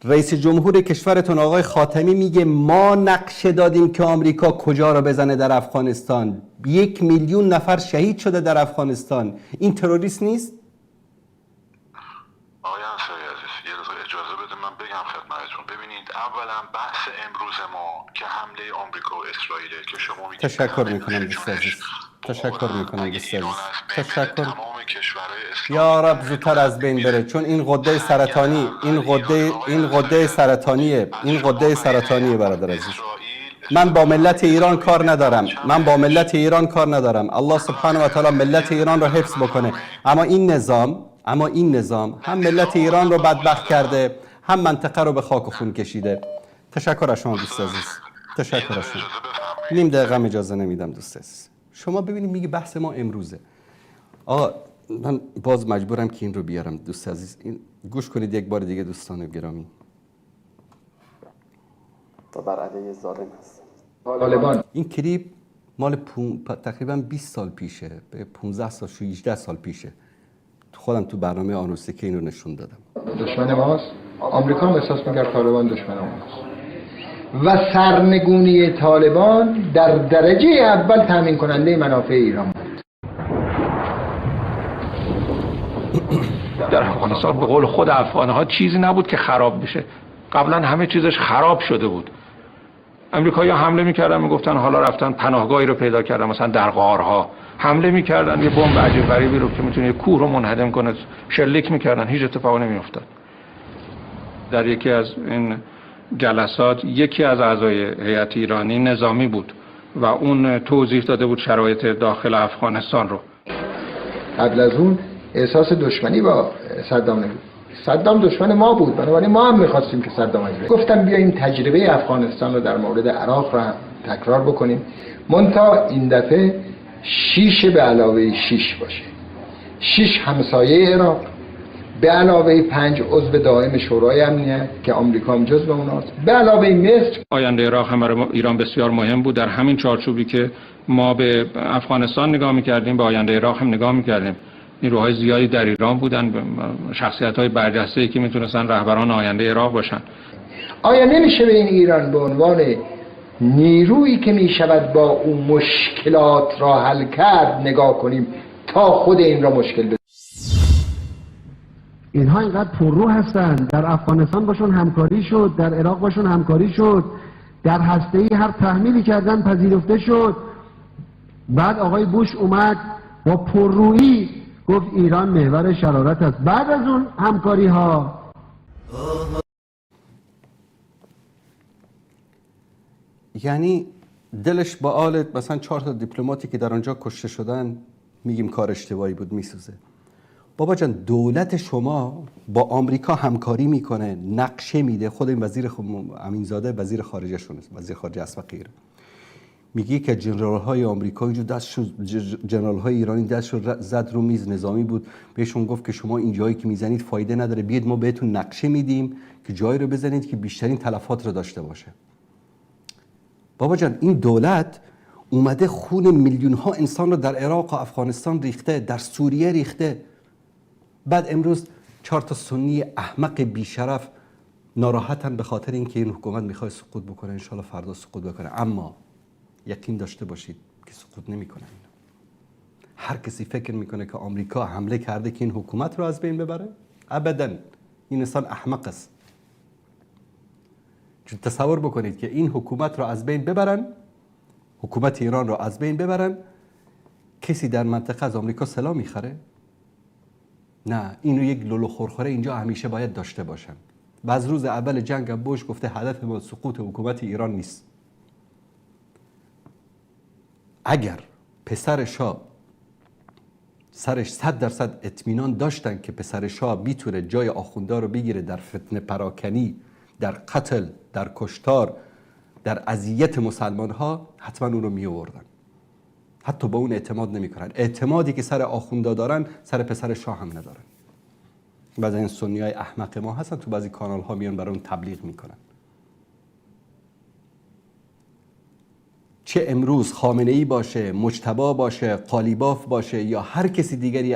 رئیس جمهور کشورتون آقای خاتمی میگه ما نقشه دادیم که آمریکا کجا رو بزنه در افغانستان. 1 میلیون نفر شهید شده در افغانستان. این تروریست نیست؟ آقای انصاری عزیز یه لحظه اجازه بده من بگم خدمتتون. ببینید اولا بحث امروز ما که حمله آمریکا و اسرائیل که شما میگید، تشکر میکنم دوست عزیز، تشکر میکنم دوست عزیز، تشکر. یا رب زودتر از بین بره، چون این غده سرطانی، این غده سرطانیه، این غده سرطانیه برادر عزیز. من با ملت ایران کار ندارم، من با ملت ایران کار ندارم. الله سبحانه و تعالی ملت ایران رو حفظ بکنه. اما این نظام هم ملت ایران رو بدبخت کرده، هم منطقه رو به خاک و خون کشیده. تشکر از شما دوست عزیز، تشکر از شما. نیم دقیقه هم اجازه نمیدم دوست عزیز. شما ببینید میگه بحث ما امروزه. آقا من باز مجبورم که این رو بیارم دوست عزیز. این گوش کنید یک بار دیگه دوستان گرامی. بر علیه ظالم هست طالبان. این کلیپ مال تقریبا 20 سال پیشه، 15 سال 18 سال پیشه. خودم تو برنامه آنوسکه اینو نشون دادم. دشمن ماست. آمریکا هم احساس می‌کرد طالبان دشمن ماست و سرنگونی طالبان در درجه اول تامین کننده منافع ایران بود. در افغانستان به قول خود افغان‌ها چیزی نبود که خراب بشه. قبلا همه چیزش خراب شده بود. امریکایی‌ها حمله می‌کردن، می‌گفتن حالا رفتن پناهگاهی رو پیدا کردن، مثلا در غارها حمله می‌کردن، یه بمب عجیب غریبی رو که می‌تونه یه کوه رو منهدم کنه شلیک می‌کردن، هیچ اتفاقی نمی‌افتاد. در یکی از این جلسات یکی از اعضای هیئت ایرانی نظامی بود و اون توضیح داده بود شرایط داخل افغانستان رو. قبل از اون احساس دشمنی با صدام نبود. صدام دشمن ما بود، بنابراین ما هم می‌خواستیم که صدام از بین. گفتم بیاییم تجربه افغانستان رو در مورد عراق رو تکرار بکنیم، منتها این دفعه 6 به علاوه 6 باشه. 6 همسایه عراق به علاوه 5 عضو دائم شورای امنیت که آمریکا هم جزو اوناست، به علاوه مصر. آینده عراق هم برای ایران بسیار مهم بود. در همین چارچوبی که ما به افغانستان نگاه می‌کردیم، به آینده عراق هم نگاه می‌کردیم. نیروهای زیادی در ایران بودن، شخصیت‌های برجسته‌ای که می‌تونستن رهبران آینده عراق باشن. آیا نمیشه به این ایران به عنوان نیرویی که میشود با او مشکلات را حل کرد نگاه کنیم تا خود این را مشکل بده؟ اینها اینقدر پررو هستن. در افغانستان باشون همکاری شد، در عراق باشون همکاری شد، در هسته‌ای هر تحمیلی کردن پذیرفته شد. بعد آقای بوش اومد با پررویی گفت ایران محور شرارت است. بعد از اون همکاری ها یعنی دلش با آلت مثلا 4 تا دیپلماتی که در آنجا کشته شدن میگیم کار اشتباهی بود، میسوزه. بابا جان، دولت شما با آمریکا همکاری میکنه، نقشه میده. خود این وزیر امینزاده وزیر خارجه شون است، وزیر خارجه اسبق ایران، میگه که جنرال های آمریکا اینجا دستش، جنرال های ایرانی دستش زد رو میز، نظامی بود، بهشون گفت که شما این جایی که میزنید فایده نداره، بیاید ما بهتون نقشه میدیم که جایی رو بزنید که بیشترین تلفات رو داشته باشه. بابا جان، این دولت اومده خون میلیون ها انسان رو در عراق و افغانستان ریخته، در سوریه ریخته. بعد امروز 4 تا سنی احمق بیشرف ناراحتن به خاطر اینکه این حکومت میخواد سقوط بکنه. انشالله فردا سقوط بکنه، اما یقین داشته باشید که سقوط نمیکنه. هر کسی فکر میکنه که آمریکا حمله کرده که این حکومت رو از بین ببره، ابدا، این انسان احمق است. چون تصور بکنید که این حکومت رو از بین ببرن، حکومت ایران رو از بین ببرن، کسی در منطقه از آمریکا سلاح میخره؟ نه، اینو یک لولو خورخوره اینجا همیشه باید داشته باشن. و از روز اول جنگ بوش گفته هدف ما سقوط حکومت ایران نیست. اگر پسر شاه سرش 100% اطمینان داشتن که پسر شاه میتونه جای آخونده رو بگیره در فتنه پراکنی، در قتل، در کشتار، در اذیت مسلمان ها، حتما اون رو می آوردن. حتی با اون اعتماد نمی کنن. اعتمادی که سر آخونده دارن سر پسر شاه هم ندارن. بعضی این سنی های احمق ما هستن تو بعضی کانال ها میان برای اون تبلیغ میکنن. چه امروز خامنه ای باشه، مجتبی باشه، قالیباف باشه یا هر کسی دیگری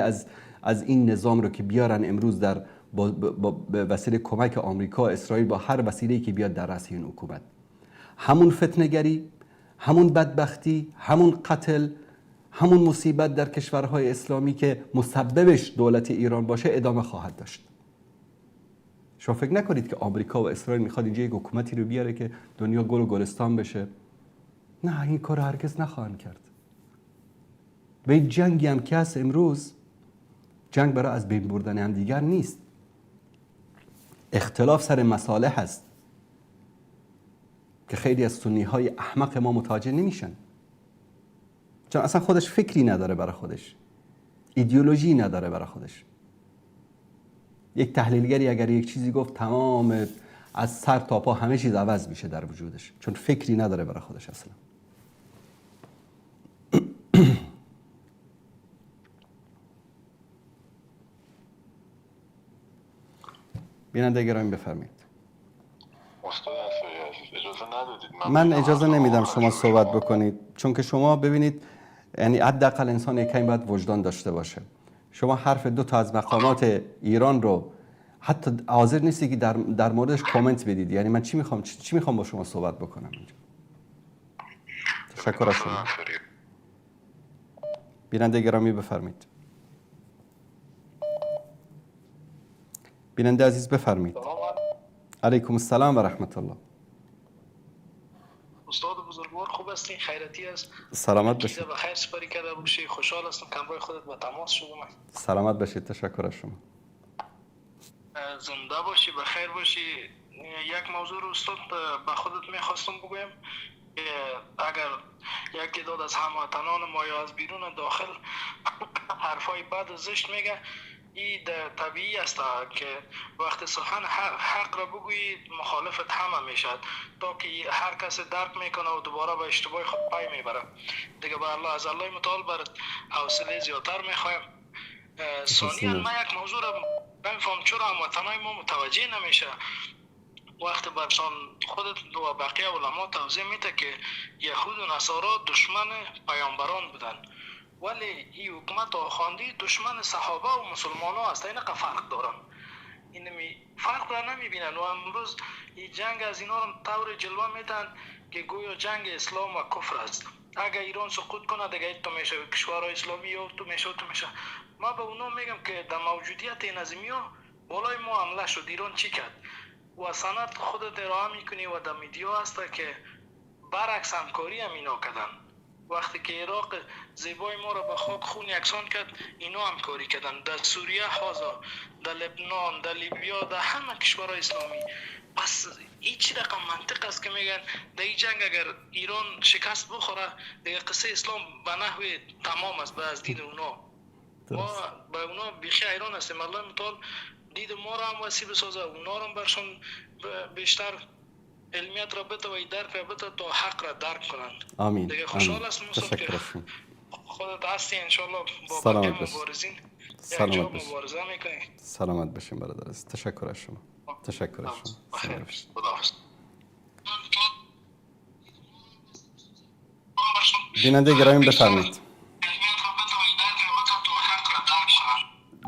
از این نظام رو که بیارن امروز در با به وسیله کمک آمریکا، اسرائیل، با هر وسیله‌ای که بیاد در رأس این حکومت، همون فتنه‌گری، همون بدبختی، همون قتل، همون مصیبت در کشورهای اسلامی که مسببش دولت ایران باشه ادامه خواهد داشت. شما فکر نکنید که آمریکا و اسرائیل میخواد اینجا یک حکومتی رو بیاره که دنیا گل و گلستان بشه. نه، این کار هرگز نخواهند کرد. و این جنگی هم که هست امروز، جنگ برای از بین بردن هم دیگر نیست. اختلاف سر مصالح هست که خیلی از سنی های احمق ما متوجه نمیشن، چون اصلا خودش فکری نداره برای خودش، ایدئولوژی نداره برای خودش. یک تحلیلگری اگر یک چیزی گفت، تمام از سر تا پا همه چیز عوض میشه در وجودش، چون فکری نداره برای خودش اصلا. بیننده گرامی بفرمایید. من اجازه نمیدم شما صحبت بکنید، چون که شما ببینید، یعنی حداقل انسان یک کمی باید وجدان داشته باشه. شما حرف 2 تا از مقامات ایران رو حتی حاضر نیستی که در موردش کامنت بدید. یعنی من چی میخوام چی میخوام با شما صحبت بکنم اینجا؟ تشکر از شما. بیننده گرامی بفرمایید. بیننده عزیز بفرمایید. علیکم السلام و رحمت الله. استاد بزرگوار خوب هستین؟ خیرتی است؟ سلامت باشید. به خیر سپری کرده باشی. خوشحال هستم که همراه خودت با تماس شدم. سلامت باشید. تشکر از شما. زنده باشی، به خیر باشی. یک موضوع رو استاد به خودت میخواستم بگویم که اگر یک تعداد از هموطنان ما یا از بیرون داخل حرفای بد و زشت میگه، این طبیعی است که وقت سخن حق را بگویی مخالفت همه میشد، تا که هر کس درک میکنه و دوباره به اشتباه خود پای میبره دیگه. به الله از الله متعال بر حوصله زیادتر میخوایم. ثانیا من یک موضوع را نمیفهم چرا هموطنای ما متوجه نمیشه. وقت برشان خودت و بقیه علما توضیح میده که یهود و نصارا دشمن پیامبران بودن، ولی این حکومت آخوندی دشمن صحابه و مسلمان ها است. این فرق دارن، این فرق را نمیبینن و امروز این جنگ از اینا رو طور جلوه میدن که گویا جنگ اسلام و کفر است. اگر ایران سقوط کنه دیگه تو میشه کشورهای اسلامی یا تو میشه تو میشه. ما به اونا میگم که در موجودیت این نظامی ها بالای ما حمله شد، ایران چی کرد؟ و سند خودت ارائه میکنی و در میدیا هست که برعکس همکاری هم اینا کردن. وقتی که عراق زیبای ما را به خاک خون یکسان کرد، اینا همکاری کردن. در سوریه حاضر، در لبنان، در لیبیا، در همه کشورهای اسلامی. پس این چی رقم منطق است که میگن در این جنگ اگر ایران شکست بخوره دیگه قصه اسلام به نحو تمام است به از دید اونا. ما به اونا بیخی حیران هستیم. الله متعال دید ما را هم وسیع بسازه، اونا را هم برشون بیشتر علمیت را بده و درک را بده تا حق را درک کنند. آمین. دیگه خوشحال هستم. تشکر از شما. خودت هستی انشالله با بقیه مبارزین سلامت باشید. مبارزه میکنیم. سلامت باشین برادر عزیز. تشکر از شما. تشکر از شما. سلامت باشید. خداحافظ. بیننده گرامی بفرمایید.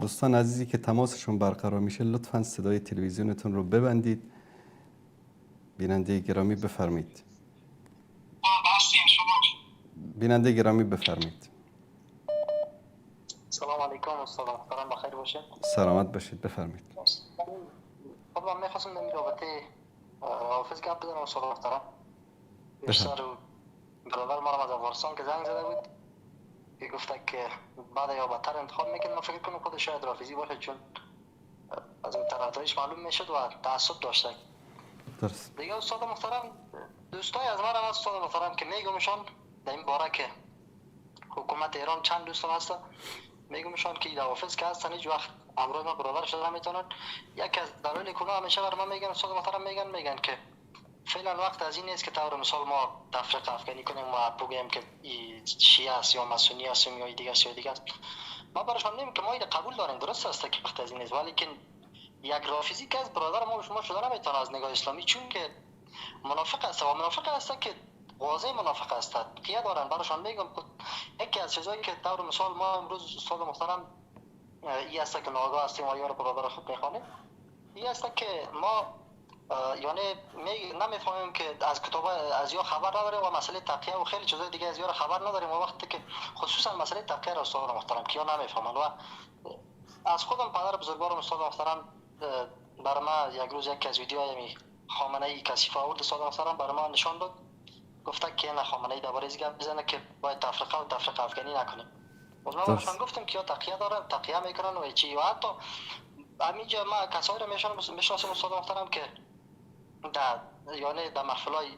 دوستان عزیزی که تماسشون برقرار میشه لطفاً صدای تلویزیونتون رو ببندید. بیننده گرامی بفرمایید. بیننده گرامی بفرمایید. سلام علیکم استاد محترم، بخیر باشید. سلامت باشید، بفرمایید. خب من میخواستم در رابطه حافظ گپ بزنم استاد محترم. بیشتر برادر ما از افغانستان که زنگ زده بود که گفته که بعد یا بدتر انتخاب میکنه. من فکر کنم خود شاید رافضی باشه، چون از اون طرفداریش معلوم میشد و تعصب داشته. درست. دیگه استاد محترم دوستای از من هم استاد محترم که میگمشان در این باره که حکومت ایران چند دوستم هستن، میگمشان که روافض که هستن هیچ وقت همراه ما برادر شده نمیتونن. یکی از دلایل که همیشه بر من میگن استاد محترم، میگن که فعلا وقت از این نیست که طور مثال ما تفریق افغانی کنیم و بگوییم که شیعه است یا ماسونی است یا دیگه است یا دیگه است. ما براشون میگیم که ما این قبول داریم، درست است که وقت از این نیست، ولی که یک رافضی که از برادر ما و شما شده نمیتونه از نگاه اسلامی، چون که منافق است و منافق است که واضح منافق است کیه دارن. براشون میگم یکی از چیزایی که طور مثال ما امروز استاد محترم ای است که ناآگاه هستیم و یار برادر خود میخوانیم، ای است که ما یعنی نمیفهمیم که از کتاب از یا خبر نداریم و مسئله تقیه و خیلی چیزای دیگه از یا خبر نداریم، و وقتی که خصوصا مسئله تقیه را استاد محترم که یا نمیفهمن. و از خودم پدر بزرگوارم استاد محترم بر ما یک روز یک از ویدیوهای خامنه ای کثیف آورد استاد محترم، بر ما نشان داد، گفته که نه خامنه ای درباره از گپ بزنه که باید تفرقه و تفرقه افغانی نکنیم. و ما برشان گفتم که یا تقیه دارن تقیه میکنن و چی، و حتی همینجا ما کسایی را میشناسم استاد محترم که در یعنی در محفل‌های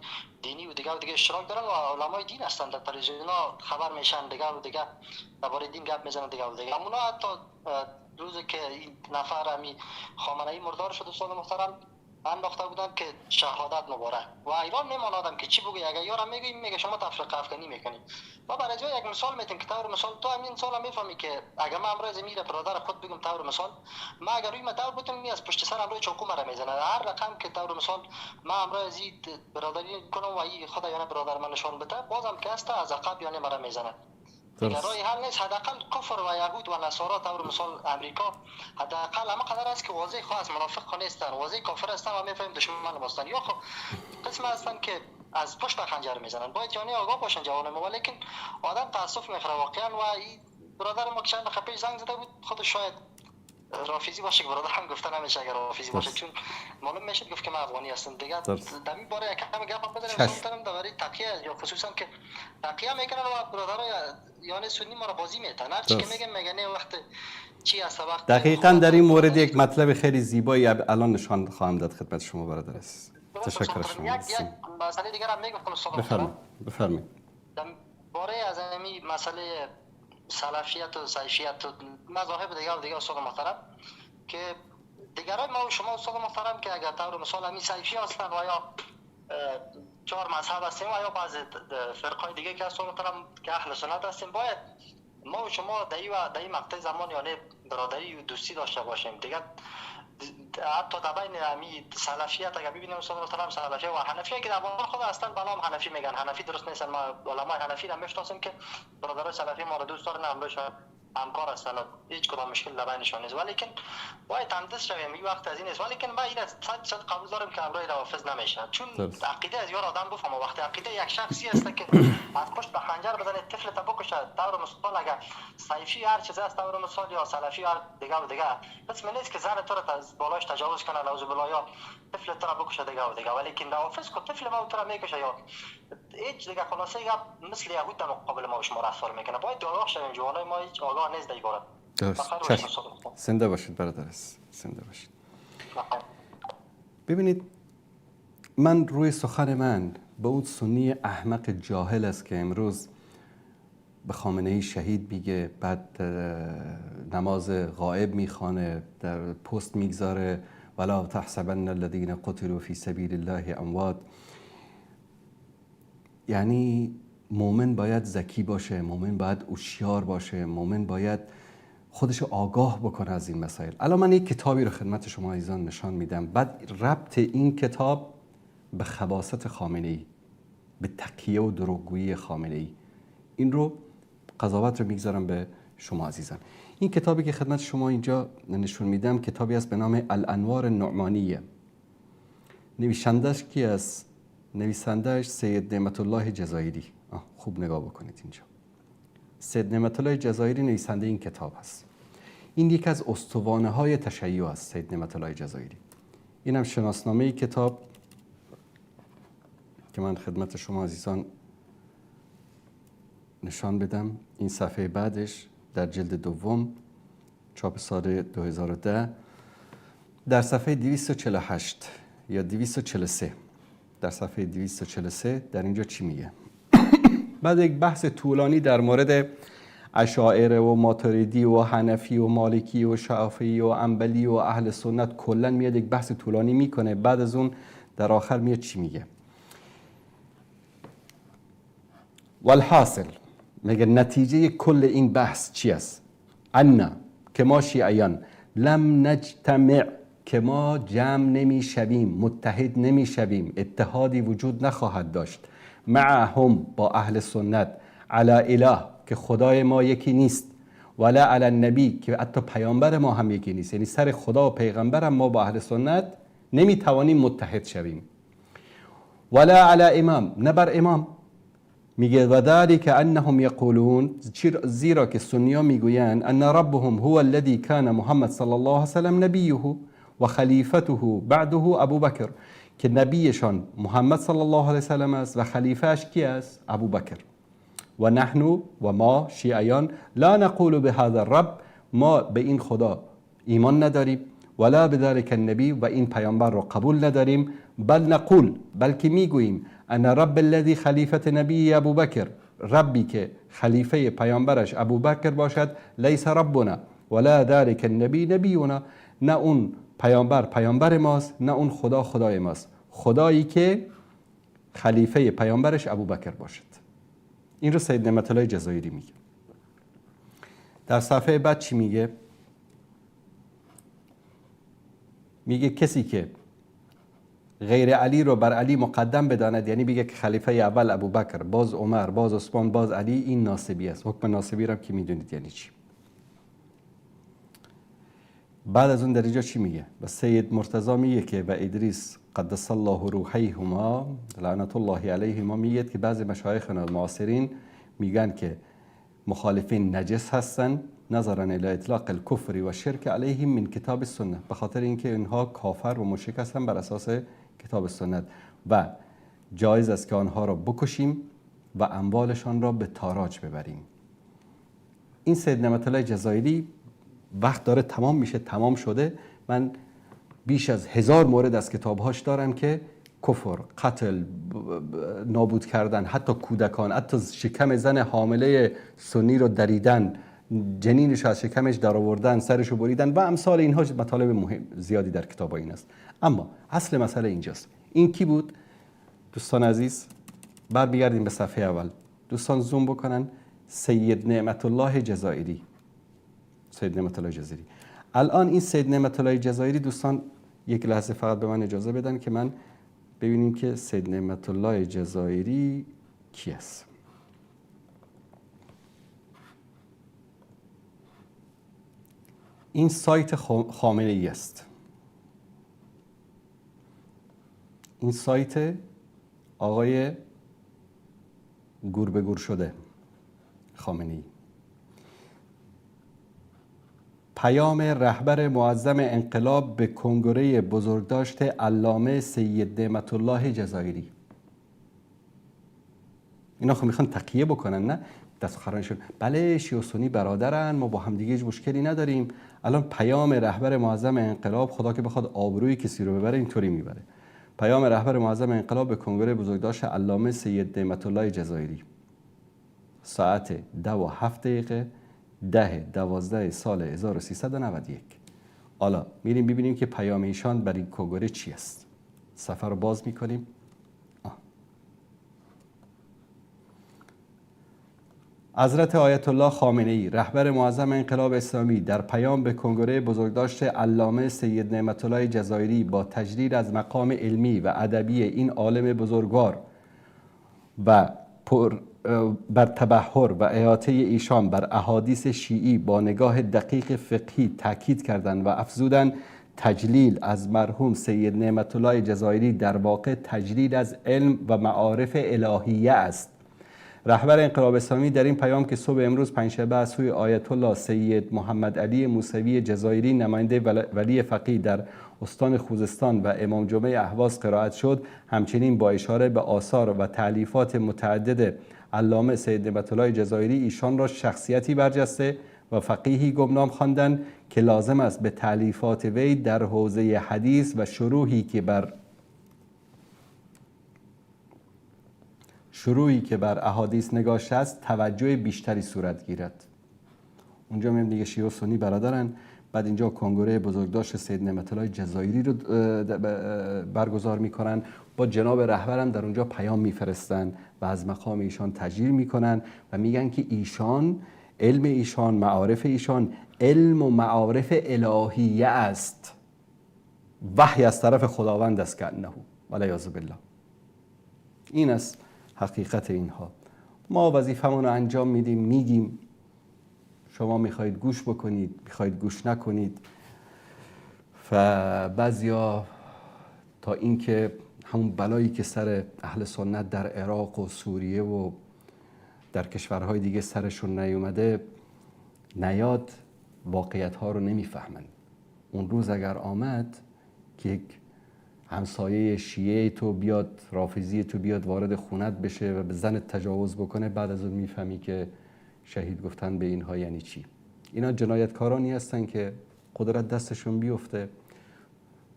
دینی و دیگه و دیگه اشتراک دارن و علمای دین هستند، در تلویزیون‌ها خبر میشن دیگه و دیگه درباره دین گپ میزنن دیگه و دیگه. اونا حتی روزی که این نفر همی خامنه ای مردار شد استاد محترم انداخته بودن که شهادت مبارک، و ایران میمان آدم که چی بگه، اگه یارم میگه میگه شما تفرقه افغانی میکنی. ما برای جای یک مثال میتیم که طور مثال تو همین سال میفهمی که اگه من امروز میره برادر خود بگم طور مثال ما اگر روی ما دور بودم می از پشت سر امروز چاقو مرا میزنه، هر رقم که طور مثال ما امروز برادری کنم و ای خدا یعنی برادر من نشان بده، بازم که است از عقب یعنی مرا میزنه. دیگه راه حل نیست. حداقل کفر و یهود و نصارا طور مثال امریکا حداقل همه قدر است که واضح خواست منافق نیستن، واضح کافر هستن و میفهمیم دشمن هستن، یا خب قسم هستن که از پشت خنجر میزنن. باید جانی آگاه باشن جوان ما، ولیکن آدم تاسف میخوره واقعا. و این برادر ما که چند دقیقه پیش زنگ زده بود خودش شاید رافضی باشه که برادر هم گفته نمیشه اگر رافضی باشه، چون معلوم میشه گفت که من افغانی هستم دیگه. در این باره یک کم گپ بزنیم مثلا درباره تقیه، یا خصوصا که تقیه میکنن و برادرای یعنی سنی ما را بازی میتن، هر چی که میگن میگن نه وقت چی است وقت. دقیقاً در این مورد یک مطلب خیلی زیبایی الان نشان خواهم داد خدمت شما برادر عزیز. تشکر از شما. یک مسئله دیگر هم میگفتم استاد. بفرمایید. در باره از همین مسئله سلفیت و سیفیت و مذاهب دیگه و دیگه استاد محترم، که دیگرای ما و شما استاد محترم که اگر طور مثال همین سیفی هستن و یا چهار مذهب هستیم و یا بعض فرقای دیگه که استاد محترم که اهل سنت هستیم، باید ما و شما در این مقطع زمان یعنی برادری و دوستی داشته باشیم دیگه. حتی در بین همین سلفیت اگر ببینیم استاد محترم، سلفی و حنفی که در خود هستن به نام حنفی میگن، حنفی درست نیستن. ما علمای حنفی را میشناسیم که برادرای سلفی ما را دوست دارن، همراهش همکار هستن، هیچ کدام مشکل در بینشان نیست، ولیکن باید همدست شویم. این وقت از این نیست، ولیکن ما این 100% قبول داریم که همراه روافض نمیشن، چون عقیده از یار آدم بفهمه. وقتی عقیده یک شخصی است که از پشت به خنجر بزنه طفل تا بکشه، طور مثال اگر سیفی هر چیز است طور مثال یا سلفی هر دیگه و دیگه، قسم نیست که زن تو را از بالاش تجاوز کنه نعوذ بالله، یا طفل تو را بکشه دیگه و دیگه، ولیکن روافض که طفل ما تو را میکشه یا هیچ دیگه. خلاصه مثل یهود در مقابل ما و شما رفتار میکنه. باید آگاه شویم جوانای ما، هیچ آگاه نیست در این باره. درست. زنده باشید برادر عزیز، زنده باشید. ببینید من روی سخن من به اون سنی احمق جاهل است که امروز به خامنه ای شهید میگه، بعد نماز غائب میخوانه، در پست میگذاره ولا تحسبن الذین قتلوا فی سبیل الله اموات. یعنی مؤمن باید ذکی باشه، مؤمن باید هوشیار باشه، مؤمن باید خودش آگاه بکنه از این مسائل. الان من یک کتابی رو خدمت شما عزیزان نشان میدم، بعد ربط این کتاب به خباثت خامنه ای، به تقیه و دروغگویی خامنه ای، این رو قضاوت رو میگذارم به شما عزیزان. این کتابی که خدمت شما اینجا نشون میدم کتابی است به نام الانوار النعمانیه. نویسندش کی است؟ نویسندش سید نعمت الله جزایری. خوب نگاه بکنید اینجا. سید نعمت الله جزایری نویسنده این کتاب است. این یکی از استوانه های تشیع است، سید نعمت الله جزایری. اینم شناسنامه کتاب که من خدمت شما عزیزان نشان بدم. این صفحه بعدش در جلد دوم چاپ سال 2010 در صفحه 248 یا 243، در صفحه 243 در اینجا چی میگه؟ بعد یک بحث طولانی در مورد اشاعره و ماتریدی و حنفی و مالکی و شافعی و انبلی و اهل سنت کلا میاد یک بحث طولانی میکنه. بعد از اون در آخر میاد چی میگه؟ والحاصل، میگه نتیجه کل این بحث چی است؟ انا، که ما شیعیان، لم نجتمع، که ما جمع نمیشویم، متحد نمیشویم، اتحادی وجود نخواهد داشت، معهم، با اهل سنت، علی اله، که خدای ما یکی نیست، ولا علی النبی، که حتی پیامبر ما هم یکی نیست، یعنی سر خدا و پیغمبرم ما با اهل سنت نمیتوانیم متحد شویم، ولا علی امام، نه بر امام. میگه و ذلك انهم یقولون، زیرا که سنیا میگویند ان ربهم هو الذي كان محمد صلی الله علیه وسلم نبیه و خلیفته بعده ابوبکر، که نبیشان محمد صلی الله علیه وسلم است و خلیفهش کی است؟ ابوبکر. و نحن، و ما شیعیان، لا نقول بهذا الرب، ما به این خدا ایمان نداریم، ولا بذلك النبی، و این پیامبر رو قبول نداریم، بل نقول، بلکه میگوییم ان رب الذي خلیفت نبی ابوبکر، ربی که خلیفه پیامبرش ابوبکر باشد، لیس ربنا ولا ذلك النبی نبینا، نه اون پیامبر پیامبر ماست، نه اون خدا خدای ماست، خدایی که خلیفه پیامبرش ابوبکر باشد. این رو سید نعمت الله جزایری میگه. در صفحه بعد چی میگه؟ میگه کسی که غیر علی رو بر علی مقدم بداند، یعنی بگه که خلیفه اول ابوبکر، باز عمر، باز عثمان، باز علی، این ناصبی است. حکم ناصبی رو که میدونید یعنی چی. بعد از اون در اینجا چی میگه؟ و سید مرتضی میگه که و ادریس قدس الله روحیهما لعنت الله علیهما، میگه که بعضی مشایخ معاصرین میگن که مخالفین نجس هستن، نظرا الی اطلاق الکفر و شرک علیهم من کتاب السنه، به خاطر اینکه اینها کافر و مشرک هستن بر اساس کتاب سنت، و جایز است که آنها را بکشیم و اموالشان را به تاراج ببریم. این سید نعمت الله جزایری وقت داره تمام میشه، تمام شده. من بیش از 1000 مورد از کتابهاش دارم که کفر، قتل، نابود کردن، حتی کودکان، حتی شکم زن حامله سنی رو دریدن، جنینش از شکمش در آوردن، سرش رو بریدن و امثال اینها، مطالب مهم زیادی در کتاب این است. اما اصل مسئله اینجاست. این کی بود؟ دوستان عزیز برمیگردیم به صفحه اول. دوستان زوم بکنن. سید نعمت الله جزایری. سید نعمت الله جزایری. الان این سید نعمت الله جزایری، دوستان یک لحظه فقط به من اجازه بدن که من ببینیم که سید نعمت الله جزایری کی است. این سایت خامنه ای است. این سایت آقای گور به گور شده خامنه ای. پیام رهبر معظم انقلاب به کنگره بزرگداشت علامه سید نعمت الله جزایری. اینا خب میخوان تقیه بکنن، نه؟ دست خرانشون. بله شیعه و سنی برادرن، ما با همدیگه هیچ مشکلی نداریم. الان پیام رهبر معظم انقلاب، خدا که بخواد آبروی کسی رو ببره اینطوری میبره. پیام رهبر معظم انقلاب به کنگره بزرگداشت علامه سید نعمت الله جزایری. ساعت 2:07 10/12 سال 1391. حالا میریم ببینیم که پیام ایشان بر این کنگره چی است. صفحه رو باز میکنیم. حضرت آیت الله خامنه ای رهبر معظم انقلاب اسلامی در پیام به کنگره بزرگداشت علامه سید نعمت الله جزایری با تجلیل از مقام علمی و ادبی این عالم بزرگوار و بر تبحر و احاطه ایشان بر احادیث شیعی با نگاه دقیق فقهی تاکید کردند و افزودند تجلیل از مرحوم سید نعمت الله جزایری در واقع تجلیل از علم و معارف الهیه است. رهبر انقلاب اسلامی در این پیام که صبح امروز پنجشنبه از سوی آیت الله سید محمد علی موسوی جزایری نماینده ولی فقیه در استان خوزستان و امام جمعه اهواز قرائت شد، همچنین با اشاره به آثار و تألیفات متعدد علامه سید نعمت الله جزایری ایشان را شخصیتی برجسته و فقیهی گمنام خواندند که لازم است به تألیفات وی در حوزه حدیث و شروحی که بر احادیث نگاشته است توجه بیشتری صورت گیرد. اونجا می‌بینیم دیگه شیعه و سنی برادرن. بعد اینجا کنگره بزرگداشت سید نعمت الله جزایری رو برگزار میکنن، با جناب رهبرم در اونجا پیام میفرستن و از مقام ایشان تجلیل میکنن و میگن که ایشان، علم ایشان، معارف ایشان علم و معارف الهیه است، وحی از طرف خداوند است که انه ولیعظ بالله. این است حقیقت اینها. ما وظیفمون رو انجام میدیم، میگیم، شما میخواید گوش بکنید، میخواید گوش نکنید. و بعضیا تا اینکه همون بلایی که سر اهل سنت در عراق و سوریه و در کشورهای دیگه سرشون نیومده نیاد، واقعیت ها رو نمیفهمن. اون روز اگر آمد که یک همسایه شیعه تو بیاد، رافضی تو بیاد وارد خونت بشه و به زنت تجاوز بکنه، بعد از اون میفهمی که شهید گفتن به اینها یعنی چی. اینا جنایتکارانی هستن که قدرت دستشون بیفته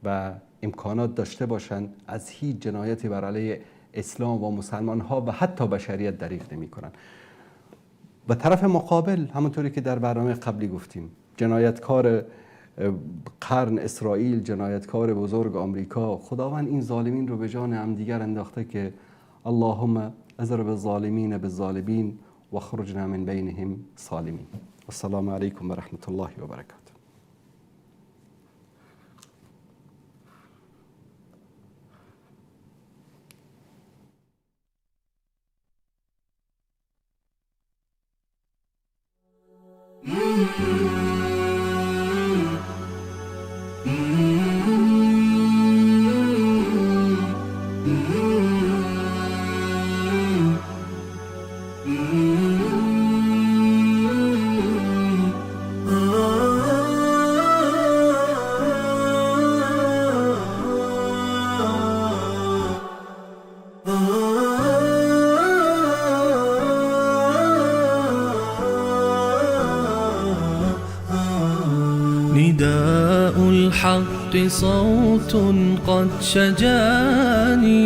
و امکانات داشته باشن، از هیچ جنایتی بر علیه اسلام و مسلمان ها و حتی بشریت دریغ نمی کنن. و طرف مقابل همونطوری که در برنامه قبلی گفتیم، جنایتکار قرن اسرائیل، جنایتکار بزرگ آمریکا، خداوند این ظالمین رو به جان هم دیگر انداخته که اللهم اضرب الظالمین بالظالمین و خرجنا من بینهم سالمین. السلام علیکم و رحمت الله و برکاته. نداء الحق صوت قد شجاني.